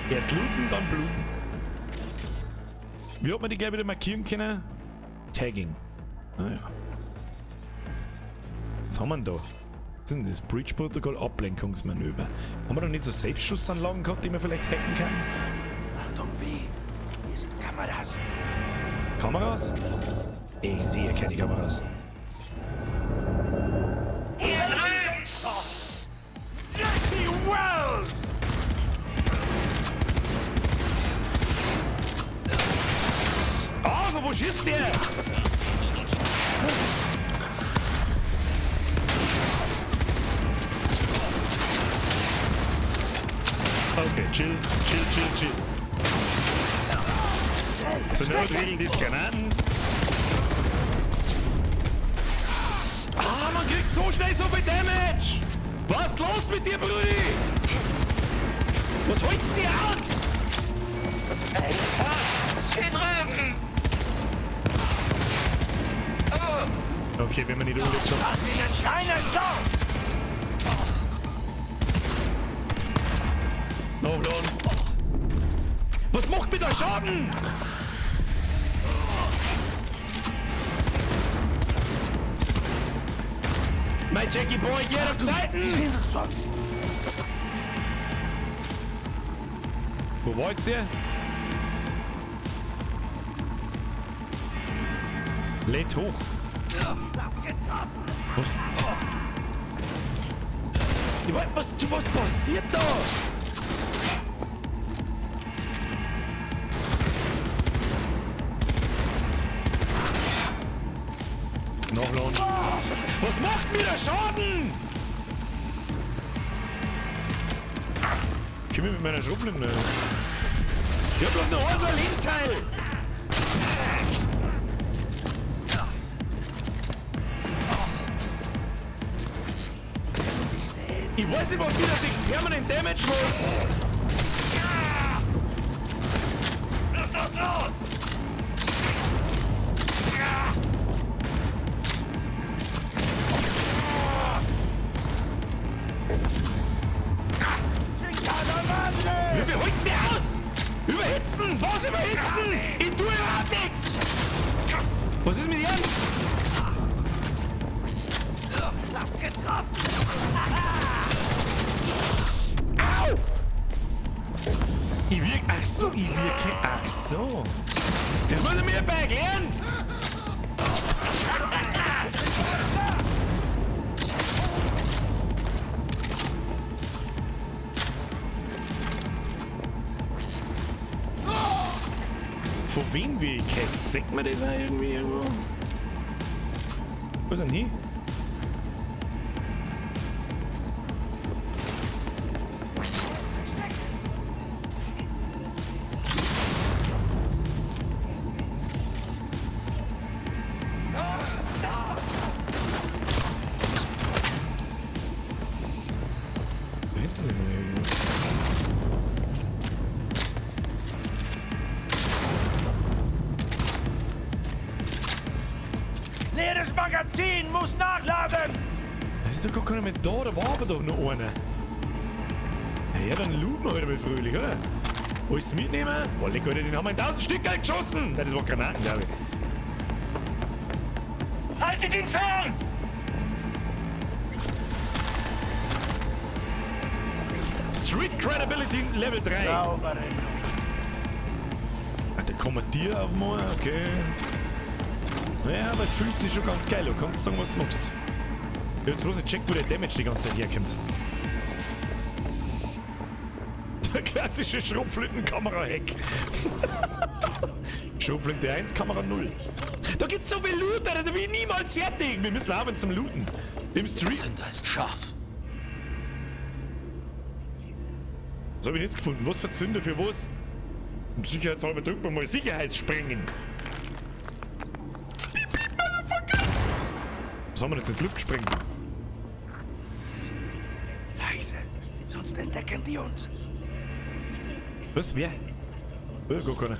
Erst looten, dann bluten. Wie hat man die gleich wieder markieren können? Tagging. Ah ja. Was haben wir denn da? Was ist denn das? Breach-Protokoll, Ablenkungsmanöver. Haben wir da nicht so Selbstschussanlagen gehabt, die man vielleicht hacken kann? Achtung, wie? Hier sind Kameras. Kameras? Ich sehe keine Kameras. Jackie Wells! Ah, von wo schießt der? Chill, chill, chill, chill. Zur Not regeln die Granaten. Ah, man kriegt so schnell so viel Damage! Was ist los mit dir, Brudi? Was holt's dir aus? Hier drüben! Okay, wenn man nicht umlegt schon. Lass ihnen keine Chance! Nachladen. Was macht mir da Schaden? Mein Jackie Boy, geht auf Zeiten! Die sind uns sonst. Wo war jetzt der? Lädt hoch. Was? Ich weiß, was passiert da? Nachladen. Was macht mir der Schaden? Ich mit meiner Schrupflinte. Ich hab bloß noch so ein Lebensteil. Ich weiß nicht, was wieder die permanent Damage macht. Los, los, los! Wie viel holt denn der aus? Überhitzen! Was überhitzen? Ich tue überhaupt nichts! Was ist mit ihm? Au! Ich wirke. Ach so, ich wirke. Ach so. Das muss er mir dabei erklären! Von wem wir gehackt? Sieht man das auch irgendwie irgendwo? Wo ist denn hier? Da hinten ist er irgendwo. Leeres Magazin, muss nachladen! Da ist doch gar keiner mehr da, da war aber doch noch einer. Ja, dann looten wir halt einmal fröhlich, oder? Alles mitnehmen? Boah, leck, Alter, den haben wir in 1000 Stück geschossen! Nein, das war Granaten, glaube ich. Haltet ihn fern! Street Credibility Level 3. Saubere Ach, der Kommandier auf mal, okay. Naja, aber es fühlt sich schon ganz geil an. Du kannst sagen, was du magst. Ich hab jetzt bloß nicht checkt, wo der Damage die ganze Zeit herkommt. Der klassische Schrotflintenkamera-Hack. Schrotflinte 1, Kamera 0. Da gibt's so viel Loot, Alter, da bin ich niemals fertig. Wir müssen aufhören zum Looten. Im Street. Zünder ist scharf. Was hab ich jetzt gefunden? Was für Zünder für was? Um sicherheitshalber drücken wir mal Sicherheitssprengen. Was haben wir jetzt in die Luft gesprengt? Leise, sonst entdecken die uns. Was? Wer? Oh, gar keiner.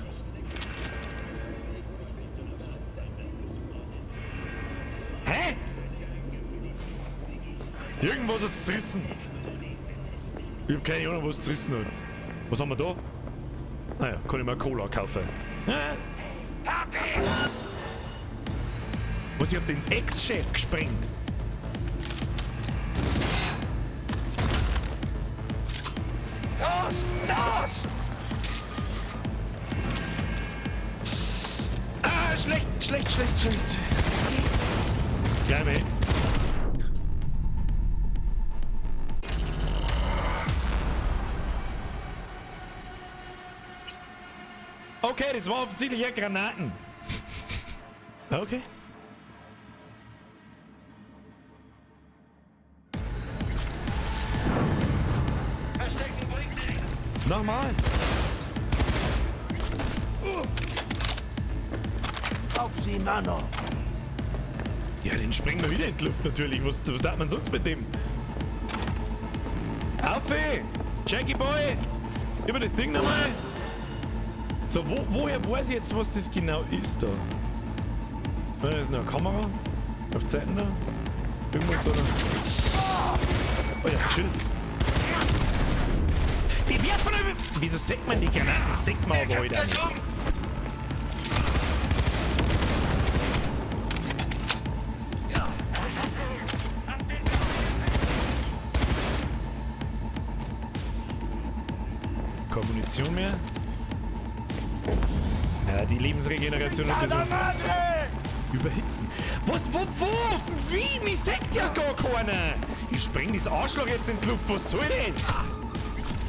Hä? Irgendwas hat's zerrissen. Ich hab keine Ahnung, was zerrissen hat. Was haben wir da? Naja, kann ich mir Cola kaufen. Hä? Was, ich hab den Ex-Chef gesprengt. Los, los! Ah, schlecht, schlecht, schlecht, schlecht. Gleich mal hin. Okay, das war offensichtlich ja Granaten. Okay. Nochmal. Auf sie, Mano! Ja, den sprengen wir wieder in die Luft natürlich. Was darf man sonst mit dem? Auf! Jackie Boy! Gib mir das Ding nochmal! So, woher weiß ich jetzt, was das genau ist da? Da ist noch eine Kamera. Auf Zeiten da. Irgendwas da. Oh ja, chill. Die werfen aber. Wieso sieht man die Granaten? Sieht man aber heute nicht. Keine Munition mehr. Ja, die Lebensregeneration und das Überhitzen. Was, wo? Wie? Mich sagt ja gar keiner. Ich spreng das Arschloch jetzt in die Luft. Was soll das?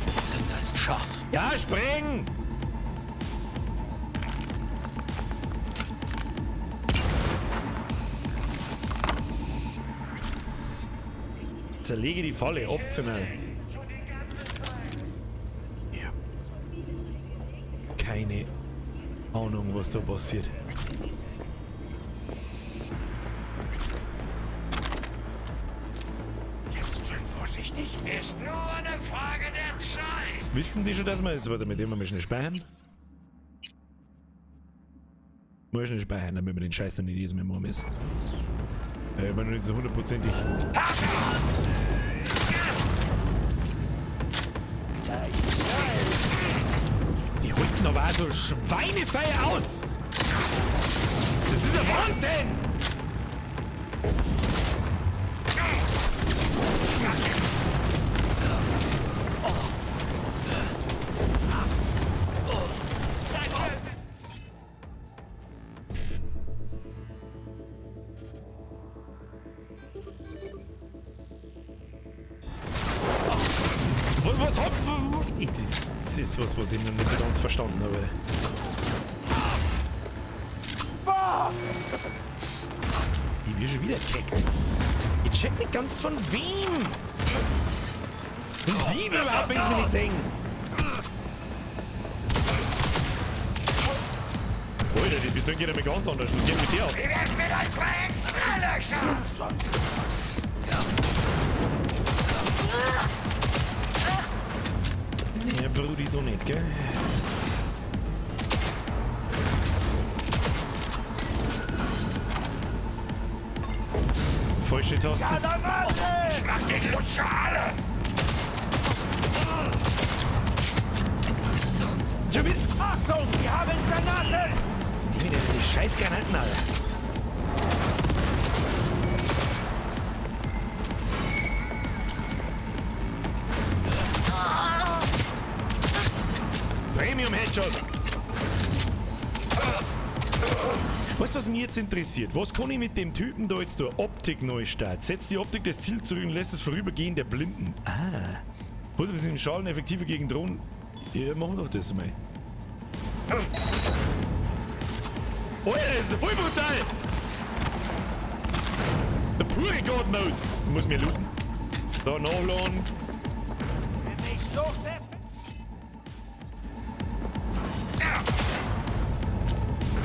Der Zünder ist scharf. Ja, spreng! Zerlege die Falle, optional. Ja. Keine Ahnung, was da passiert. Jetzt schön vorsichtig. Ist nur eine Frage der Zeit. Wissen die schon, dass wir jetzt, warte, mit dem wir schnell speichern? Muss schnell speichern, damit wir den Scheiß dann nicht jedes Mal machen müssen. Ich bin noch nicht so hundertprozentig. Die halten aber auch so Schweinefeier aus! Das ist ja Wahnsinn! Was hab... Das ist was ich noch nicht so ganz verstanden habe. Ich bin schon wieder gehackt. Ich check nicht ganz von wem. Und wie überhaupt, wenn sie mich nicht sehen. Alter, die Pistolen geht ja ganz anders. Was geht mit dir ab? Wie wär's mit ein paar Extralöcher? Ja, Brudi, so nicht, gell? Falsche Tasten. Ich mach den Lutscher alle! Schon wieder. Achtung, wir haben Granaten! Die mit den scheiß Granaten, Alter. Premium Headshot! Weißt du, was mich jetzt interessiert? Was kann ich mit dem Typen da jetzt da? Optik Neustart. Setzt die Optik des Ziels zurück und lässt es vorübergehen der Blinden. Ah. Was ist mit den Schalen effektiver gegen Drohnen? Ja, machen wir doch das mal. Alter, das ist ja voll brutal! Der pure God Mode! Ich muss mir looten. Da, nachladen.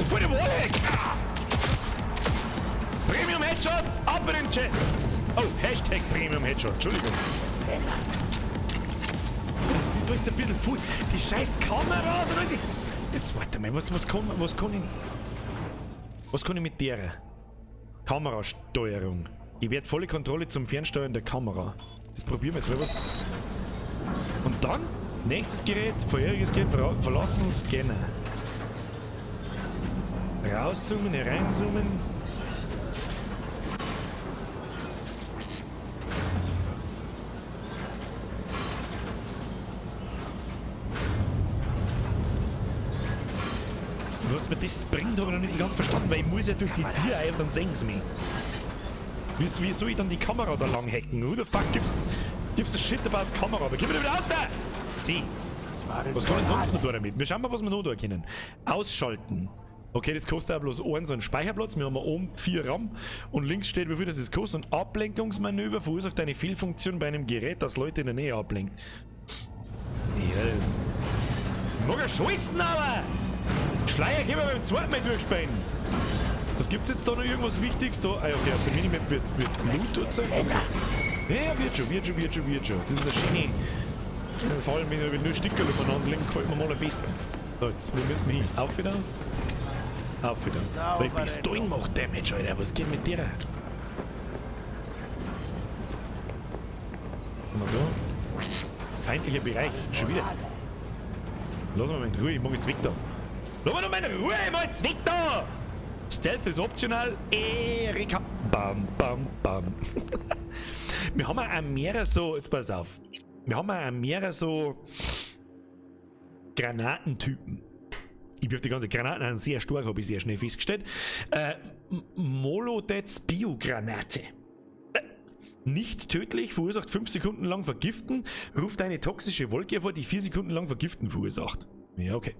Voll der Wallhack! Premium Headshot! Ab in den Chat! Oh, Hashtag Premium Headshot, Entschuldigung. Das ist alles ein bisschen voll. Die scheiß Kameras und alles. Jetzt warte mal, was kann ich mit der? Kamerasteuerung. Gewährt volle Kontrolle zum Fernsteuern der Kamera. Das probieren wir jetzt mal was. Und dann? Nächstes Gerät, vorheriges Gerät, verlassen, Scanner. Rauszoomen, hereinzoomen. Was mir das bringt, habe ich noch nicht so ganz verstanden, weil ich muss ja durch die Tür ein und dann sehen sie mich. Wie soll ich dann die Kamera da lang hacken? Who the fuck gives a shit about Kamera? Aber gib mir wieder raus da! C. Was kann ich sonst noch da damit? Wir schauen mal, was wir noch da können. Ausschalten. Okay, das kostet auch bloß einen so einen Speicherplatz. Wir haben oben 4 RAM und links steht, wie viel das kostet. Und Ablenkungsmanöver verursacht eine Fehlfunktion bei einem Gerät, das Leute in der Nähe ablenkt. Ja. Ich mag ja scheißen, aber! Schleier können wir beim zweiten Mal durchspielen. Was gibt's jetzt da noch irgendwas Wichtiges da? Ah, okay, auf der Minimap wird Loot gezeigt. Okay. Ja, wird schon, wird schon, wird schon, wird schon. Das ist eine schöne. Vor allem, wenn nur Stickerl umeinander liegen, gefällt mir mal am besten. So, jetzt, wo müssen wir hin? Auf wieder. Auf wieder. Weil Pistolen macht Damage, Alter. Was geht mit dir? Was haben wir da? Feindlicher Bereich. Schon wieder. Lass mal in Ruhe, ich mach jetzt weg da. Lass mal noch in Ruhe, ich mach jetzt weg da! Stealth ist optional. Erika. Bam, bam, bam. Wir haben auch mehrere so, jetzt pass auf. Wir haben auch mehrere so Granatentypen. Ich wirf die ganze Granaten an, sehr stark, habe ich sehr schnell festgestellt. Molodets Biogranate. Nicht tödlich, verursacht 5 Sekunden lang Vergiften, ruft eine toxische Wolke hervor, die 4 Sekunden lang Vergiften verursacht. Ja, okay.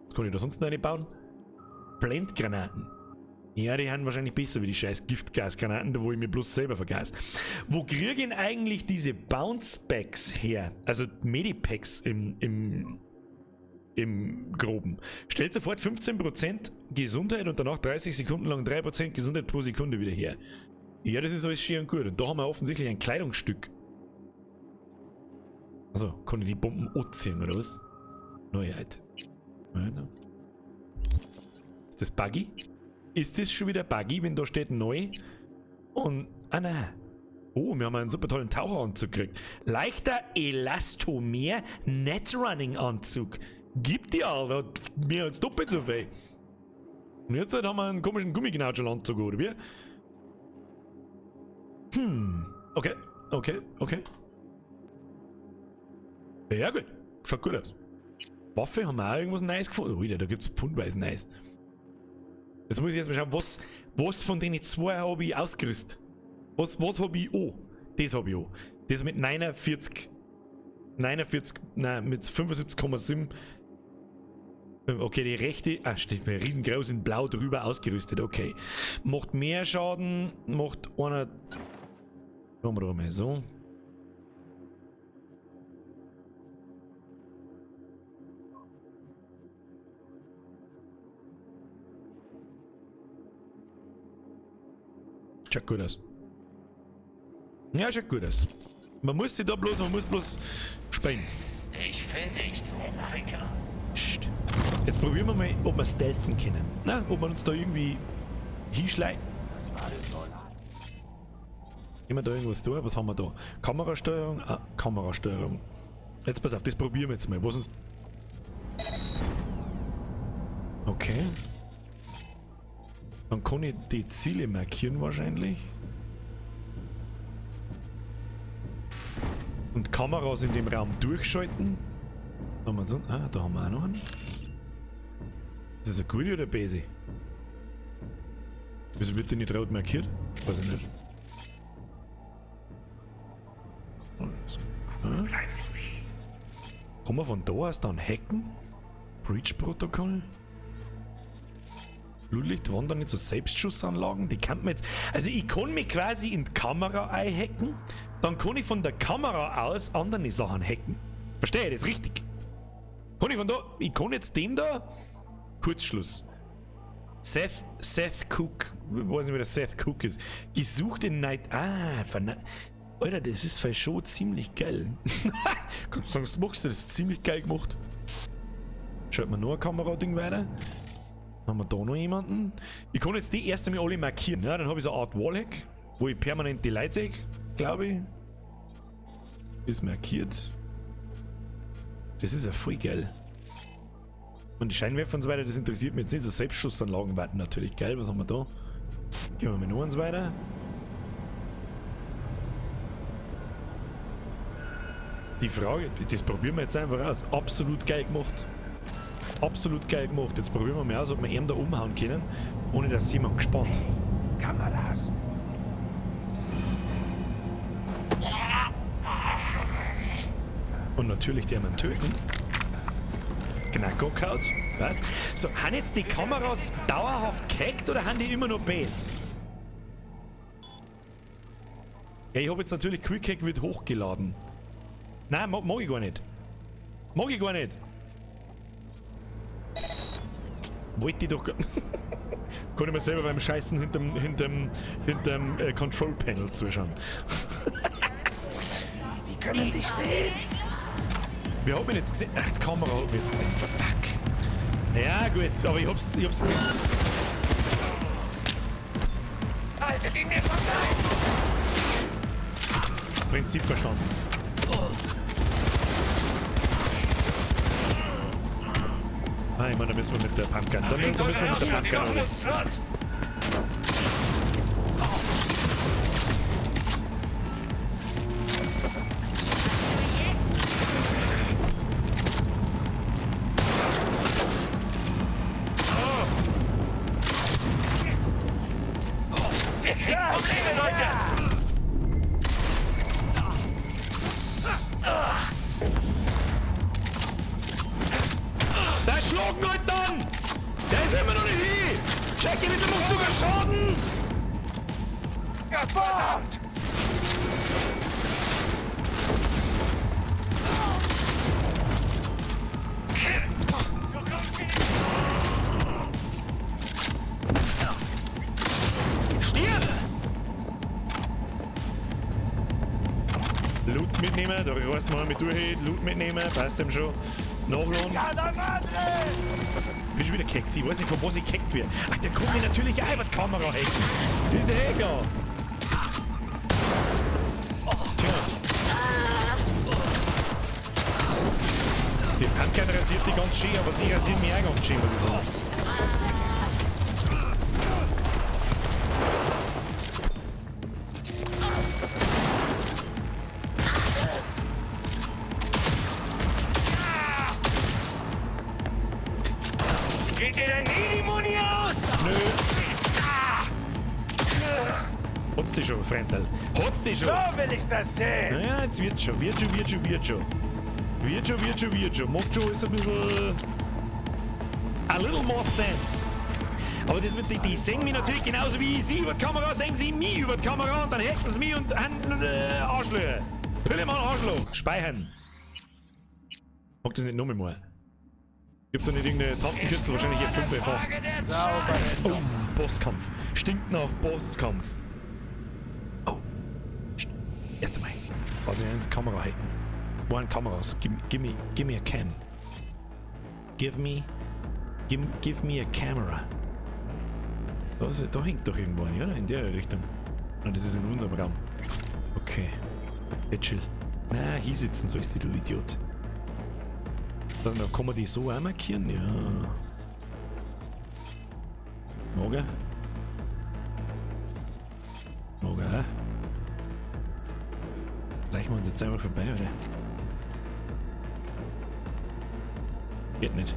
Was kann ich da sonst noch eine bauen? Blendgranaten. Ja, die haben wahrscheinlich besser wie die scheiß Giftgasgranaten, da wo ich mir bloß selber vergaß. Wo kriegen eigentlich diese Bounce-Packs her? Also Medipacks im Groben. Stellt sofort 15% Gesundheit und danach 30 Sekunden lang 3% Gesundheit pro Sekunde wieder her. Ja, das ist alles schön und gut. Und da haben wir offensichtlich ein Kleidungsstück. Also, kann ich die Bomben anziehen, oder was? Neuheit. Ist das buggy? Ist das schon wieder buggy, wenn da steht neu? Und, ah nein. Oh, wir haben einen super tollen Taucheranzug gekriegt. Leichter Elastomer Netrunning-Anzug. Gibt die, Alter. Mehr als doppelt so viel. Und jetzt haben wir einen komischen Gummiknautschel-Anzug, oder wie? Okay, okay, okay. Ja gut, schaut gut aus. Waffe haben wir auch irgendwas Neues gefunden. Alter, da gibt's pfundweise Neues. Jetzt muss ich erstmal schauen, was von den zwei habe ich ausgerüstet. Was habe ich an? Das habe ich an. Das mit 49, nein, mit 75,7. Okay, die rechte, steht mir riesengroß in blau drüber ausgerüstet, okay. Macht mehr Schaden, macht einer. Machen wir doch mal so. Schaut gut aus. Ja, schaut gut aus. Man muss sich da bloß, man muss bloß spielen. Ich finde dich, du Ficker. Psst. Jetzt probieren wir mal, ob wir stealthen können. Na, ob wir uns da irgendwie hinschleichen. Immer da irgendwas da? Was haben wir da? Kamerasteuerung? Ah, Kamerasteuerung. Jetzt pass auf, das probieren wir jetzt mal. Was uns. Okay. Dann kann ich die Ziele markieren wahrscheinlich. Und Kameras in dem Raum durchschalten. Da haben wir so, ah, da haben wir auch noch einen. Ist das eine gute oder eine böse? Wieso wird die nicht rot markiert? Weiß ich nicht. Hm? Kann man von da aus dann hacken? Breach-Protokoll? Blutlicht, waren da nicht so Selbstschussanlagen? Die kann man jetzt. Also ich kann mich quasi in die Kamera einhacken, dann kann ich von der Kamera aus andere Sachen hacken. Verstehe ich das richtig? Kann ich von da. Ich kann jetzt dem da. Kurzschluss. Seth Cook. Ich weiß nicht, wer der Seth Cook ist. Gesucht in Night. Ah, Alter, das ist schon ziemlich geil. Kannst du sagen, was machst du? Das ist ziemlich geil gemacht. Schaut mal noch ein Kamerading weiter. Haben wir da noch jemanden? Ich kann jetzt die erst einmal alle markieren. Ja, dann habe ich so eine Art Wallhack, wo ich permanent die Leute sehe, glaube ich. Ist markiert. Das ist ja voll geil. Und die Scheinwerfer und so weiter, das interessiert mich jetzt nicht. So Selbstschussanlagen warten natürlich geil. Was haben wir da? Gehen wir mal noch eins weiter. Die Frage, das probieren wir jetzt einfach aus. Absolut geil gemacht. Absolut geil gemacht. Jetzt probieren wir mal aus, ob wir ihn da umhauen können, ohne dass jemand gespannt. Kameras. Und natürlich der man töten. Knacko-Kaut. Weißt? So, haben jetzt die Kameras dauerhaft gehackt oder haben die immer nur Base? Ja, ich hab jetzt natürlich Quick Hack wird hochgeladen. Nein, mag ich gar nicht. Mag ich gar nicht. Wollte ich doch gar Kann ich mir selber beim Scheißen hinterm Control Panel zuschauen. Die können dich sehen. Wer hat mich jetzt gesehen? Ach, die Kamera hat mich jetzt gesehen. Fuck. Ja, gut, aber ich hab's Prinzip. Haltet ihn mir vorbei! Prinzip verstanden. Ah, ich meine, da müssen wir mit der Pumpgun. Da müssen wir mit der Pumpgun runter. Wir kriegen Probleme, Leute! Der schlagen halt dann! Der ist immer noch nicht hin! Jackie, wieso machst du keinen Schaden? Verdammt! Stirb! Loot mitnehmen, da reißt man mit durch, Loot mitnehmen, passt dem schon. Nachladen. Bin schon wieder gehackt. Ich weiß nicht, von was ich gehackt werde. Ach, der kommt mir natürlich auch über die Kamera hacken. Das ist ja eh klar. Tja. Die Pumpkin rasiert die ganz schön, aber sie rasiert mich auch ganz schön, muss ich sagen. Geht dir denn nie die Muni aus? Nö. Hat's dich schon, Freundl. Hat's dich schon. So will ich das sehen. Naja, jetzt wird's schon. Wird schon, wird schon, wird schon. Wird schon, wird schon, wird schon. Macht schon alles ein bisschen... A little more sense. Aber das mit die sehen mich natürlich genauso wie ich sie über die Kamera, sehen sie mich über die Kamera und dann hacken sie mich und Arschlöcher. Pillemann Arschloch. Speichern. Mag das nicht noch mal. Gibt's da nicht irgendeine Tastenkürzel? Wahrscheinlich hier 5 F8. Oh, Bosskampf. Stinkt nach Bosskampf. Oh. Erst einmal. Was ich ins Kamera hacken. Wo sind Kameras? Give me a cam. Give me a camera. Da hängt doch irgendwo eine, oder? In der Richtung. Nein, das ist in unserem Raum. Okay. Jetzt chill. Na, hier sitzen sollst du, du Idiot. Dann kann man die so auch markieren? Ja. Mag er? Mag er auch? Gleich machen wir uns jetzt einfach vorbei, oder? Geht nicht.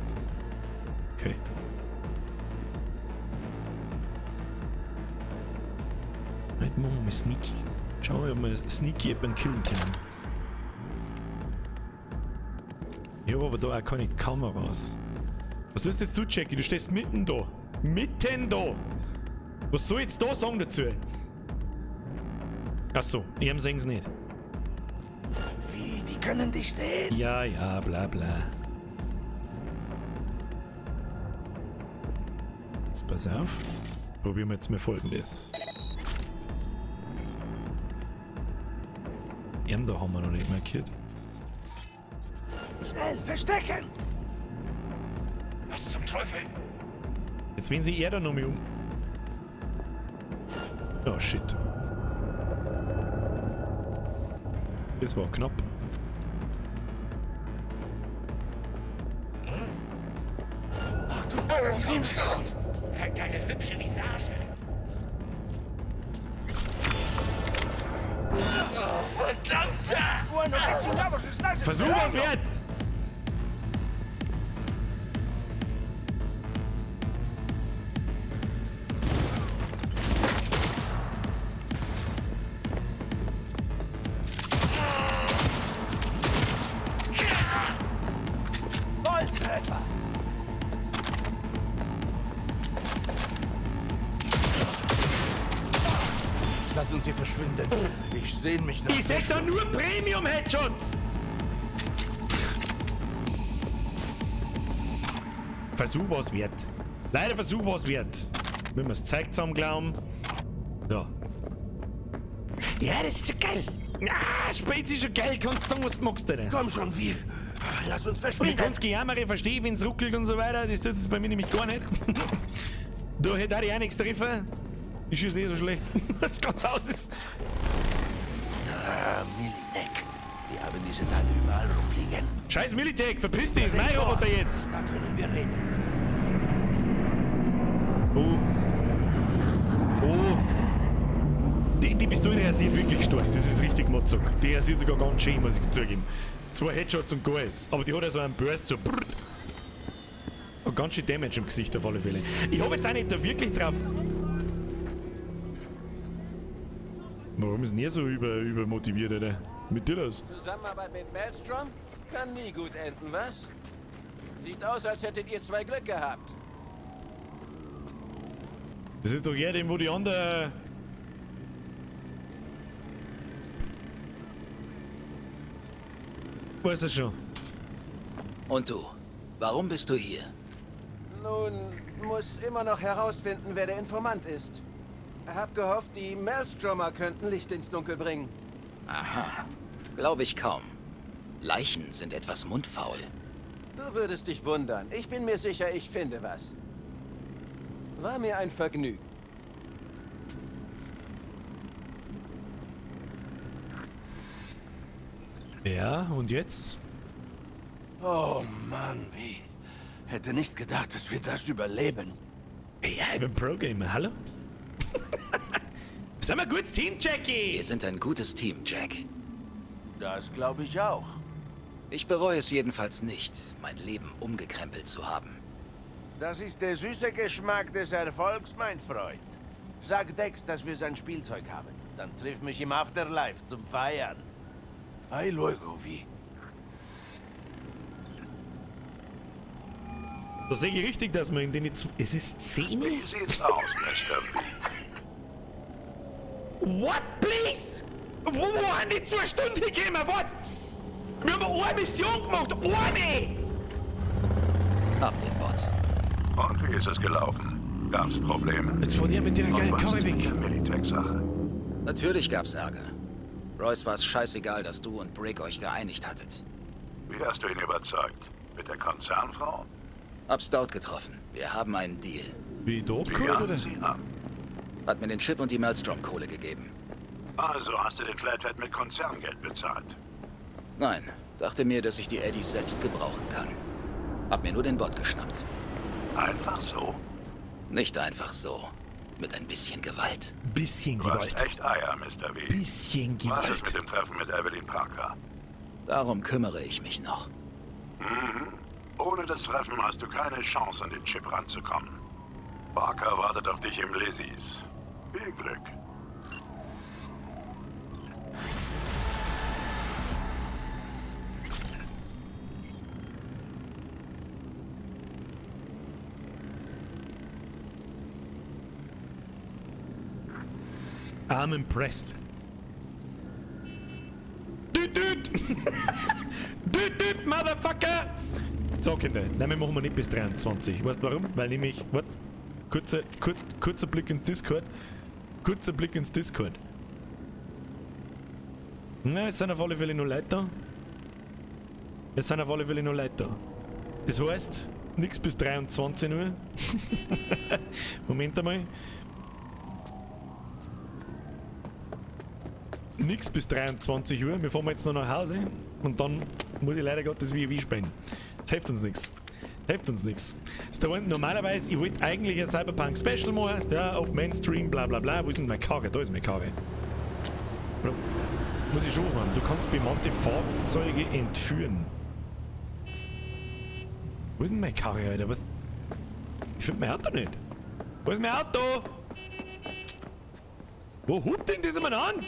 Okay. Jetzt machen wir mal Sneaky. Schauen wir, ob wir Sneaky jemanden killen können. Ich habe aber da auch keine Kameras. Was sollst du jetzt tun, Jackie? Du stehst mitten da. Mitten da! Was soll ich jetzt da sagen dazu? Achso, ich seh's nicht. Wie, die können dich sehen? Ja, ja, bla bla. Jetzt pass auf. Probieren wir jetzt mal Folgendes. Ihn da haben wir noch nicht markiert. Schnell, verstecken! Was zum Teufel? Jetzt wen sie er da noch mal um. Oh shit. Das war knapp. Zeig deine hübsche Visage. Oh, verdammt! Versuch was wert! Volltreffer! Lass uns hier verschwinden. Ich sehne mich nach. Ich seh da nur Premium-Headshots! Versuch was wert. Leider Versuch was wert. Wenn wir das Zeug zusammenglauben. So. Ja, das ist schon geil. Ah, Spezi ist schon geil. Kannst du sagen, was du magst, Alter. Komm schon, Vi. Lass uns Und ich verschwinden. kann's Gejammere verstehen, wenn's ruckelt und so weiter. Das tut es bei mir nämlich gar nicht. Da hätte auch nichts treffen. Ich schieße eh so schlecht. Das ganze Haus ist. Ah, Militech. Die haben diese Teile überall rumfliegen. Scheiß Militech, verpiss dich, ist mein Roboter jetzt. Da können wir reden. Oh. Oh. Die Pistole rasiert wirklich stark. Das ist richtig Motzog. Die rasiert sogar ganz schön, muss ich zugeben. 2 Headshots und gar ist. Aber die hat ja so einen Burst, so. Brrrt. Und ganz schön Damage im Gesicht auf alle Fälle. Ich hab jetzt auch nicht da wirklich drauf. Warum ist denn er so übermotiviert, Alter? Mit dir das? Zusammenarbeit mit Maelstrom? Kann nie gut enden, was? Sieht aus, als hättet ihr zwei Glück gehabt. Das ist doch eher dem, wo die anderen. Weiß er schon. Und du? Warum bist du hier? Nun, muss immer noch herausfinden, wer der Informant ist. Hab gehofft, die Maelstromer könnten Licht ins Dunkel bringen. Aha. Glaube ich kaum. Leichen sind etwas mundfaul. Du würdest dich wundern. Ich bin mir sicher, ich finde was. War mir ein Vergnügen. Ja, und jetzt? Oh Mann, wie. Hätte nicht gedacht, dass wir das überleben. Ja, ich bin Pro-Gamer, hallo? Sind wir ein gutes Team, Jackie? Wir sind ein gutes Team, Jack. Das glaube ich auch. Ich bereue es jedenfalls nicht, mein Leben umgekrempelt zu haben. Das ist der süße Geschmack des Erfolgs, mein Freund. Sag Dex, dass wir sein Spielzeug haben. Dann triff mich im Afterlife zum Feiern. Ay luego, Vi. Da sehe ich richtig, dass man in den... Es ist 10 Uhr? Wie sieht's aus, Mr. V? What, please? Wo waren die 2 Stunden gekommen? What? Wir haben eine Mission gemacht. Eine! Hab den Bot. Und wie ist es gelaufen? Gab's Probleme? Jetzt vor dir mit der geilen Und was Karre ist mit weg. der Militech-Sache? Natürlich gab's Ärger. Royce war's scheißegal, dass du und Brick euch geeinigt hattet. Wie hast du ihn überzeugt? Mit der Konzernfrau? Hab Stout getroffen. Wir haben einen Deal. Wie dort, Wie oder? sie an. Hat mir den Chip und die Maelstrom-Kohle gegeben. Also hast du den Flathead mit Konzerngeld bezahlt? Nein, dachte mir, dass ich die Eddies selbst gebrauchen kann. Hab mir nur den Bot geschnappt. Einfach so? Nicht einfach so. Mit ein bisschen Gewalt. Bisschen Du hast Gewalt. echt Eier, Mr. V. Bisschen Was ist Gewalt. mit dem Treffen mit Evelyn Parker? Darum kümmere ich mich noch. Mhm. Ohne das Treffen hast du keine Chance, an den Chip ranzukommen. Parker wartet auf dich im Lizzie's. Viel Glück. I'm impressed. Düt, düt! Düt, düt, Motherfucker! So, Kinder, nein, wir machen wir nicht bis 23. Weißt du warum? Weil nämlich, warte, kurzer Blick ins Discord. Kurzer Blick ins Discord. Na, es sind auf alle Fälle noch Leute da. Es sind auf alle Fälle noch Leute da. Das heißt, nix bis 23 Uhr. Moment einmal. Nix bis 23 Uhr. Wir fahren jetzt noch nach Hause und dann muss ich leider Gottes WoW spielen. Das hilft uns nix. Hilft uns nix. Normalerweise, ich wollte eigentlich ein Cyberpunk Special machen, ja, ob Mainstream, bla bla bla. Wo ist denn meine Karre? Da ist meine Karre. Oder muss ich schon machen. Du kannst bemannte Fahrzeuge entführen. Wo ist denn meine Karre, Alter? Was? Ich finde mein Auto nicht. Wo ist mein Auto? Wo hupt denn das immer an?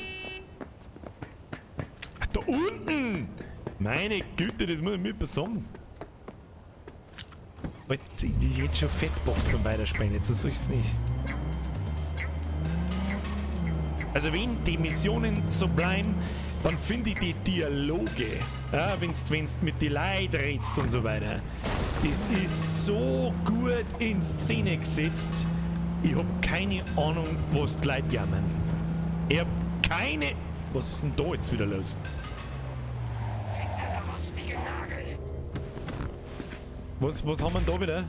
Ach, da unten! Meine Güte, das muss ich mir besorgen. Alter, die jetzt schon Fettbock zum Weiterspielen, jetzt so ist es nicht. Also wenn die Missionen so bleiben, dann finde ich die Dialoge, ja, wenn's mit die Leuten redst und so weiter, Das ist so gut in Szene gesetzt. Ich hab keine Ahnung, was die Leute jammern. Ich hab keine... Was ist denn da jetzt wieder los? Was haben wir denn da wieder?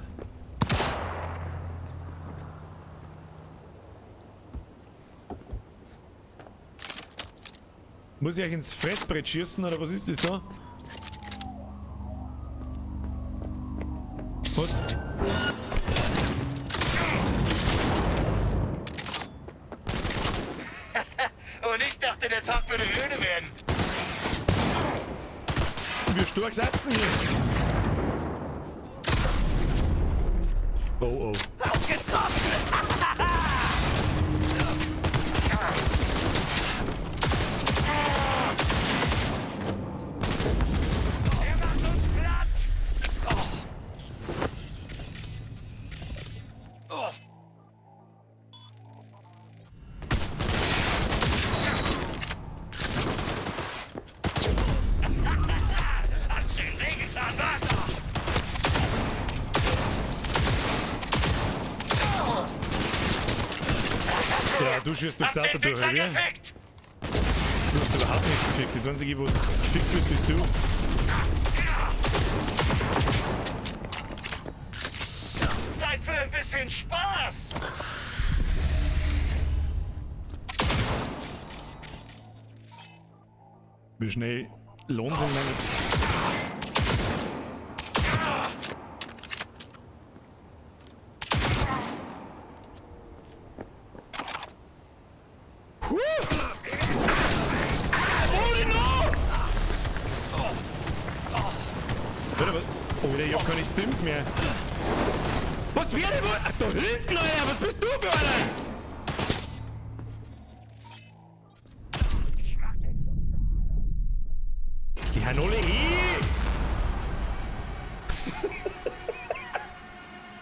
Muss ich euch ins Fressbrett schießen oder was ist das da? Was? Und ich dachte, der Tag würde öde werden. Wir stark setzen hier. Oh oh. Getroffen! Er macht uns platt! Oh. Hat schön wehgetan, was? Ja, du schießt durchs Hab Auto den durch, Wichser oder? gefickt! Du hast überhaupt nichts gefickt. Das Einzige, wo gefickt wird, bist du. Zeit für ein bisschen Spaß! Wie schnell lohnt sich meine... Huh! Ah, wo denn noch? Warte, was? Alter, ich hab keine Stims mehr. Was wäre denn wohl? Ach, da hinten, Alter! Was bist du für einer? Die haben alle eh!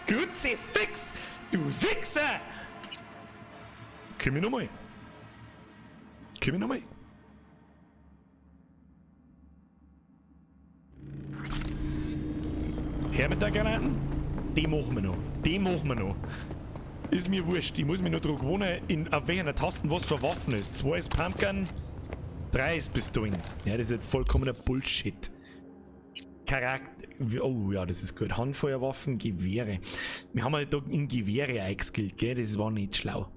Kruzifix! Du Wichser! Komm ich nochmal? Komm ich nochmal? Her mit der Granaten. Die machen wir noch. Die machen wir noch. Ist mir wurscht. Ich muss mich nur dran gewöhnen, auf welcher Tasten was für Waffen ist. 2 ist Pumpgun, 3 ist Pistolen. Ja, das ist halt vollkommener Bullshit. Charakter. Oh ja, das ist gut. Handfeuerwaffen, Gewehre. Wir haben halt da in Gewehre eingeskillt, gell? Das war nicht schlau.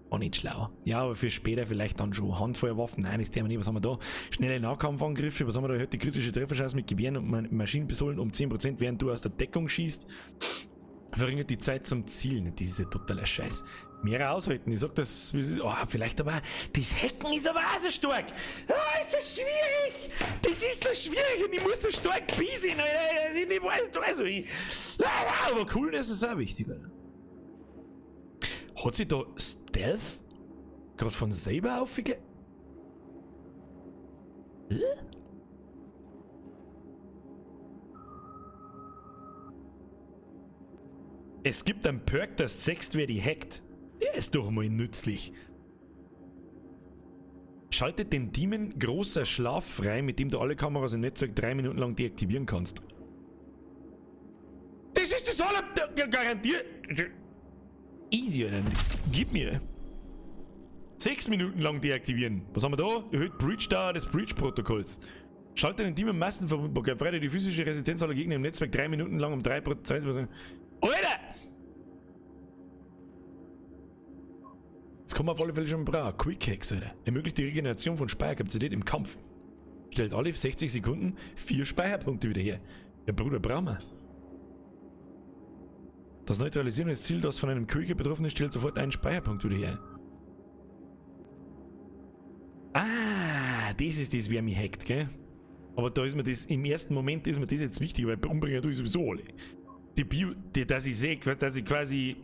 War nicht schlau. Ja, aber für später vielleicht dann schon. Handfeuerwaffen, nein, das Thema nicht. Was haben wir da? Schnelle Nahkampfangriffe. Was haben wir da? Erhöht die kritische Trefferchance mit Gewehren und Maschinenpistolen um 10%, während du aus der Deckung schießt. Verringert die Zeit zum Zielen. Das ist ja totaler Scheiß. Mehrere aushalten. Ich sag das. Oh, vielleicht aber. Das Hacken ist aber auch so stark. Ah, ist das schwierig. Das ist so schwierig und ich muss so stark biesen, Alter. Ich nicht weiß, also ich. Aber cool, das ist auch wichtig, Alter. Hat sich da Stealth gerade von selber aufgeklärt? Hä? Es gibt einen Perk, das sechst, wer die hackt. Der ist doch mal nützlich. Schaltet den Demon großer Schlaf frei, mit dem du alle Kameras im Netzwerk 3 Minuten lang deaktivieren kannst. Das ist das aller... Garantiert... Easy, Alter. Gib mir. 6 Minuten lang deaktivieren. Was haben wir da? Erhöht Breach-Dauer des Breach-Protokolls. Schaltet den Demon Massenverwundbarkeit frei, die physische Resistenz aller Gegner im Netzwerk 3 Minuten lang um 3%. Alter! Jetzt kommen wir auf alle Fälle schon brauchen. Quick Hacks, Alter. Ermöglicht die Regeneration von Speicherkapazität im Kampf. Stellt alle 60 Sekunden 4 Speicherpunkte wieder her. Ja, Bruder, brauchen wir. Das Neutralisieren des Ziel, das von einem Quick Hack betroffen ist, stellt sofort einen Speicherpunkt wieder her. Ah, das ist das, wer mich hackt, gell? Aber da ist mir das, im ersten Moment ist mir das jetzt wichtig, weil umbringen tue ich sowieso alle. Die Bio, die, dass ich sehe, dass ich quasi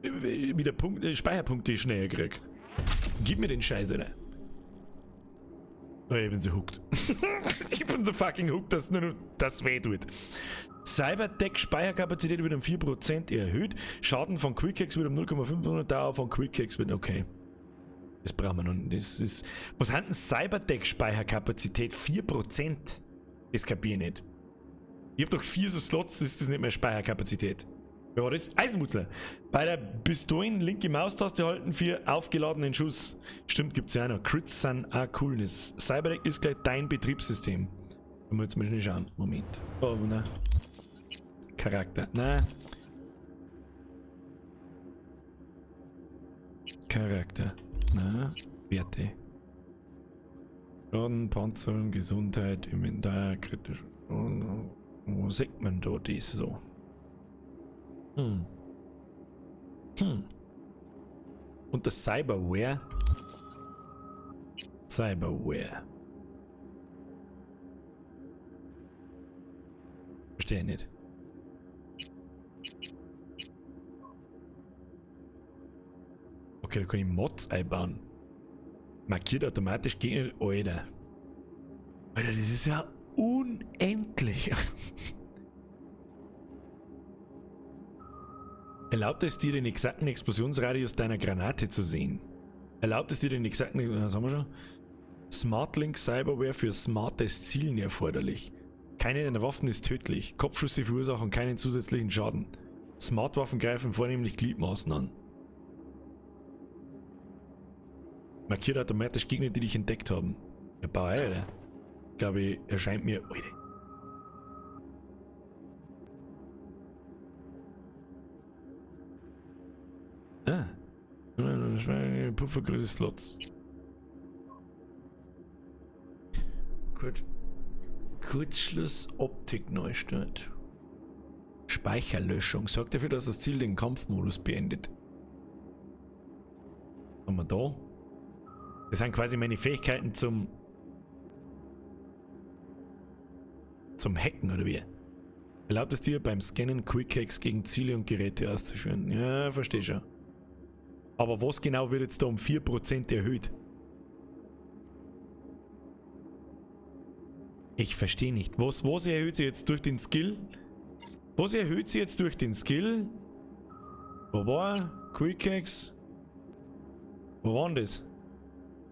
wieder Speicherpunkte schneller krieg. Gib mir den Scheiß, Alter. Oh, ich bin so hooked. Ich bin so fucking hooked, dass nur noch das weh tut. Cyberdeck Speicherkapazität wird um 4% erhöht. Schaden von Quick Hacks wird um 0,5 und Dauer von Quick Hacks wird okay. Das brauchen wir noch. Das ist. Was hat denn Cyberdeck Speicherkapazität? 4%? Das kapier ich nicht. Ich hab doch 4 so Slots, ist das nicht mehr Speicherkapazität. Wer war das? Eisenmutzler. Bei der Pistolen linke Maustaste halten für aufgeladenen Schuss. Stimmt, gibt's ja auch noch. Crits sind auch Coolness. Cyberdeck ist gleich dein Betriebssystem. Wollen wir jetzt mal schnell schauen. Moment. Oh, nein. Charakter. Nein. Charakter. Na, Werte. Schaden, Panzerung, Gesundheit, Inventar, kritisch. Und wo sieht man da das so? Und das Cyberware? Cyberware. Verstehe ich nicht. Okay, da kann ich Mods einbauen. Markiert automatisch Gegner. Alter. Alter, das ist ja unendlich. Erlaubt es dir, den exakten Explosionsradius deiner Granate zu sehen? Erlaubt es dir, den exakten... Das haben wir schon. Smartlink Cyberware für smartes Zielen erforderlich. Keine deiner Waffen ist tödlich. Kopfschüsse verursachen keinen zusätzlichen Schaden. Smartwaffen greifen vornehmlich Gliedmaßen an. Markiert automatisch Gegner, die dich entdeckt haben. Ja, bau ein, Alter. Ich glaube, erscheint mir... Alter. Ah. Puffergröße Slots. Gut. Kurzschluss Optik Neustart. Speicherlöschung. Sorgt dafür, dass das Ziel den Kampfmodus beendet. Was haben wir da? Das sind quasi meine Fähigkeiten zum Hacken, oder wie? Erlaubt es dir beim Scannen Quick Hacks gegen Ziele und Geräte auszuführen. Ja, verstehe schon. Aber was genau wird jetzt da um 4% erhöht? Ich verstehe nicht. Was erhöht sie jetzt durch den Skill? Was erhöht sie jetzt durch den Skill? Wo war? Quick Hacks? Wo war denn das?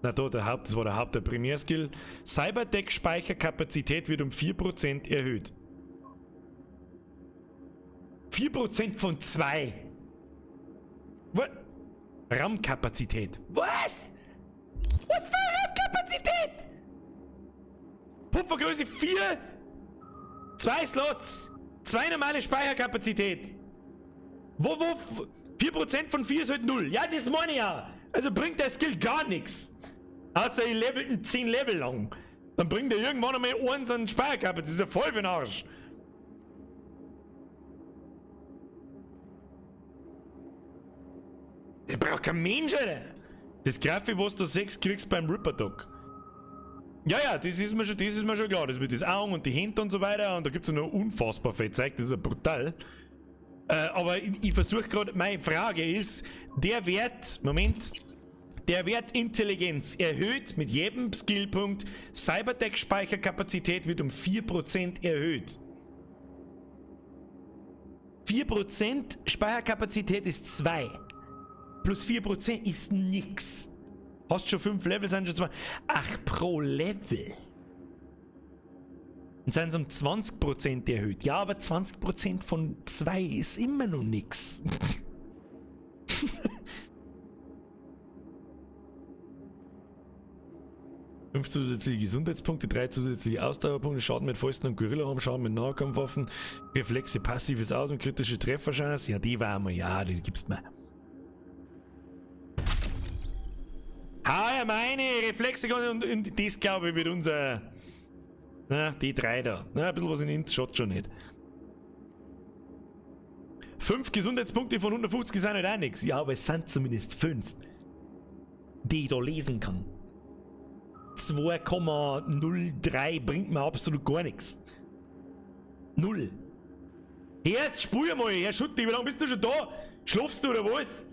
Na da, der Haupt, das war der Haupt, der Primärskill. Cyberdeck-Speicherkapazität wird um 4% erhöht. 4% von 2. What? RAM-Kapazität. Was? Was für RAM-Kapazität? Puffergröße 4. 2 Slots. 2 normale Speicherkapazität. Wo, 4% von 4 ist halt 0. Ja, das meine ich ja. Also bringt der Skill gar nichts. Außer ich levelten 10 Level lang. Dann bringt er irgendwann einmal eins an Speicherkapazität. Das ist ja voll für den Arsch. Das braucht kein Mensch, Alter. Das Grafik, was du 6 kriegst beim Ripperdoc. Ja, ja, das ist mir schon klar. Das mit den Augen und die Hände und so weiter. Und da gibt's ja noch unfassbar viel Zeug. Das ist ja brutal. Aber ich versuche gerade, meine Frage ist, der Wert, Moment, der Wert Intelligenz erhöht mit jedem Skillpunkt, Cyberdeck-Speicherkapazität wird um 4% erhöht. 4% Speicherkapazität ist 2. Plus 4% ist nix. Hast schon 5 Level, sind schon 2. Ach, pro Level. Und sind es um 20% erhöht. Ja, aber 20% von 2 ist immer noch nix. 5 zusätzliche Gesundheitspunkte, 3 zusätzliche Ausdauerpunkte, Schaden mit Fäusten und Gorilla haben, Schaden mit Nahkampfwaffen, Reflexe, passives Aus und kritische Trefferchance. Ja, die waren wir. Ja, die gibst mir. Ah, ja, meine Reflexe und das, glaube ich, wird unser... Na, die 3 da. Na, ein bisschen was in Int schaut schon nicht. 5 Gesundheitspunkte von 150 sind halt auch nix. Ja, aber es sind zumindest 5, die ich da lesen kann. 2,03 bringt mir absolut gar nichts. 0. Erst spul mal, Herr Schutti, wie lange bist du schon da? Schlafst du oder was?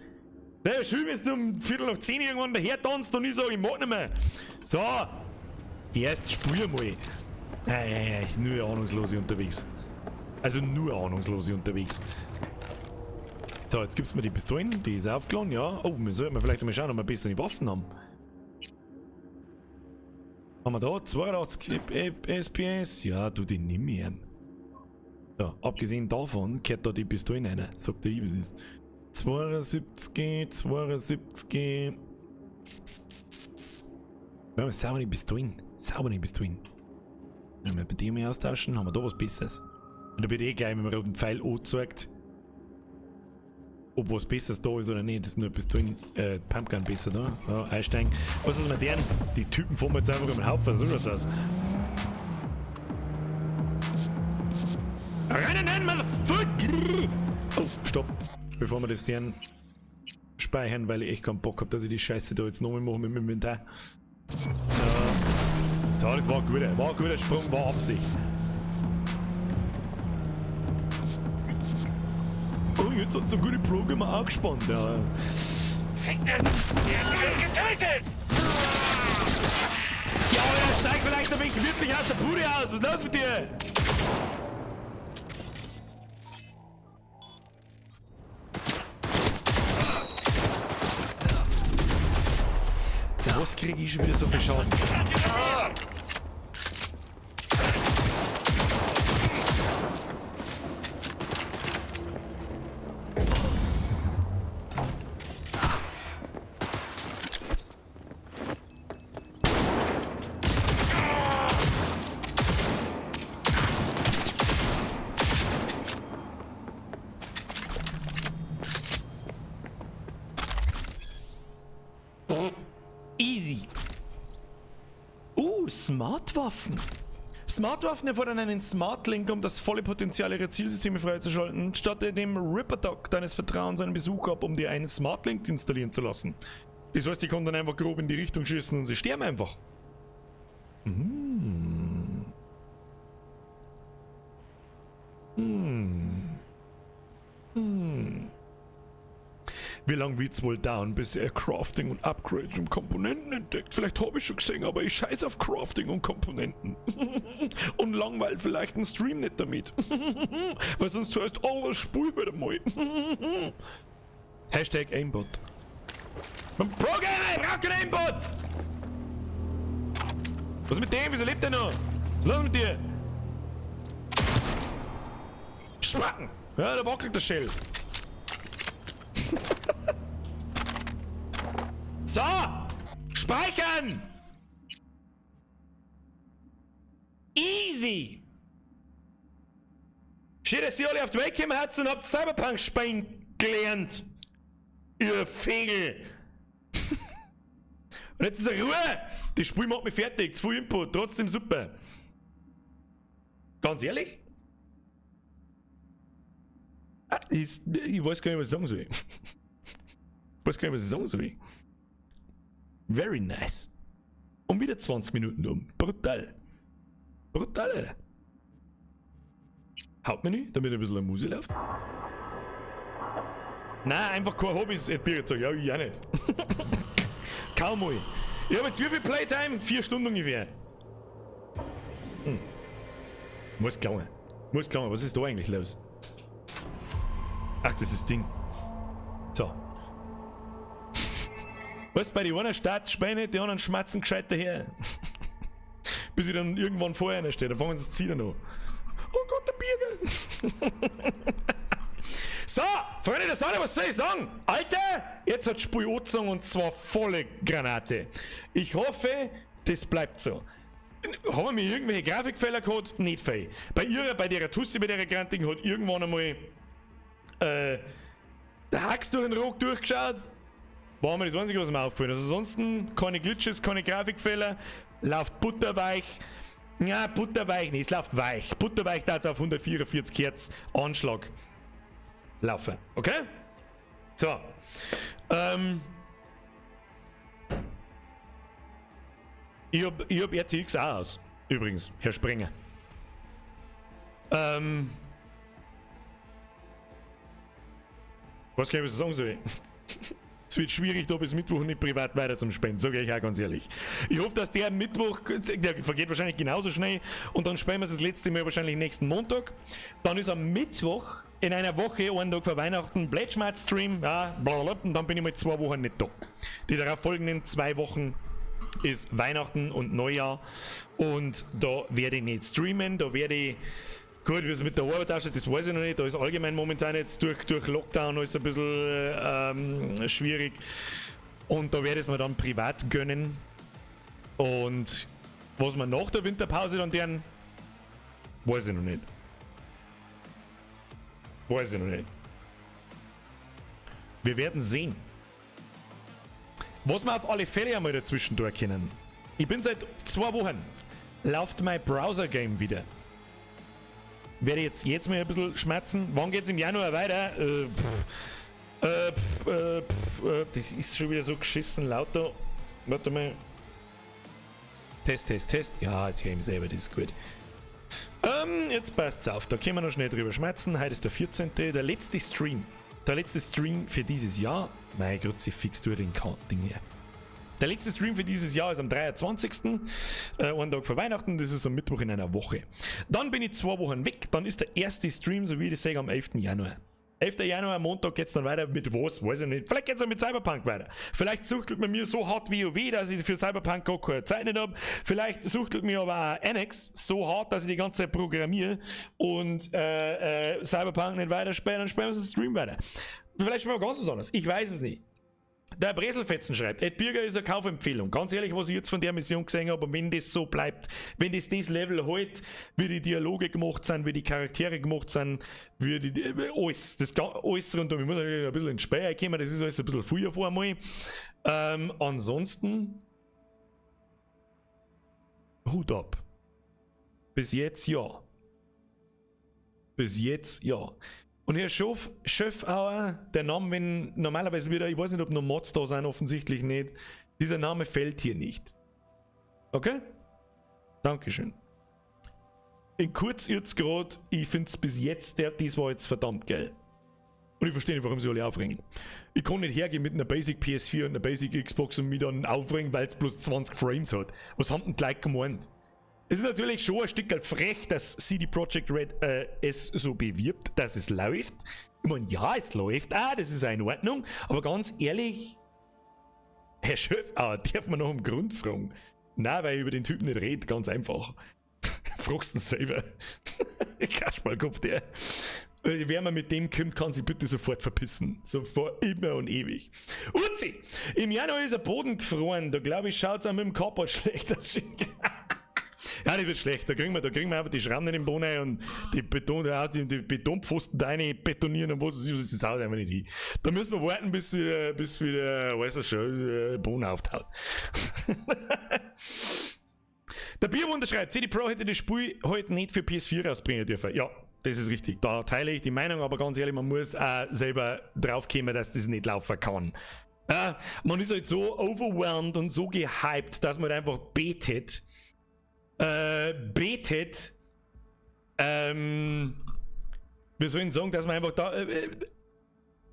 Der schön, wenn du um 10:15 irgendwann daher tanzt und ich sage, ich mag nicht mehr. So. Erst spul mal. Nein, nur Ahnungslose unterwegs. Also nur Ahnungslose unterwegs. So, jetzt gibt's mir die Pistolen, die ist aufgeladen, ja. Oh, wir sollten vielleicht mal schauen, ob wir bessere Waffen haben. Haben wir da 82 SPS? Ja, du, die nimm ich. So, abgesehen davon gehört da die Pistole rein, sagt der ich, wie es ist. 72, 72. Wir haben saubere Pistolen. Saubere Pistolen. Wenn wir bei dem hier austauschen, haben wir da was Besseres. Und da wird eh gleich mit dem roten Pfeil angezeigt, ob was Besseres da ist oder nicht. Das ist nur Pistolen, Pumpgun besser da. Ja, einsteigen. Was ist mit denen? Die Typen fahren wir jetzt einfach über den Haufen. So schaut's aus. Rein in den Motherfucker! Oh, stopp. Bevor wir das deren speichern, weil ich echt keinen Bock hab, dass ich die Scheiße da jetzt nochmal mache mit dem Inventar. So. So, das war ein guter Sprung, war Absicht. Oh, jetzt hat's so gute Programme angespannt. Ja. Ficken! Jetzt wird getötet! Ja, Alter, steig vielleicht ein wenig gemütlich aus der Bude aus. Was ist los mit dir? Für was krieg ich schon wieder so viel Schaden? Easy. Smartwaffen. Smartwaffen erfordern einen Smart Link, um das volle Potenzial ihrer Zielsysteme freizuschalten. Statte dem Ripperdoc deines Vertrauens einen Besuch ab, um dir einen Smart Link installieren zu lassen. Das heißt, die können dann einfach grob in die Richtung schießen und sie sterben einfach. Hm. Hm. Hm. Wie lange wird's wohl dauern, bis er Crafting und Upgrades und Komponenten entdeckt? Vielleicht hab ich schon gesehen, aber ich scheiß auf Crafting und Komponenten. Und langweil vielleicht einen Stream nicht damit. Weil sonst zuerst alles spul wieder mal. Hashtag Aimbot. Pro-Gamer, ich brauch kein Aimbot! Was ist mit dem? Wieso lebt der noch? Was ist los mit dir? Spacken! Ja, da wackelt der Shell. So! Speichern! Easy! Schön, dass ihr alle auf die Welt gekommen habt und habt Cyberpunk spielen gelernt. Ihr Fegel! Und jetzt ist Ruhe! Das Spiel macht mich fertig, zu viel Input, trotzdem super. Ganz ehrlich? Ich weiß gar nicht, was ich sagen soll. Ich weiß gar nicht, was ich sagen soll. Very nice. Und wieder 20 Minuten um. Brutal. Brutal, Alter. Hauptmenü, damit ein bisschen Musik läuft. Nein, einfach kein Hobby, hat Birgit gesagt. Ja, ich auch nicht. Kaum mal. Ich hab jetzt wie viel Playtime? 4 Stunden ungefähr. Hm. Muss klauen. Muss klauen. Was ist da eigentlich los? Ach, das ist das Ding. So. Weißt du, bei den einen Stadt spielen die anderen schmatzen gescheit daher. Bis ich dann irgendwann vorher einer stehe, da fangen sie das Ziel an. Oh Gott, der Birger! So, Freunde der Sonne, was soll ich sagen? Alter, jetzt hat Spiel angezogen und zwar volle Granate. Ich hoffe, das bleibt so. Haben wir irgendwelche Grafikfehler gehabt? Nicht viel. Bei ihrer, bei der Tussi, bei der Grantigen hat irgendwann einmal der Hax durch den Rock durchgeschaut. War mir das Einzige, was mir auffällt. Also ansonsten keine Glitches, keine Grafikfehler. Läuft butterweich. Ja, butterweich nicht, es läuft weich. Butterweich da auf 144 Hertz Anschlag laufen. Okay? So. Ich hab RTX auch aus. Übrigens, Herr Sprenger. Was kann ich sagen soll? Es wird schwierig, da bis Mittwoch nicht privat weiter zum Spenden, sage ich auch ganz ehrlich. Ich hoffe, dass der Mittwoch, der vergeht wahrscheinlich genauso schnell und dann spielen wir es das letzte Mal wahrscheinlich nächsten Montag. Dann ist am Mittwoch in einer Woche, einen Tag vor Weihnachten, Pledgemart-Stream, ja, blablabla, und dann bin ich mal 2 Wochen nicht da. Die darauf folgenden 2 Wochen ist Weihnachten und Neujahr und da werde ich nicht streamen, da werde ich Gut, wie es mit der Arbeit ausschaut, das weiß ich noch nicht. Da ist allgemein momentan jetzt durch Lockdown alles ein bisschen schwierig. Und da werde ich es mir dann privat gönnen. Und was wir nach der Winterpause dann tun, weiß ich noch nicht. Weiß ich noch nicht. Wir werden sehen. Was wir auf alle Fälle einmal dazwischen tun können. Ich bin seit 2 Wochen, läuft mein Browser-Game wieder. Werde ich jetzt mal ein bisschen schmerzen. Wann geht's im Januar weiter? Das ist schon wieder so geschissen laut da. Warte mal. Test, Test, Test. Ja, jetzt höre ich mich selber, das ist gut. Jetzt passt's auf. Da können wir noch schnell drüber schmerzen. Heute ist der 14. Der letzte Stream. Der letzte Stream für dieses Jahr. Mein Kruzifix, du den Ding hier. Der letzte Stream für dieses Jahr ist am 23. Einen Tag vor Weihnachten, das ist am Mittwoch in einer Woche. Dann bin ich 2 Wochen weg, dann ist der erste Stream, so wie ich das sage, am 11. Januar. 11. Januar, Montag geht's dann weiter mit was, weiß ich nicht. Vielleicht geht's dann mit Cyberpunk weiter. Vielleicht suchtelt man mir so hart WoW, dass ich für Cyberpunk gar keine Zeit nicht hab. Vielleicht suchtelt mir aber auch Annex so hart, dass ich die ganze Zeit programmiere und Cyberpunk nicht weiterspiele, dann spielen wir den Stream weiter. Vielleicht spielen wir ganz was anderes, ich weiß es nicht. Der Breselfetzen schreibt, Ed Birger ist eine Kaufempfehlung. Ganz ehrlich, was ich jetzt von der Mission gesehen habe, und wenn das so bleibt, wenn das Level hält, wie die Dialoge gemacht sind, wie die Charaktere gemacht sind, wie die, alles, das alles rundum. Ich muss natürlich ein bisschen ins Spiel kommen, das ist alles ein bisschen früher vor einmal. Ansonsten, Hut ab. Bis jetzt ja. Bis jetzt ja. Und Herr Schöffauer, der Name, wenn normalerweise wieder, ich weiß nicht, ob noch Mods da sind, offensichtlich nicht. Dieser Name fällt hier nicht. Okay? Dankeschön. In kurz jetzt grad, ich find's bis jetzt, das war jetzt verdammt geil. Und ich verstehe nicht, warum sie alle aufregen. Ich kann nicht hergehen mit einer Basic PS4 und einer Basic Xbox und mich dann aufregen, weil's bloß 20 Frames hat. Was haben denn die Leute gemeint? Es ist natürlich schon ein Stück frech, dass CD Projekt Red es so bewirbt, dass es läuft. Ich meine, ja, es läuft auch, das ist auch in Ordnung. Aber ganz ehrlich, Herr Schöffauer, darf man noch um Grund fragen? Nein, weil ich über den Typen nicht rede, ganz einfach. Fragst du ihn selber. Kasperlkopf, der. Wer man mit dem kommt, kann sich bitte sofort verpissen. Sofort, immer und ewig. Uzi! Im Januar ist der Boden gefroren. Da glaube ich, schaut's auch mit dem Carport schlecht aus. Ja, das wird schlecht. Da kriegen wir einfach die Schrammen in den Boden rein und die Beton, ja, die, die Betonpfosten da rein betonieren und was weiß ich, das haut einfach nicht hin. Da müssen wir warten, bis wieder, weißt du schon, Boden auftaut. Der Bierwunder schreibt, CD Pro hätte das Spiel heute nicht für PS4 rausbringen dürfen. Ja, das ist richtig. Da teile ich die Meinung, aber ganz ehrlich, man muss auch selber drauf kommen, dass das nicht laufen kann. Ja, man ist halt so overwhelmed und so gehypt, dass man einfach betet. Wir sollen sagen, dass man einfach da,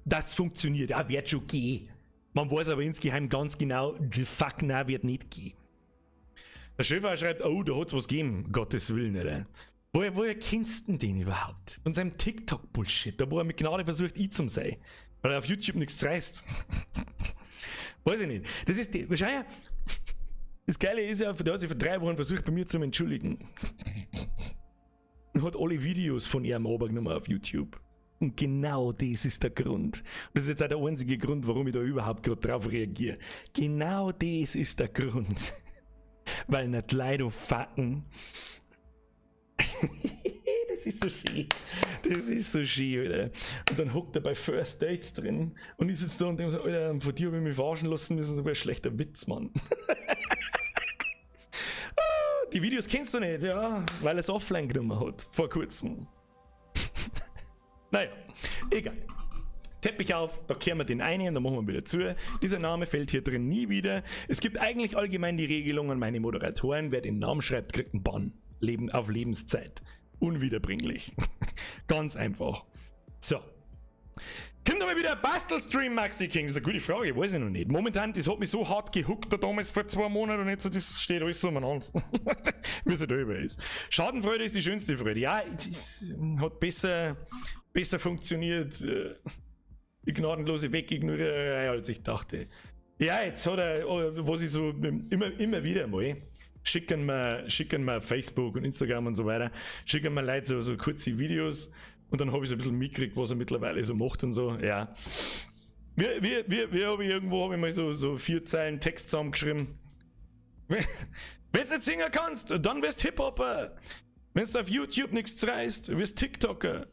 das funktioniert, ja, wird schon gehen. Man weiß aber insgeheim ganz genau, fuck, nein, wird nicht gehen. Der Schäfer schreibt, oh, da hat's was gegeben, Gottes Willen, oder? Woher kennst du denn den überhaupt? Von seinem TikTok-Bullshit, da wo er mit Gnade versucht, ich zu sein. Weil er auf YouTube nichts reißt. Weiß ich nicht. Das ist die, wahrscheinlich, das Geile ist ja, der hat sich vor 3 Wochen versucht, bei mir zu entschuldigen. Und hat alle Videos von ihm runtergenommen auf YouTube. Und genau das ist der Grund. Und das ist jetzt auch der einzige Grund, warum ich da überhaupt gerade drauf reagiere. Genau das ist der Grund. Weil nicht Leute fucken. Das ist so schön. Das ist so schön, Alter. Und dann hockt er bei First Dates drin und ich sitze da und denke so, Alter, von dir hab ich mich verarschen lassen müssen, so ein schlechter Witz, Mann. Die Videos kennst du nicht, ja, weil er es offline genommen hat, vor kurzem. Naja, egal. Teppich auf, da kehren wir den ein und dann machen wir wieder zu. Dieser Name fällt hier drin nie wieder. Es gibt eigentlich allgemein die Regelung an meine Moderatoren, wer den Namen schreibt, kriegt einen Bann. Leben auf Lebenszeit. Unwiederbringlich. Ganz einfach. So. Kommt aber wieder ein Bastelstream, Maxi King? Das ist eine gute Frage, weiß ich noch nicht. Momentan, das hat mich so hart gehuckt da damals vor 2 Monaten und jetzt, das steht alles so umeinander. Wie es halt über ist. Schadenfreude ist die schönste Freude. Ja, es ist, hat besser funktioniert. Die gnadenlose Wegignoriererei, als ich dachte. Ja, jetzt hat er, was ich so immer wieder mal, Schicken mir Facebook und Instagram und so weiter, schicken mir Leute so kurze Videos und dann habe ich so ein bisschen mitgekriegt, was er mittlerweile so macht und so, ja. Wie habe ich irgendwo, habe ich mal so vier Zeilen Text zusammengeschrieben. Wenn du nicht singen kannst, dann wirst Hip-Hopper. Wenn du auf YouTube nichts reißt, wirst TikToker.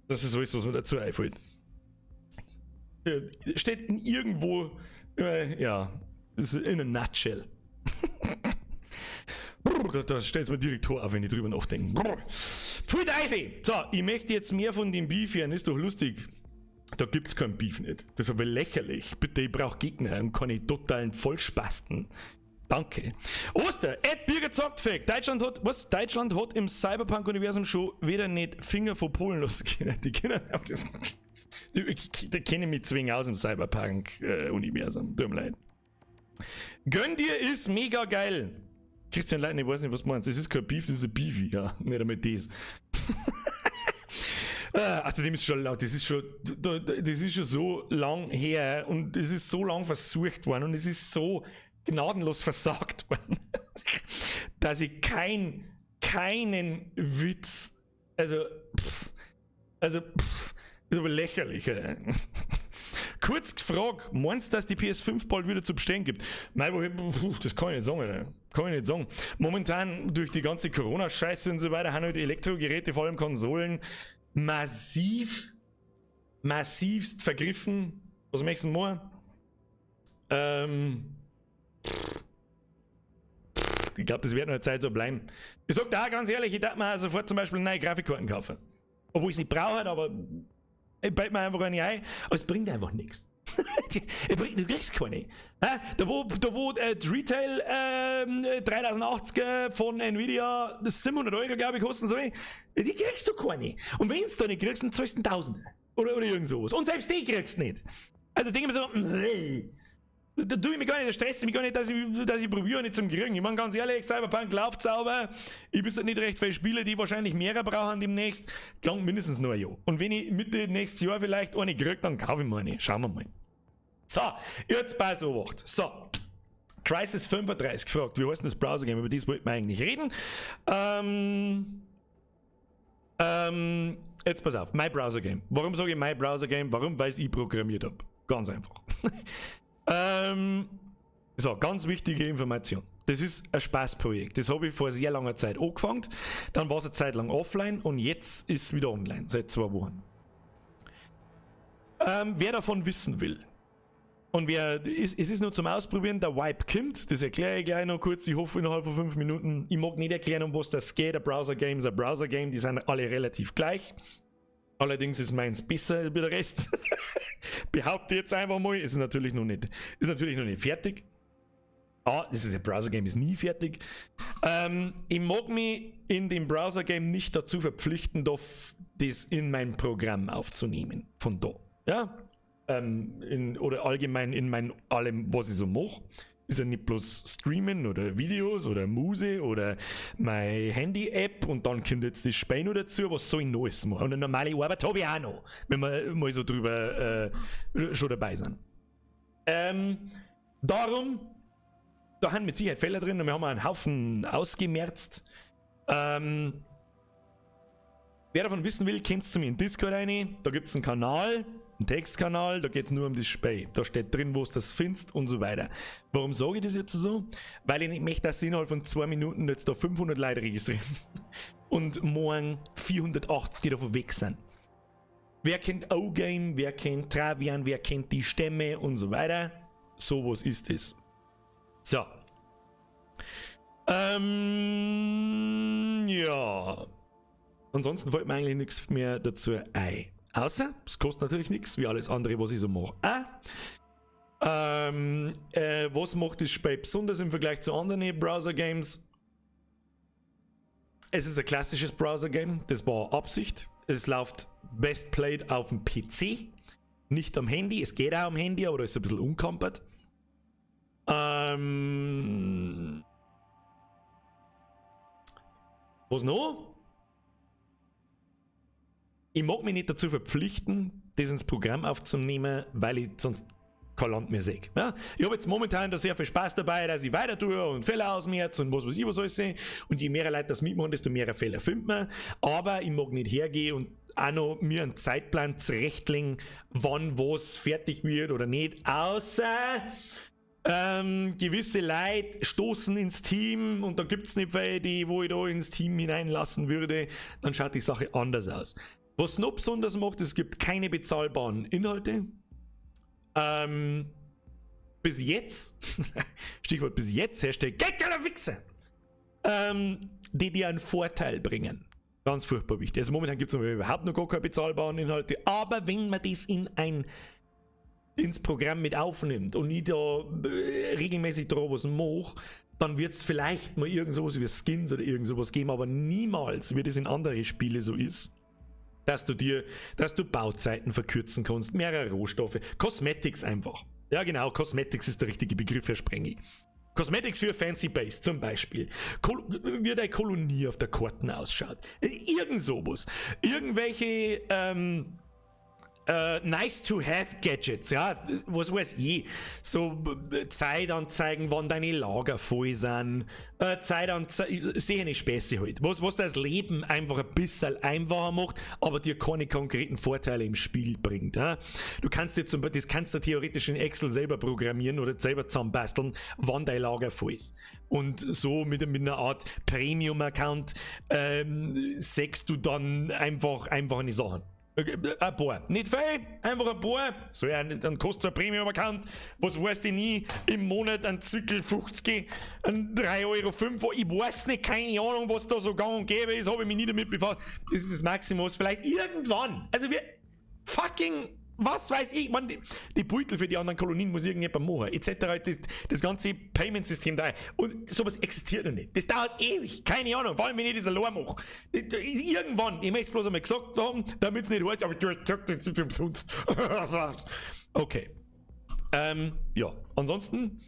Das ist alles, was mir dazu einfällt. Steht in irgendwo, ja, ist in a nutshell. Da stellt es mir direkt vor, auf, wenn ich drüber nachdenke. Pfui Teufel! So, ich möchte jetzt mehr von dem Beef hören, ist doch lustig. Da gibt's kein Beef nicht. Das ist aber lächerlich. Bitte, ich brauche Gegner und keine totalen Vollspasten. Danke. Oster, @BürgerZockt. Deutschland hat, was? Deutschland hat im Cyberpunk-Universum schon wieder nicht Finger von Polen losgehen. Die können, die kenne mich zwingen aus dem Cyberpunk-Universum. Tut mir leid. Gönn dir ist mega geil. Christian Leitner, ich weiß nicht, was du meinst. Das ist kein Beef, das ist ein Beefy. Ja, nicht einmal das. Außerdem ist schon laut, das ist schon so lang her und es ist so lang versucht worden und es ist so gnadenlos versagt worden, dass ich keinen Witz, also, pff, ist aber lächerlich. Ey. Kurz gefragt, meinst du, dass die PS5 bald wieder zu bestellen gibt? Nein, das kann ich nicht sagen. Ey. Kann ich nicht sagen. Momentan durch die ganze Corona-Scheiße und so weiter haben halt Elektrogeräte, vor allem Konsolen, massiv, massivst vergriffen. Was möchtest du machen? Ich glaube, das wird noch eine Zeit so bleiben. Ich sag da ganz ehrlich, ich darf mir sofort zum Beispiel neue Grafikkarten kaufen. Obwohl ich es nicht brauche, aber ich bald mir einfach eine ein. Aber es bringt einfach nichts. Du kriegst keine. Da wo die Retail 3080 von Nvidia das 700 €, glaube ich, kosten soll, die kriegst du keine. Und wenn du da nicht kriegst, dann zahlst du 1000 oder irgend sowas. Und selbst die kriegst du nicht. Also denke ich mir so, da tue ich mich gar nicht, da stresst mich gar nicht, dass ich probiere, nicht zum Kriegen. Ich meine, ganz ehrlich, Cyberpunk läuft sauber. Ich bin nicht recht viele Spiele, die wahrscheinlich mehrere brauchen demnächst. Klang mindestens noch ein Jahr. Und wenn ich Mitte nächstes Jahr vielleicht eine kriege, dann kaufe ich mir eine. Schauen wir mal. So, jetzt pass auf. So, Crisis 35 gefragt, wie heißt denn das Browser-Game? Über das wollten wir eigentlich reden. Jetzt pass auf, My Browser Game. Warum sage ich My Browser Game? Warum? Weil ich programmiert habe. Ganz einfach. So, ganz wichtige Information. Das ist ein Spaßprojekt. Das habe ich vor sehr langer Zeit angefangen. Dann war es eine Zeit lang offline und jetzt ist es wieder online, seit 2 Wochen. Wer davon wissen will, und wer, es ist nur zum Ausprobieren, der Wipe kommt, das erkläre ich gleich noch kurz, ich hoffe innerhalb von 5 Minuten. Ich mag nicht erklären, um was das geht. Ein Browser Game ist ein Browser Game, die sind alle relativ gleich. Allerdings ist meins besser wie der Rest. Behaupte jetzt einfach mal, ist natürlich noch nicht fertig. Ah, das ist ein Browser Game, ist nie fertig. Ich mag mich in dem Browser Game nicht dazu verpflichten, das in mein Programm aufzunehmen. Von da. Ja? Oder allgemein in mein allem, was ich so mache. Ist ja nicht bloß Streamen oder Videos oder Muse oder meine Handy-App und dann kommt jetzt das Spiel noch dazu, was soll ich noch alles machen? Und eine normale Arbeit habe ich auch noch, wenn wir mal so drüber schon dabei sind. Darum, da haben mit Sicherheit Fehler drin und wir haben einen Haufen ausgemerzt. Wer davon wissen will, kennt zu mir in Discord rein. Da gibt es einen Kanal, einen Textkanal, da geht es nur um das Spiel. Da steht drin, wo du das findest und so weiter. Warum sage ich das jetzt so? Weil ich nicht möchte, dass innerhalb von 2 Minuten jetzt da 500 Leute registrieren und morgen 480 davon weg sind. Wer kennt O-Game, wer kennt Travian, wer kennt die Stämme und so weiter. Sowas ist es. So. Ja. Ansonsten fällt mir eigentlich nichts mehr dazu ein. Außer, es kostet natürlich nichts, wie alles andere, was ich so mache. Ah. Was macht das Spiel besonders im Vergleich zu anderen Browser-Games? Es ist ein klassisches Browser-Game, das war Absicht. Es läuft best played auf dem PC, nicht am Handy. Es geht auch am Handy, aber da ist es ein bisschen umkampert. Was noch? Ich mag mich nicht dazu verpflichten, das ins Programm aufzunehmen, weil ich sonst kein Land mehr sehe. Ja? Ich habe jetzt momentan da sehr viel Spaß dabei, dass ich weiter tue und Fehler ausmerze und was weiß ich was alles sehe. Und je mehr Leute das mitmachen, desto mehr Fehler findet man. Aber ich mag nicht hergehen und auch noch mir einen Zeitplan zurechtlegen, wann was fertig wird oder nicht, außer gewisse Leute stoßen ins Team und da gibt es nicht welche, die, wo ich da ins Team hineinlassen würde, dann schaut die Sache anders aus. Was noch besonders macht, es gibt keine bezahlbaren Inhalte. Bis jetzt, Stichwort bis jetzt, Hashtag Wichser, die dir einen Vorteil bringen. Ganz furchtbar wichtig. Also momentan gibt es überhaupt noch gar keine bezahlbaren Inhalte, aber wenn man das ins Programm mit aufnimmt und ich da regelmäßig da was mache, dann wird es vielleicht mal irgend sowas wie Skins oder irgend sowas geben, aber niemals, wie das in anderen Spielen so ist, dass du Bauzeiten verkürzen kannst, mehrere Rohstoffe, Cosmetics einfach. Ja genau, Cosmetics ist der richtige Begriff, Herr Sprengi. Cosmetics für Fancy Base zum Beispiel. Wie deine Kolonie auf der Karten ausschaut. Irgend sowas. Irgendwelche nice to have Gadgets, ja, was weiß ich. So Zeitanzeigen, wann deine Lager voll sind, Zeitanzeigen, solche Späße halt. Was das Leben einfach ein bisschen einfacher macht, aber dir keine konkreten Vorteile im Spiel bringt. Ja? Du kannst dir zum Beispiel, das kannst du theoretisch in Excel selber programmieren oder selber zusammenbasteln, wann dein Lager voll ist. Und so mit einer Art Premium-Account sägst du dann einfach eine Sachen. Ein paar. Nicht viel, einfach ein paar. So, ja, dann kostet ein Premium-Account, was weiß ich nie, im Monat ein Zwickel 50, ein 3,05 Euro. Ich weiß nicht, keine Ahnung, was da so gang und gäbe ist, habe ich mich nie damit befasst. Das ist das Maximum, was vielleicht irgendwann, also wir fucking, was weiß ich, man, die Beutel für die anderen Kolonien muss irgendjemand machen, etc. Das ganze Payment-System da. Und sowas existiert noch nicht. Das dauert ewig. Keine Ahnung, vor allem wenn ich das allein mache. Irgendwann, ich möchte es bloß einmal gesagt haben, damit es nicht heißt, aber du hast gesagt, das ist umsonst. Okay. Ja, ansonsten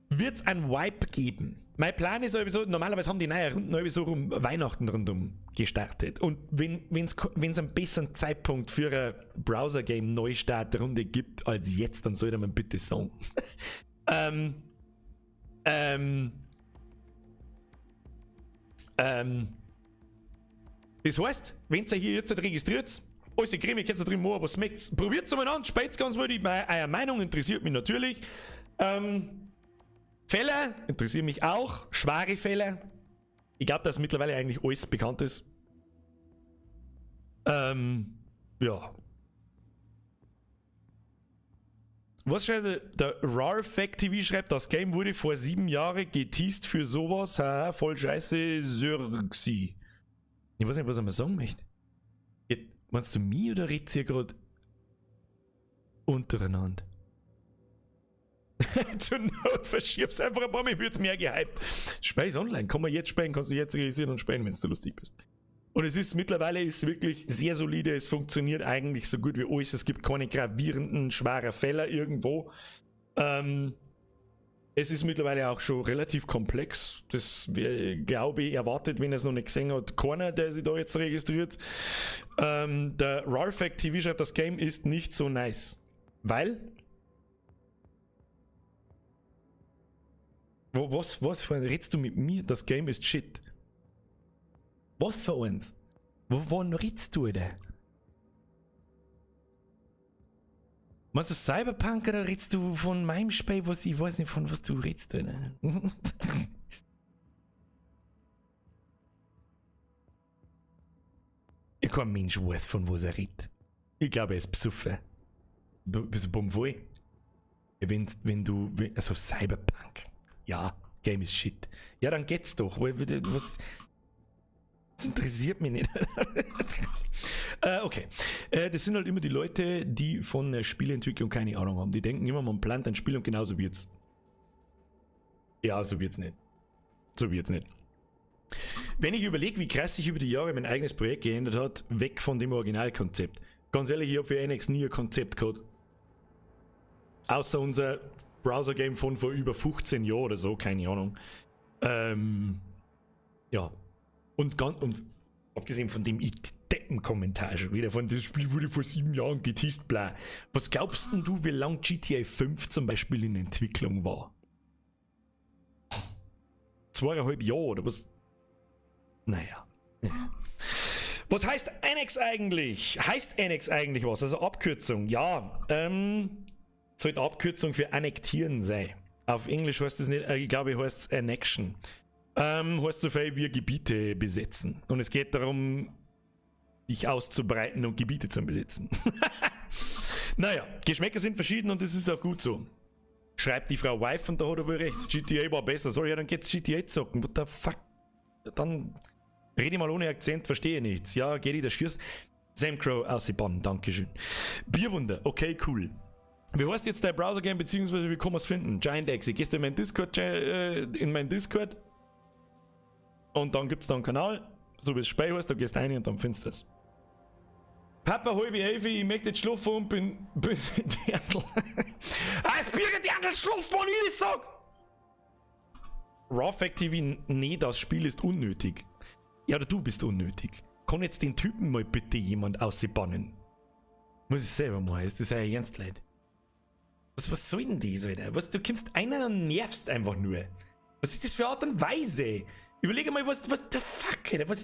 wird es ein Wipe geben. Mein Plan ist sowieso, normalerweise haben die neuen Runden sowieso um Weihnachten rundum gestartet. Und wenn es einen besseren Zeitpunkt für eine Browser-Game-Neustartrunde gibt als jetzt, dann sollte man bitte sagen. Das heißt, wenn ihr hier jetzt registriert, alles Creme, könnt ihr drin machen, was schmeckt. Probiert es mal an, speit ganz mal, eure Meinung interessiert mich natürlich. Fälle interessieren mich auch, schwere Fälle. Ich glaube, dass mittlerweile eigentlich alles bekannt ist. Ja. Was schreibt der Rarfact TV? Schreibt, das Game wurde vor 7 Jahren geteased für sowas. Haha, voll scheiße, Sürxi. Ich weiß nicht, was er mir sagen möchte. Meinst du mich oder redet ihr gerade untereinander? Zur Not verschiebst einfach ein paar Mal, wird's mehr gehypt. Space Online, kann man jetzt spielen, kannst du jetzt realisieren und spielen, wenn du lustig bist. Und es ist mittlerweile ist wirklich sehr solide, es funktioniert eigentlich so gut wie alles, es gibt keine gravierenden, schweren Fehler irgendwo. Es ist mittlerweile auch schon relativ komplex, das glaube ich erwartet, wenn er es noch nicht gesehen hat, keiner, der sich da jetzt registriert. Der Rarfact TV schreibt, das Game ist nicht so nice, weil... Was für ein, redest du mit mir? Das Game ist shit. Was für eins? Wovon redest du denn? Meinst du Cyberpunk oder redest du von meinem Spiel, was ich weiß nicht, von was du redest, oder? Kein Mensch weiß, von was er redet. Ich glaube, er ist besoffen. Bist du bummvoll? Wenn du, also Cyberpunk. Ja, Game is shit. Ja, dann geht's doch. Was, das interessiert mich nicht. Okay. Das sind halt immer die Leute, die von der Spielentwicklung keine Ahnung haben. Die denken immer, man plant ein Spiel und genauso wird's. Ja, so wird's nicht. So wird's nicht. Wenn ich überlege, wie krass sich über die Jahre mein eigenes Projekt geändert hat, weg von dem Originalkonzept. Ganz ehrlich, ich habe für NX nie ein Konzept gehabt. Außer unser Browser-Game von vor über 15 Jahren oder so, keine Ahnung. Ja. Und abgesehen von dem, ich Deppenkommentar schon wieder von das Spiel wurde vor 7 Jahren geteased, bla. Was glaubst denn du, wie lang GTA 5 zum Beispiel in Entwicklung war? 2,5 Jahre oder was? Naja. Was heißt Annex eigentlich? Heißt Annex eigentlich was? Also Abkürzung, ja. Sollte Abkürzung für annektieren sein. Auf Englisch heißt es nicht, ich glaube, heißt es Annexion. Heißt so viel wie Gebiete besetzen. Und es geht darum, dich auszubreiten und Gebiete zu besetzen. Naja, Geschmäcker sind verschieden und das ist auch gut so. Schreibt die Frau Wife und da hat er wohl recht. GTA war besser. Sorry, ja, dann geht's GTA zocken. What the fuck? Dann rede ich mal ohne Akzent, verstehe nichts. Ja, geht der Schiers. Sam Crow aus Bonn, Dankeschön. Bierwunder, okay, cool. Wie heißt jetzt dein Browser-Game, beziehungsweise wie kann man es finden? Giant Exe. Gehst du in meinen Discord, und dann gibt's da einen Kanal, so wie es Spiel heißt, da gehst du rein und dann findest du das. Papa, halbe elf, ich möchte jetzt schlafen und bin Dirndl. Ah, das Birger Dirndl schläft, wann ich das sag! Raw Fact TV, nee, das Spiel ist unnötig. Ja, oder du bist unnötig. Kann jetzt den Typen mal bitte jemand ausbannen? Muss ich selber mal, ist das ja ernst, Leute. Was soll denn das, Alter? Was, du kommst einer und nervst einfach nur. Was ist das für Art und Weise? Überlege mal, was the fuck, Alter? Was?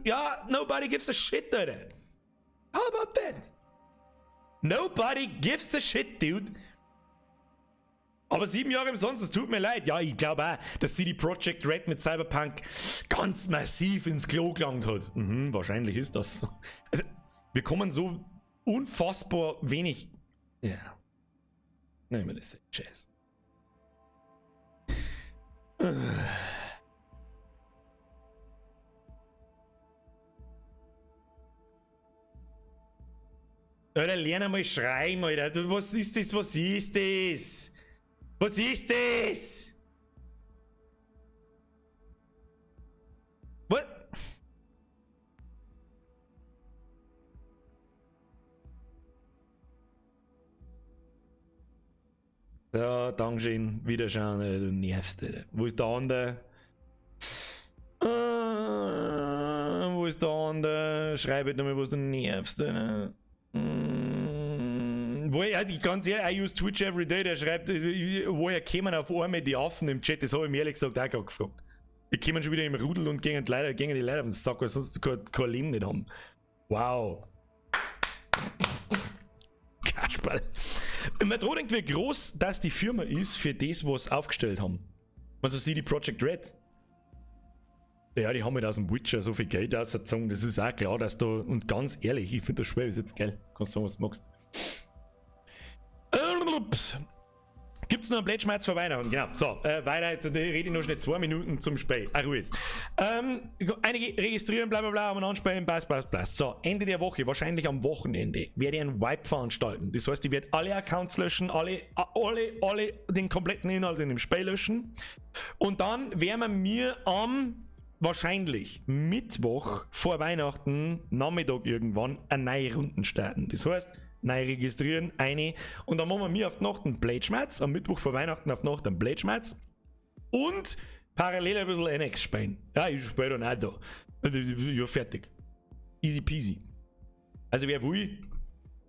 Ja, nobody gives a shit, Alter. How about that? Nobody gives a shit, dude. Aber 7 Jahre umsonst, es tut mir leid. Ja, ich glaube auch, dass CD Projekt Red mit Cyberpunk ganz massiv ins Klo gelangt hat. Mhm, wahrscheinlich ist das so. Also, wir kommen so unfassbar wenig. Ja. Nehmen wir das Scheiß. Alter, lern einmal schreiben, Alter. Was ist das? Was ist das? Was ist das? What? Ja, Dankeschön. Wiederschauen, Alter, du nervst, Alter. Wo ist der andere? Wo ist der andere? Schreib halt nochmal, was du nervst, Alter. Woher, ganz ehrlich, I use Twitch every day, der schreibt, woher kämen auf einmal die Affen im Chat? Das habe ich mir ehrlich gesagt auch gerade gefragt. Die kommen schon wieder im Rudel und gehen die Leute auf den Sack, weil sonst kein Leben nicht haben. Wow. Kasperl. Man denkt, wie groß das die Firma ist für das, was sie aufgestellt haben. Also CD Projekt Red. Ja, die haben halt aus dem Witcher so viel Geld ausgezogen, das ist auch klar, dass da, und ganz ehrlich, ich finde das schwer, ist jetzt geil. Kannst du sagen, was du magst. Gibt's noch einen Plätschmerz vor Weihnachten? Genau. So, weiter, jetzt rede ich noch schnell 2 Minuten zum Spiel. Ach, Ruhe jetzt. Einige registrieren, bla bla bla, und anspielen, passt, passt, passt. So, Ende der Woche, wahrscheinlich am Wochenende, werde ich einen Wipe veranstalten. Das heißt, ich werde alle Accounts löschen, alle den kompletten Inhalt in dem Spiel löschen. Und dann werden wir mir am wahrscheinlich Mittwoch vor Weihnachten, Nachmittag irgendwann, eine neue Runden starten. Das heißt, neu registrieren, eine, und dann machen wir mir auf die Nacht einen Blade-Schmerz, am Mittwoch vor Weihnachten auf die Nacht einen Blade-Schmerz und parallel ein bisschen NX spielen. Ja, ich spiele dann auch da. Ja, fertig. Easy peasy. Also wer will,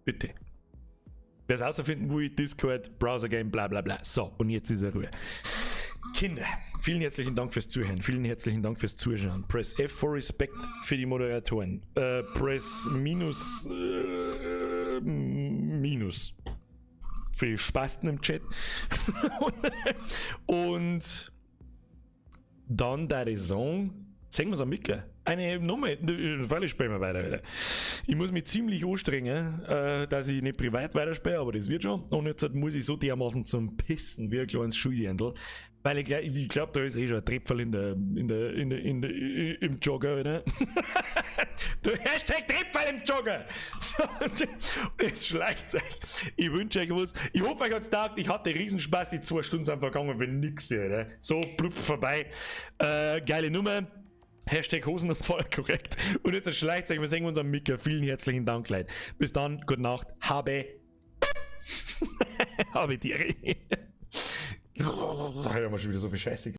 bitte. Wer es außerfinden will, Discord, Browser Game, bla bla bla. So, und jetzt ist er Ruhe. Kinder, vielen herzlichen Dank fürs Zuhören, vielen herzlichen Dank fürs Zuschauen. Press F for Respect für die Moderatoren. Press minus, minus für die Spasten im Chat. Und dann da die Song, singen wir es am Micker. Eine Nummer, freilich spielen wir weiter wieder. Ich muss mich ziemlich anstrengen, dass ich nicht privat weiterspiele, aber das wird schon. Und jetzt muss ich so dermaßen zum Pissen wie ein kleines Schuldirndl. Weil ich glaube, da ist eh schon ein Trepferl im Jogger, oder? Du Hashtag Trepferl im Jogger! So, jetzt schleicht's euch. Ich wünsche euch was. Ich hoffe, euch hat's taugt. Ich hatte Riesenspaß. Die 2 Stunden sind vergangen, wenn nix hier, oder? So, blub, vorbei. Geile Nummer. Hashtag Hosenunfall, korrekt. Und jetzt schleicht euch, wir sehen uns am Micker. Vielen herzlichen Dank, Leute. Bis dann, gute Nacht. Habe. Habe Tiere. Da haben wir schon wieder so viel Scheiße.